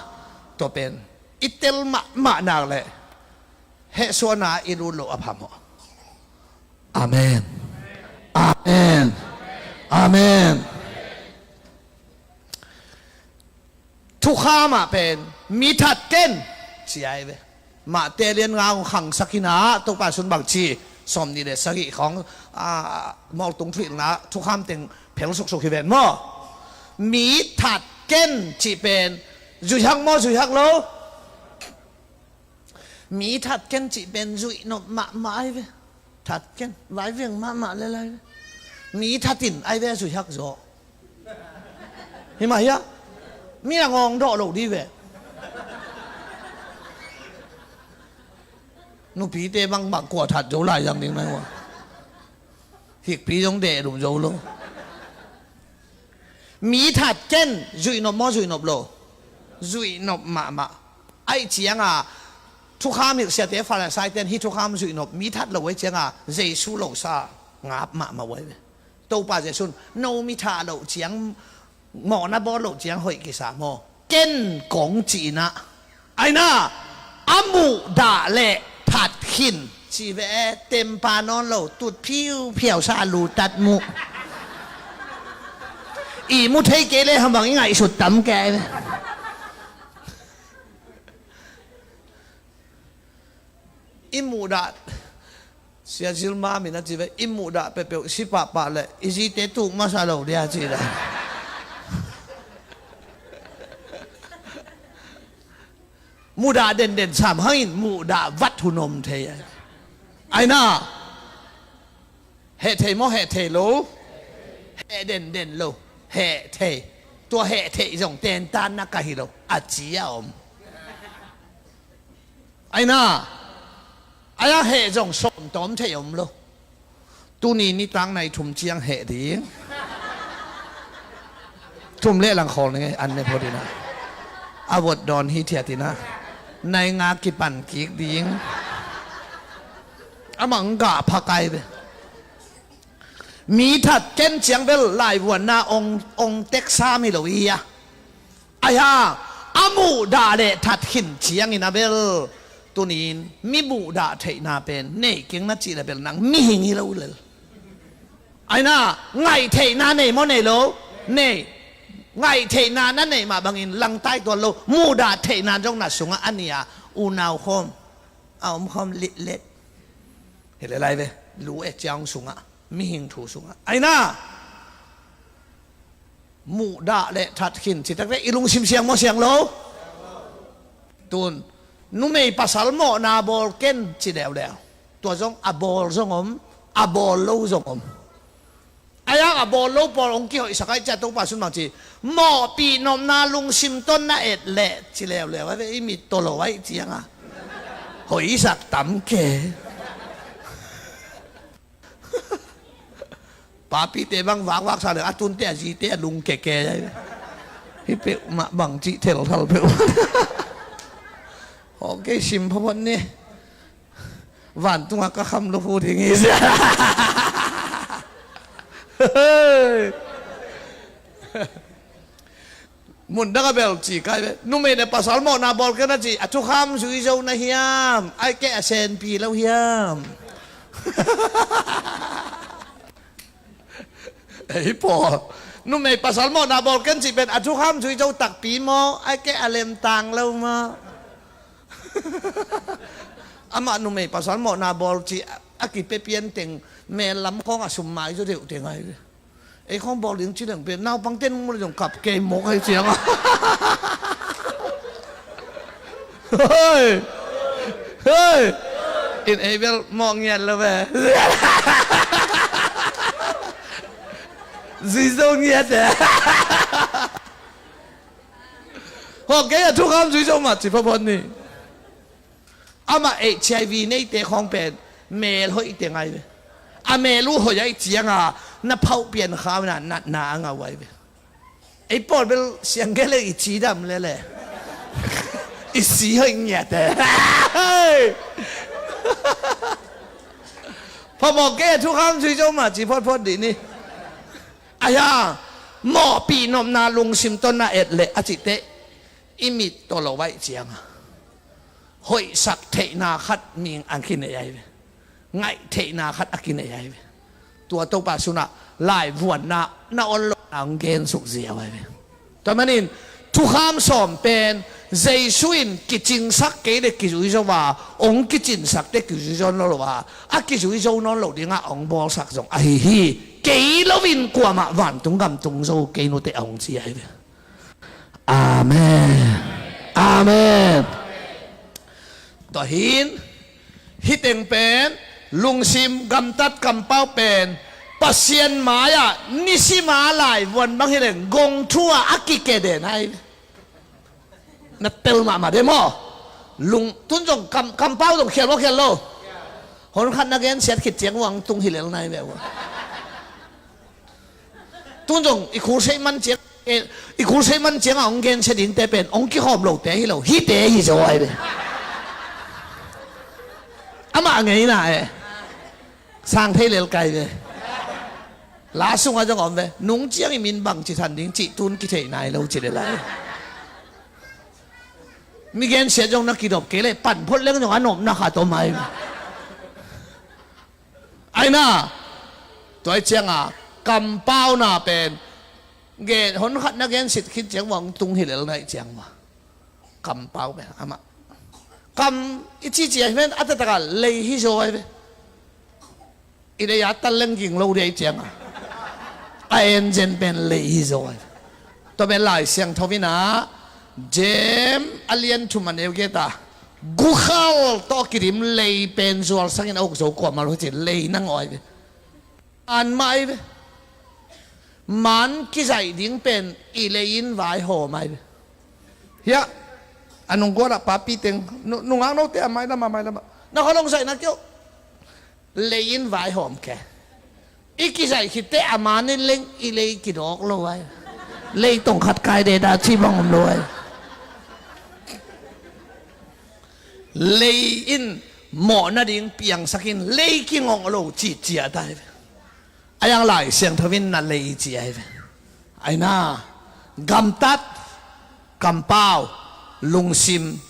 tua pen i tel mahmah nak leh hehsuahna i lut loh a phamawh. Amen. Amen. Amen. Thukham ah pen mi that ken ci ai ve. Mate lian nga hong khangsak hinah Topa sun bang ci, sawm nih le sagih khawng, a, mawltung thuhilhna thukham teng phel suksuk hi ven maw. Mi that ken cih pen zuihak maw zuihak lo? Mi that ken cih pen zuihnop mahmah ai ve. That ken vaiveng mahmah le lai ve. Mi that in ai ve zuihak zaw. Hi mah hiah mi a ngawng dawh lo dih ve. Nupite bangbang kua that zo lai zang ding nai ua. Hikpi zong deh dum zo lo. Mi that ken zuihnop maw zuihnop lo? Zuihnop mahmah. Aih cianga thukham hilh siate Farisaite in hih thukham zuihnop mi that lo aih cianga Jesu lo sa ngap mahmah uh aih ve. Topa Jesu in no mi that loh ciang mawhna bawl loh ciang hoih kisa maw? Ken kong cihna. Aina, a muhdah le that khin ci ve e, tempa nawn lo tut phiuphiau sa lu tat muh. I mu thei kei le hamang i ngaihsut tam kei ve. I muhdah Sia Zilma min a ci ve, i muhdah peuhpeuh si pahpah le i zite tuk masa lo dia ci le. Muhdah denden sam hangin muhdah vat hun om thei ai. Aina, heh thei maw heh thei lo? Heh denden lo. Heh thei. Tua heh thei zong tentan na ka hi lo a ci a om. Aina, aia heh zong sawm tawm thei om lo. Tuni nitak nai thum ciang heh ding. Thum le lang khawl ning ei an ne phot ina. A vot dawn hi thiat ina. Nai nga kipan kik ding. Amang gah phakai ve. Mi that ken ciang vel laivuanna ong, ong tek sam hi lo hi a. Aihang a muhdah le that khin ciangin a bel tunin mi muhdah theihna pen nei keng na cih le bel nang mihing hi lo lel. Aina, ngaih theihna nei maw nei lo? Nei. Ngaih theihna na neih mah bangin langtai tuan lo. Muhdah theihna zong na sungah a nia unau khawm a om khawm litlet. Hi le lai ve. Lu e ciang sungah mihing thu sungah aina muhdah le that khin citak le i lungsim siang maw siang lo? Tun numei pasal mawhna bawl ken ci leuleu. Tua zong a bawl zong om, a bawl lo zong om. Aihang a bawl lo pawl hong kihoihsak aih cia Topa sun bang ci mawhpih nopna lungsim ton na et leh ci leuleu a ve i mit tolo aih cianga hoihsak tam ke. Papite bang vakvak sa le a tunte a zite a lung keke ai. Hi peuhmah bang cih thelthal peuh. Ok sim phawt ni. Vantunga ka kham lo hu ding hi sia. Mundang a bel ci kai ve. Numei le pasal mawhna bawl ken a ci, a thukham zui zo na hiam, ai kei a senpi lo hiam? Ei pawl, numei pasal mawhna bawl ken ci pen a thukham zui zo takpi maw, ai kei a lemtang lo maw? Amah numei pasal mawhna bawl ci a kipia pian teng, mel lam khawng a sum mai zo deuh teng ai ve. Ei khawng bawl ding ci leng pen naupang ten mul zong kap kei mawk hai ciang a. Hei! Hei! In ei bel mawh ngiat lo ve. Zui zo ngiat e. Hawk kei a thukham zui zo mah ci phawphawt ni. Amah H I V neite khawng pen mel hoih teng ai ve. A mel uh hoih ai cianga na phauh pian khau na natna a ngau ai ve. Ei pawl bel siang kei le i cidam lele. I si hoih ngiat e. Phamawh kei a thukham zui zo mah ci phawtphawt dih ni. Ahi hang mawhpih nopna lungsim tawh na et leh a cihteh i mit tawh lo aih cianga hoihsak theihna khat ming a kinei ai ve. Ngaih theihna khat a kinei ai ve. Tua Topa sunah laivuanna na on lo na hong gensuk ziau ai ve. Tua manin thukham sawm pen Jesu in kicingsak kei le kizui zo a, hong kicinsak te kizui zo nawn lo a, a kizui zo nawn lo dingah hong bawlsak zong ahi hi. Kei loin kuamah vantung gam tung zo kei nute a hong ci ai ve. Amen. Amen. Tua hin hih teng pen lungsim gamtat kampau pen Pasian mai-ah nisima laivuan bang hileng gong thu-ah a kikeden ai. Na tel mahmah de maw? Lung tun zong kam, kampau zong khial maw khial lo? Hon khat na gensiat khit ciang uang tung hilel nai ve ua. Tun zong i khul seih man ciang, i khul seih man ciangah hong gensia dingte pen hong kikhawm lote hi lo, hihte hi zaw ai ve. Amah ngeina e. Sang thei lel kai ve. La sungah zong om ve. Nung ciang i min bang ci than ding cih tun kithei nai lo ci le lai. Mi gensiat zong na kidop kei le pan phot leng zong a nopna khat om ai ve. Aina, tua i cianga kampauna pen gen, hon khat na gensit khin ciang uang tung hilel na i ciang ua. Kampau pen amah kam i cici ai pen a taktakah lei hi zaw ai ve. I lei a tal leng ging lo dei cianga a enzen pen lei hi zaw ai ve. Tua pen Lai Siangtho inah Jem a lian thum a neu geta gukhal tawh kidim lei pen zualsangin a uk zo kuamah lo hi ci lei nang aw ai ve. An mah ai ve. Man kizaih ding pen i lei in vaihawm ai ve. Hiah a nunggualah papi teng nungak note a mailamah mailamah na kholong zaihna keuh. Lei in vaihawm ke. I kizaih khitte a man in leng i lei kidawk lo ai. Lei tongkhat kai deda ci bang om lo ai. Lei in mawh nading piangsakin lei kingawng lo cihciah ta ai ve. A yang Lai Siangtho in na lei ci ai ve. Aina gamtat kampau lungsim.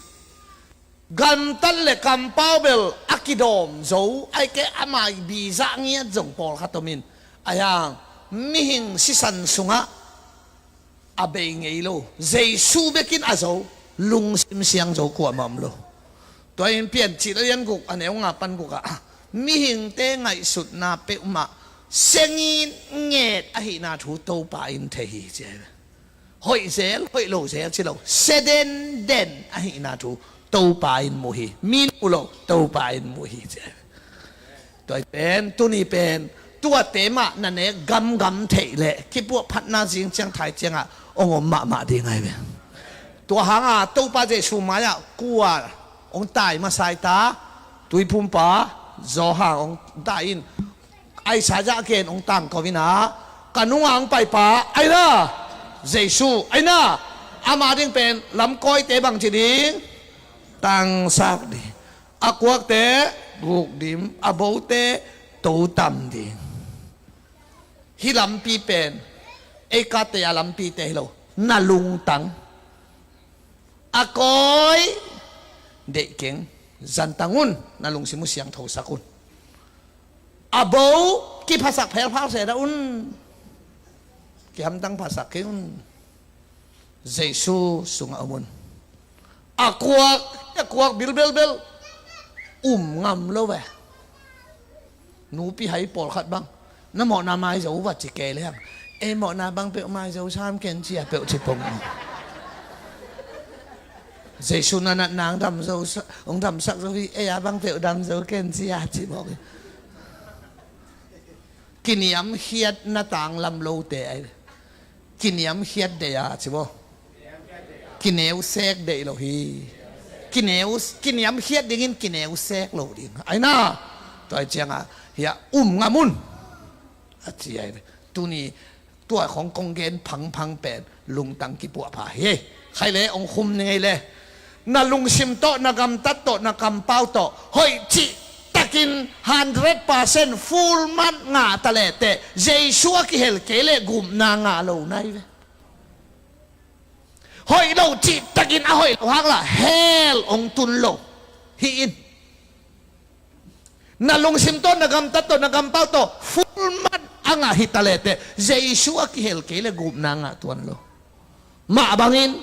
Gamtat le kampau bel a kidawm zo ai ke ama i bizah ngiat zong pawlkhat omin a yang mihing sisan sungah a bei ngei lo. Jesu bekin a zo lungsim siang zo kuamah om lo. Tua in Piancil a lian guk a neu nga pan gukah mihingte ngaihsutna peuhmah sengin nget ahihna thu Topa in thei hi ci ai ve. Hoih zel hoih lo zel ci lo, sia denden ahihna thu Topa in mu hi. Min mu lo, Topa in mu hi ci. Tua pen tuni pen tuate mah na nek gamgam theih leh kipuah phatna zing ciang thai ciangah hong om mahmah ding ai ve. Tua hanga Topa Jesu mai-ah kua hong tai masa hi ta, tuiphumpa Johan hong tai in Isaiah ken hong tangko inah ka nunga hong paipa aina Jesu aina ama ding pen lamkawite bangci ding tangsak ding, a kuakte gukdim, a bote totam ding. Hih lampi pen ei kate a lampite hi lo, na lungtang a kawi deih keng. Zantang un, na lungsim uh siangthosak un. A bo kiphasak phelphal se dah un. Kihamtang phasak kei un. Jesu sungah om un. A kuak, a kuak bilbelbel. Um ngam lo ve. Nupi hai pawlkhat bang, na mawhna maizo va ci kei leng, ei mawhna bang peuh maizo sam ken ci a peuh ci pong. Jesu na natna hong dam zo sa, hong damsak zo hi, ei a bang peuh dam zo ken ci a ci bawk hi. Kiniamkhiatna tanglam lote ai. Kiniamkhiat deih a ci maw? Kineusek deih lo hi. Kineu, kiniamkhiat dingin kineusek lo ding ai na. Tua hi cianga hia um ngam un a ci ai. Tuni tua khong kong gen phangphang pen lungtang kipuahpha hi. Khai le hong khum ni ngei le. Na lungsim tawh, na gamtat tawh, na kampau tawh hoih cihtakin hundred percent full mark ngah ta lehteh Jesu a kihel kei leh gupna ngah lo nai ve. Hoih lo cihtakin a hoih lo hang lah hell hong tun lo hi in. Na lungsim tawh, na gamtat tawh, na kampau tawh full mark a ngah hi ta lehteh Jesu a kihel kei leh gupna ngah tuan lo. Mah bangin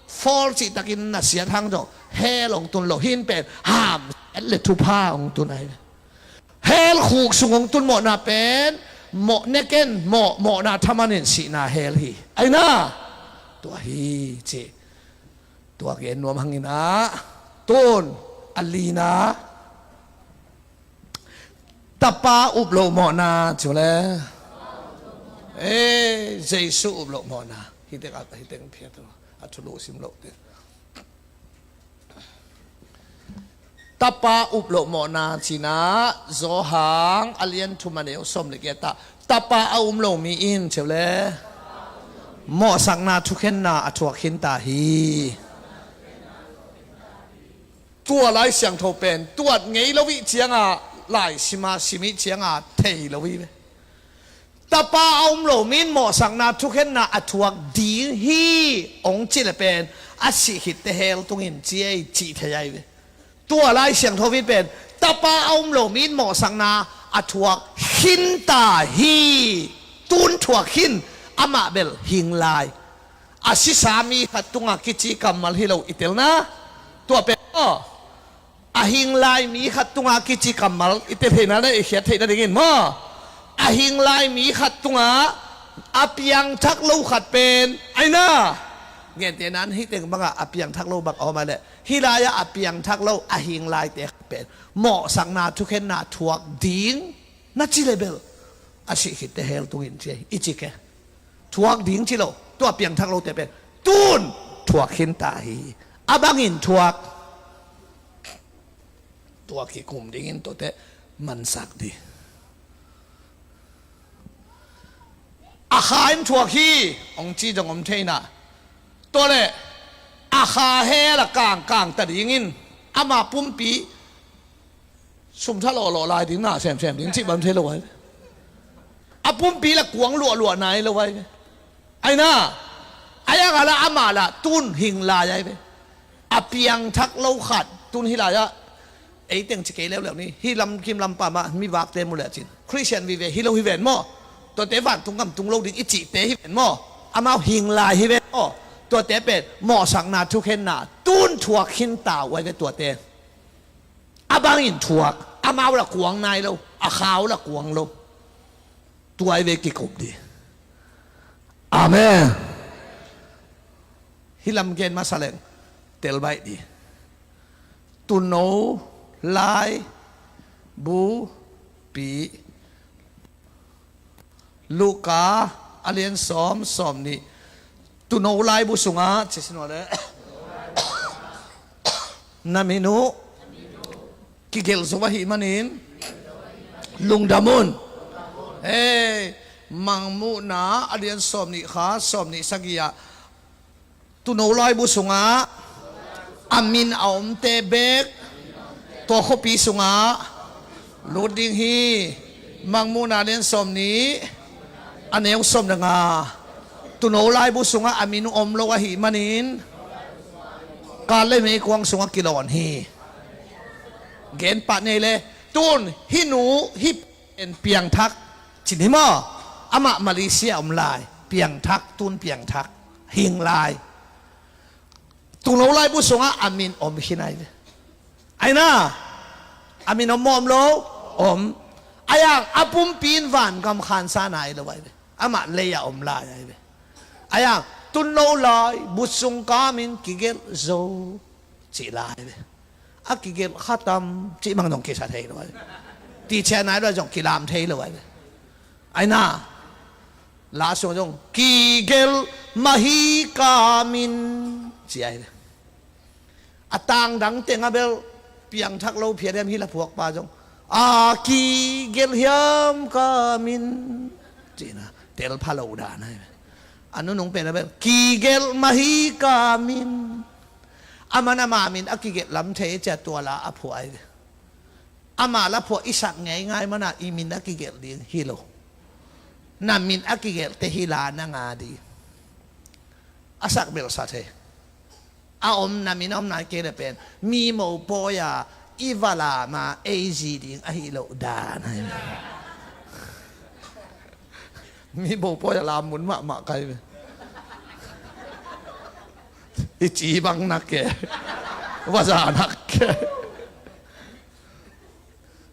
fall cihtakin na siat hang zong hell hong tun lo. Hih in pen hamsiat le thupha hong tun ai. Hell khuk sung hong tun mawhna pen mawh ne ken, mawh, mawhna thaman in sihna hell hi ai na. Tua hi ci. Tua gen nuam hangin ah, tun a lina, Tapa up loh mawhna ci uh le. Ei, Jesu up loh mawhna. Hih teng a, hih teng phiat uh a, thulu sim loh teng. Tapa up loh mawhna cihna, Johan a lian thum a neu sawm le giat ah, Tapa a um lo mi in ci uh le, mawhsakna thukhenna a thuak khin ta hi. Tua Lai Siangtho pen tuat ngei lo ih cianga, lai sima sim ih cianga thei lo ih ve. Tapa a um lo mi in mawhsakna thukhenna a thuak ding hi hong ci le pen a sih khitte hell tungin ci ei cih thei ai ve. Tua Lai Siangtho in pen Tapa a um lo mi in mawhsakna a thuak khin ta hi. Tun thuak khin, amah bel hing lai. A sisa mi khat tungah kici kammal hi lo i telna. Tua pen aw, a hing lai mi khat tungah kici kammal i tel theihna le i khiat theihna dingin maw, a hing lai mi khat tungah a piangthak lo khat pen ai na. Gentehna in hih teng bangah a piangthak lo bang a om ai leh, hih lai-ah a piangthak lo a hing laite khat pen mawhsakna thukhenna thuak ding na ci le bel a sih khitte hell tungin ci ei i ci ke. Thuak ding ci lo, tua piangthak lote pen tun thuak khin ta hi. A bangin thuak, tua kikum dingin tuate mansak dih. A kha in thuak hi hong ci zong om thei na. Tua le a kha hell a kangkang ta dingin ama pumpi sum tha lawhlawh lai ding, na semsem ding cih bang thei lo ai ve. A pumpi la kuang luahluah nai lo ai ve. Ai na, ai a ngah la amah la tun hing lai ai ve. A piangthak lo khat tun hih lai-ah, ei teng ci kei leuleu ni, hih lamkim lampam ah mi vakte mu le cin Khristian vive hi lo hi ven maw? Tuate vantung gam tung lo ding i cihte hi ven maw? Amau hing lai hi ven maw? Tuate pen mawhsakna thukhenna tun thuak khin ta uh ai ve tuate. A bangin thuak, amau la kuang nai lo, a khau la kuang lo. Tua i ve kikup dih. Amen. Hih lam gen masa leng tel baih dih. Tuuno laibu pi Luka a lian sawm, sawm nih. Tuuno laibu sungah ci sin uh le, na min uh kigelh zo ahih manin lungdam un. Hei, Mangmuhna a lian sawm nih kha, sawm nih sagih ah, tuuno laibu sungah a min a omte bek tua khuapi sungah lut ding hi. Mangmuhna lian sawm nih, A neu sawm le nga. Tuuno laibu sungah a min om lo ahih manin, kal le meikuang sungah kilawn hi. Gen pah nei le, tun hih nu hih pen piangthak cin hi maw? Amah Malaysia om lai, piangthak, tun piangthak, hing lai. Tuuno laibu sungah a min om khin ai ve. Ai na, a min om maw om lo? Om. Ai ang a pumpi in vangam khansa nai lo ai ve. Amah lei a om lai ai ve. Ai ang tuuno laibu sung ka min kigelh zo cih lai ai ve. A kigelh khatam cih mang zong kisa thei lo ai ve. Tichia nai lo ai zong kilam thei lo ai ve. Ai na, la sung zong kigelh mah hi ka min ci ai ve. A tangdang teng a bel piangthak lo phiat hiam hi la phuakpa zong a kigelh hiam ka min cihna telpha lo dan ai ve. A nunung pen a bel kigelh mah hi ka min. A man ama min a kigelh lam thei cia tua la a phuah ai ve. Ama la phuah i sak ngeingai mana i min a kigelh ding hi lo. Na min a kigelhte hi la na nga ding. A sak belsa thei. A om na min a om nai kei le pen mi mopawi a i va lam a ei zi ding ahi lo dan ai. Mi mopawi a lam mun mahmah kai ve. I ci bang nak ke. Va za nak ke.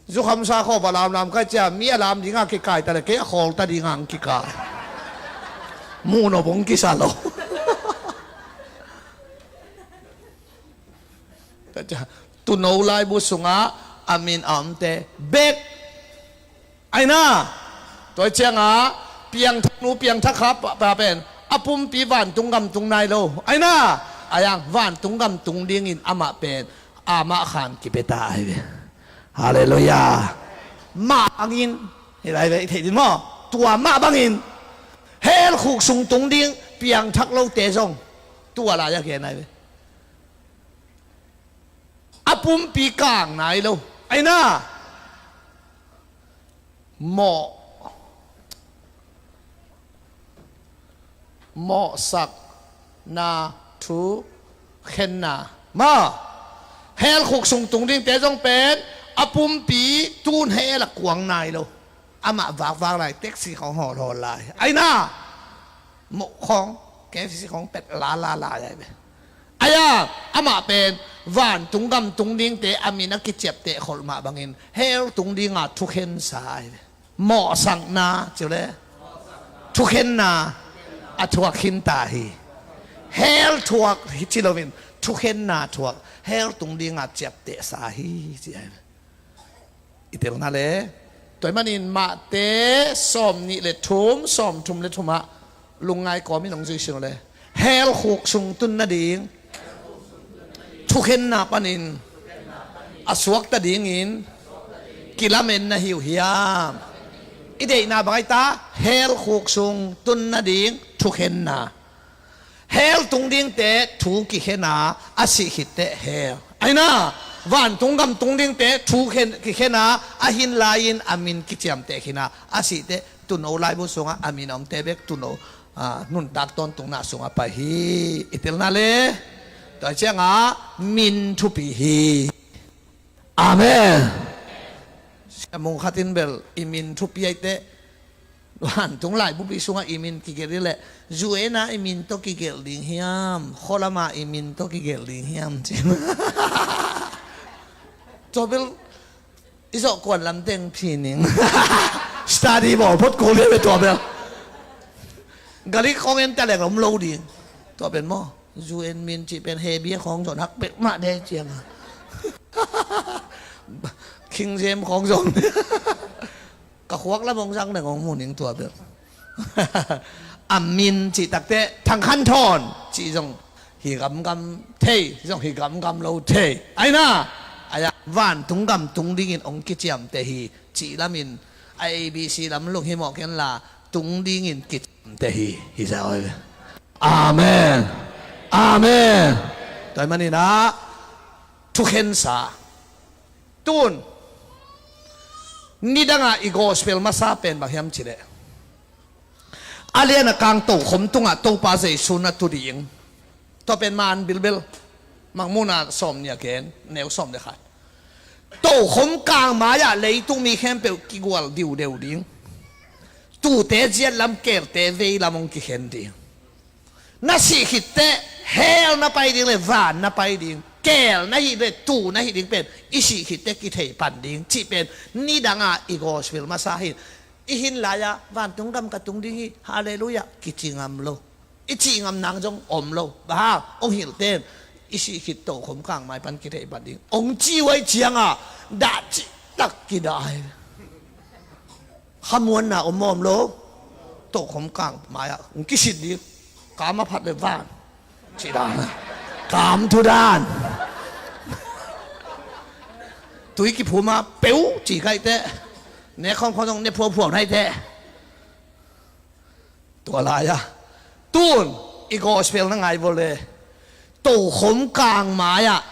Zukhamsa khaw va lamlam kai cia mi a lam dinga kikai ta le kei a khawl ta dinga ang kikai. Muno bong kisa lo. Tuuno laibu sungah a min a omte bek. Ai na, tua ciangah piangthak nu piangthak kha pa pen a pumpi vantung gam tung nai lo. Ai na, ai ang vantung gam tung dingin amah pen amah khan kipia ta ai ve. Halleluiah. Mah bangin hi lai ve, i theih din maw? Tua mah bangin hell khuk sung tung ding piangthak lote zong tua lai a gen ai ve. A pumpi kang nai lo. Ai na, mawh mawhsakna, thukhenna. Ma hell khuk sung tung dingte zong pen a pumpi tun hell a kuang nai lo. Amah vakvak lai, taxi khawng hawlhawl lai. Ai na, mawh khawng, K F C khawng pet lala lai ai ve. Ai a, amah pen vantung gam tung dingte a min a kiciapteh kholh mah bangin hell tung dinga thukhensa ai ve. Mawhsakna ci uh le, thukhenna a thuak khinta hi. Hell thuak hi ci loin thukhenna thuak, hell tung dinga ciaptehsa hi ci ai. I telna le, tua ahih manin Mate sawm nih le thum, sawm thum le thumah lungngai kawmin hong zui sin uh le, hell khuk sung tun nading thukhenna panin a suakta dingin kilamen na hi uh hiam? I deihna bang ai ta, hell khuk sung tun nading thukhenna. Hell tung dingte thu kikhena, a sih khitteh hell. Ai na, vantung gam tung dingte thu khen, kikhena, a hin lai-in a min kiciamteh khina, a sihteh tuuno laibu sungah a min a omte bek tuuno, ah, nuntak tawntungna sungah pai hi. I telna le, tua ciangah min thupi hi. Amen. Siamung khatin bel i min thupi aiteh vantung laibupi sungah i min kigelh hi leh, U N a i min tawh kigelh ding hiam, khualama i min tawh kigelh ding hiam ci. Tua bel i zawh kuan lam teng phi ning. Study bawl phot kul hi ve tua bel. Galik khawng en ta leng om lo ding. Tua pen maw? U N min cih pen hebia khawng zong hak pek mah de ciang a. King James khawng zong. Ka khuak lam hong zang deng hong mu ning tua bel. A min cih takteh Thang Khan Thawn cih zong hi gamgam thei, zong hi gamgam lo thei. Ai na, ai a vantung gam tung dingin hong kiciamteh hi cih lamin a A B C lam lung hi mawk hen la tung dingin kiciamteh hi, hi sa oi. Amen. Amen. Tua ahih manin ah thukhensa. Tun nidangah i gospel masa pen bang hiam cih leh, A lian a kang tokhom tungah Topa Jesu na tu ding. Tua pen man bilbel. Mangmuhna sawm nih a gen, neu sawm le khat. Tokhom kang mai-ah leitung mi khempeuh kigual diudeu ding. Tuute ziat lam, keelte vei lam hong kikhen ding. Na sih khit teh hell na pai ding le van na pai ding. Keel na hih le tuu na hih ding pen i sih khit teh kithei pan ding cih pen nidangah i gospel masa hi. I hin lai-ah vantung gam ka tung ding hi, halleluiah, kici ngam lo. I cih ngam nang zong om lo. Bang hang, hong hilhte in i sih khit tokhom kang mai pan kithei pan ding hong ci uh ahih ciangah dah cihtak kidah hi. Khamuanna om mawm lo. Tokhom kang mai-ah hong kisit ding. Kam a phat le van. Cih dan. Kam thu dan. Tui kiphum a peu cih kaih teh. Ne khawmkhawm zong ne phuaphuak nai teh. Tua lai-ah tun i gospel na ngai vua le tokhom kang mai-ah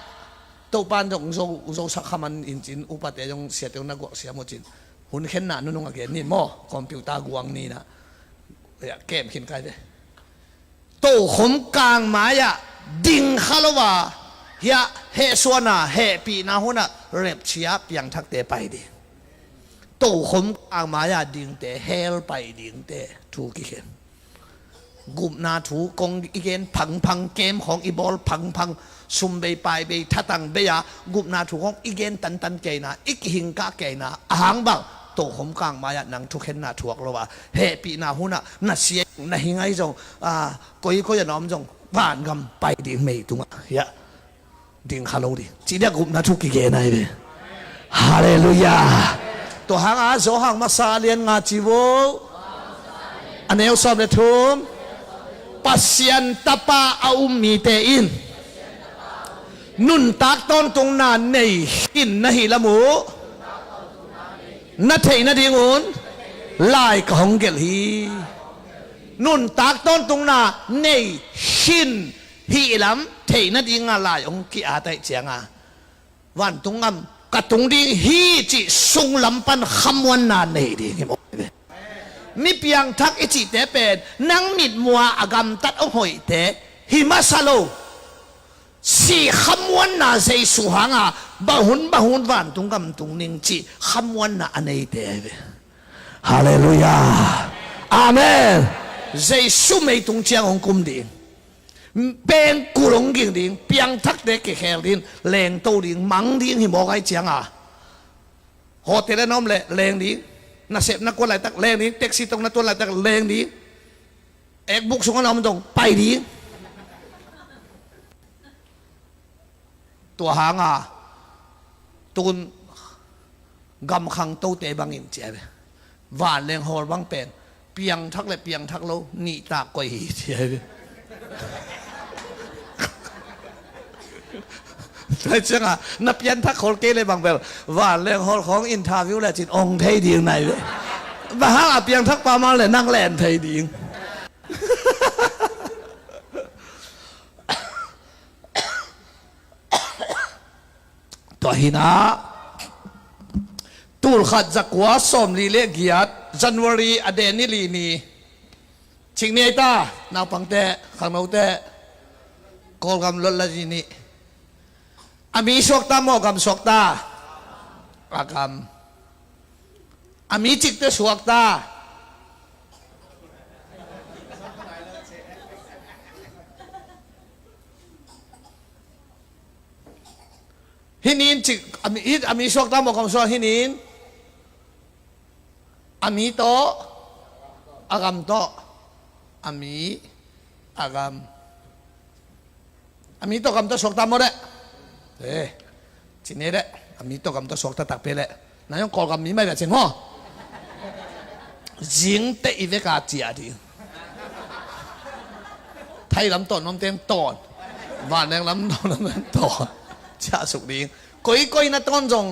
Topa in zong zo, zosak kha man in cin upate zong siate zong na guak siam uh cin. Hun khenna nunung a gen nin maw, computer guang ni na. Kem khin kai ve. Tokhom kang mai-ah ding kha lo a, hiah hehsuahna hehpihna hunah rapture piangthakte pai ding. Tokhom kang mai-ah dingte hell pai dingte thu kikhen. Gupna thu kong i gen phangphang, kem khawng i bawl phangphang, sum bei pai bei thatang bei-a gupna thu khawng i gen tantan keina, i kihingkah keina. A hang bang, tokhom kang mai-ah nang thukhenna thuak lo a, hehpihna hunah na sia na hi ngai zong, a, koikoi a na om zong vangam pai ding mei tungah hiah ding kha lo ding. Cih dia gupna thu kigen ahi ve. Halleluiah. Tua hanga Johan masa a lian nga ci vo. A neu sawm le thum. Pasian Tapa a um mite in nuntak tawntungna nei khin na hi lam uh na theih nadingun lai ka hong gelh hi. Nuntak tawntungna nei khin hih lam theih nadinga lai hong ki-at ahih cianga vantung gam ka tung ding hi cih sunglam pan khamuanna nei ding hi maw? Mi piangthak i cihte pen nang mitmuh a gamtat hong hoihte hi masa lo. Sih khamuanna Jesu hanga bang hun bang hun vantung gam tung ning cih khamuanna a neite ahi ve. Halleluiah. Amen. Jesu mei tung ciang hong kum ding. Pengkul hong ging ding, piangthakte kikhel ding, lengto ding, mang ding hi mawk ahih cianga. Hotel a na om leh leng ding, nasep na kuan laitak leng ding, taxi tawh na tuan laitak leng ding, ekbuk sungah na om dong pai ding. Tua hanga tun gamkhang tote bangin ci ahi ve. Vanleng hawl bang pen piangthak le piangthak lo nihtak koih hi ci ahi ve. Tua cianga na piangthak hawl kei le bang bel vanleng hawl khawng interview le cin ong thei ding nai ve. Bang hang a piangthak pa mang le nang len thei ding. Tua hinah tulkhat zakua sawmli le giat January a deni li ni. Cik ni ei ta, naupangte, khangnote, Kawlgam lot la zi ni. A mi suakta maw gam suakta? A gam. A mi cikte suakta. Hinin cik a mi, a mi suakta maw gam suak hinin. A mi tawh a gam tawh. A mi a gam. A mi tawh gam tawh suakta maw deh? Eh, cine deh. A mi tawh gam tawh suakta takpi leh. Na yong Kawlgam mi mai bia cin maw? Zingte i veka ciah ding. Thai lam tawn nuam teng tawn. Vanleng lam tawn nuam teng tawn. Ciah suk ding. Koikoi na tawn zong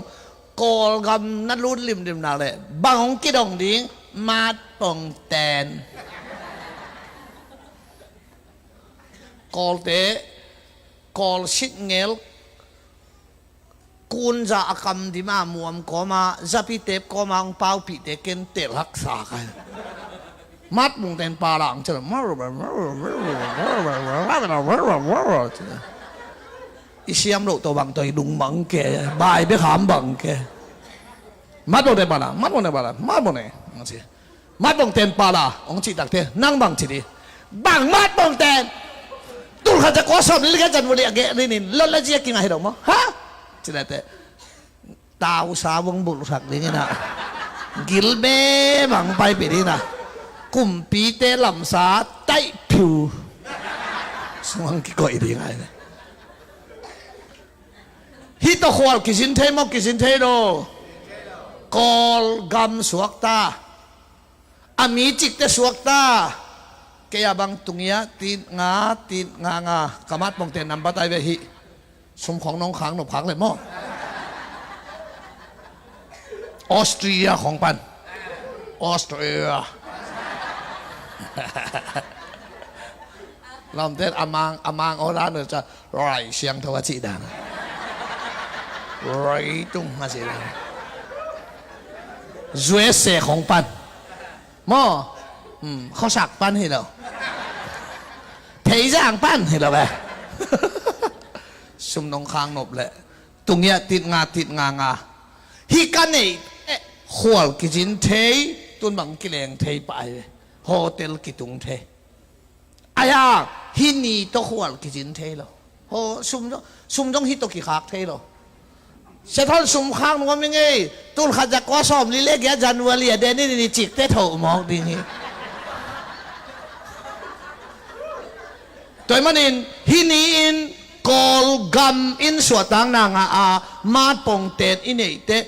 Kawlgam na lut limlim nak leh bang hong kidong ding? Mat pong ten. Kawlte Kawl sitngel kunza a kam dima muam kawma zapi tep kawma hong paupihte ken tel haksa kai. Matpongten pala ang ci lo. I siam loh tawh bang tawh i lungmang ke, bai bek ham bang ke. Matpongten pala, matpongten pala, matpongten. Ang ci. Matpongten pala, hong cih takte, nang bang ci di. Bang matpongten. Tul khat za kua sawm li le giat January a geh rinin, lot le zia kingah hi lo maw. Ha? Ci lete. Tausa vong bulhsak ding ina. Gilbe bang paipih ding ina. Kumpite lamsa taih phiu. Sungah kikoih ding ai. Hih tawh khual kizin thei maw, kizin thei lo. Kawlgam suakta. A mi cikte suakta. Kei a bang tungia tit nga, tit nga nga. Ka matpongte nambat ai ve hih. Sum khawng nong khak nop khak le maw. Austria khawng pan. Austria. Lamten a mang, a mang aw dan ca. Rai siangtho a cih dan. Rai tung a cih dan. U S A khawng pan. Maw. Hmm, khuasak pan hi lo. Theizang pan hi lo ve. Sum nong khak nop le. Tungia tit nga, tit nga nga. Hih ka neih teh khual kizin thei, tun bang kileng thei pah ai ve. Hotel kitung thei. Ai hang, hih ni tawh khual kizin thei lo. Ho, sum zong, sum zong hih tawh kikhak thei lo. Sia Thon, sum khak nuam ing ei. Tul khat za kua sawm li le giat January a den in i cikte thoh mawk ding hi. Tua ahih manin, hih ni-in Kawlgam in suahtakna ngah a, matpongten i neih teh,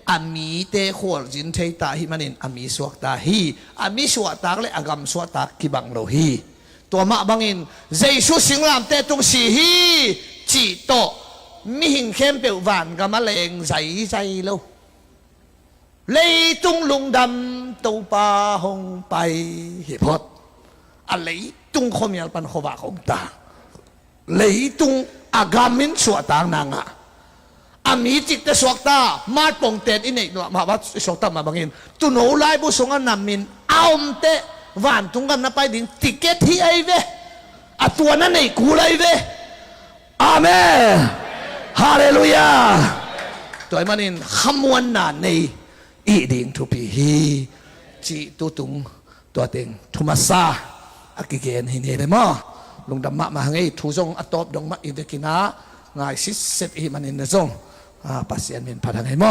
a mite khualzin thei ta ahih manin a mi suakta hi. A mi suahtak le a gam suahtak kibang lo hi. Tua mah bangin Jesu singlamteh tung si hi cih tawh mihing khempeuh vangam a leng zaizai lo. Leitung lungdam Topa hong pai hi phot. A leitung khuamial pan khuavak hong ta. Leitung a gam in suahtakna ngah. A mi cikte suakta, matpongten i neih mah, mah, mah, i suakta mah bangin. Tuuno laibu sungah namin a omte, vantung gam na pai ding ticket hi ai ve. A tua na neih kul ai ve. Amen. Halleluiah. Tua ahih manin khamuanna nei i ding thupi hi. Cih tutung tua teng thu masa a kigen hi ni le maw. Lungdam mahmah hang ei, thu zong a tawp dong mah i vekin a ngai sitset i hih manin na zong, a, Pasian min phat hang ei maw.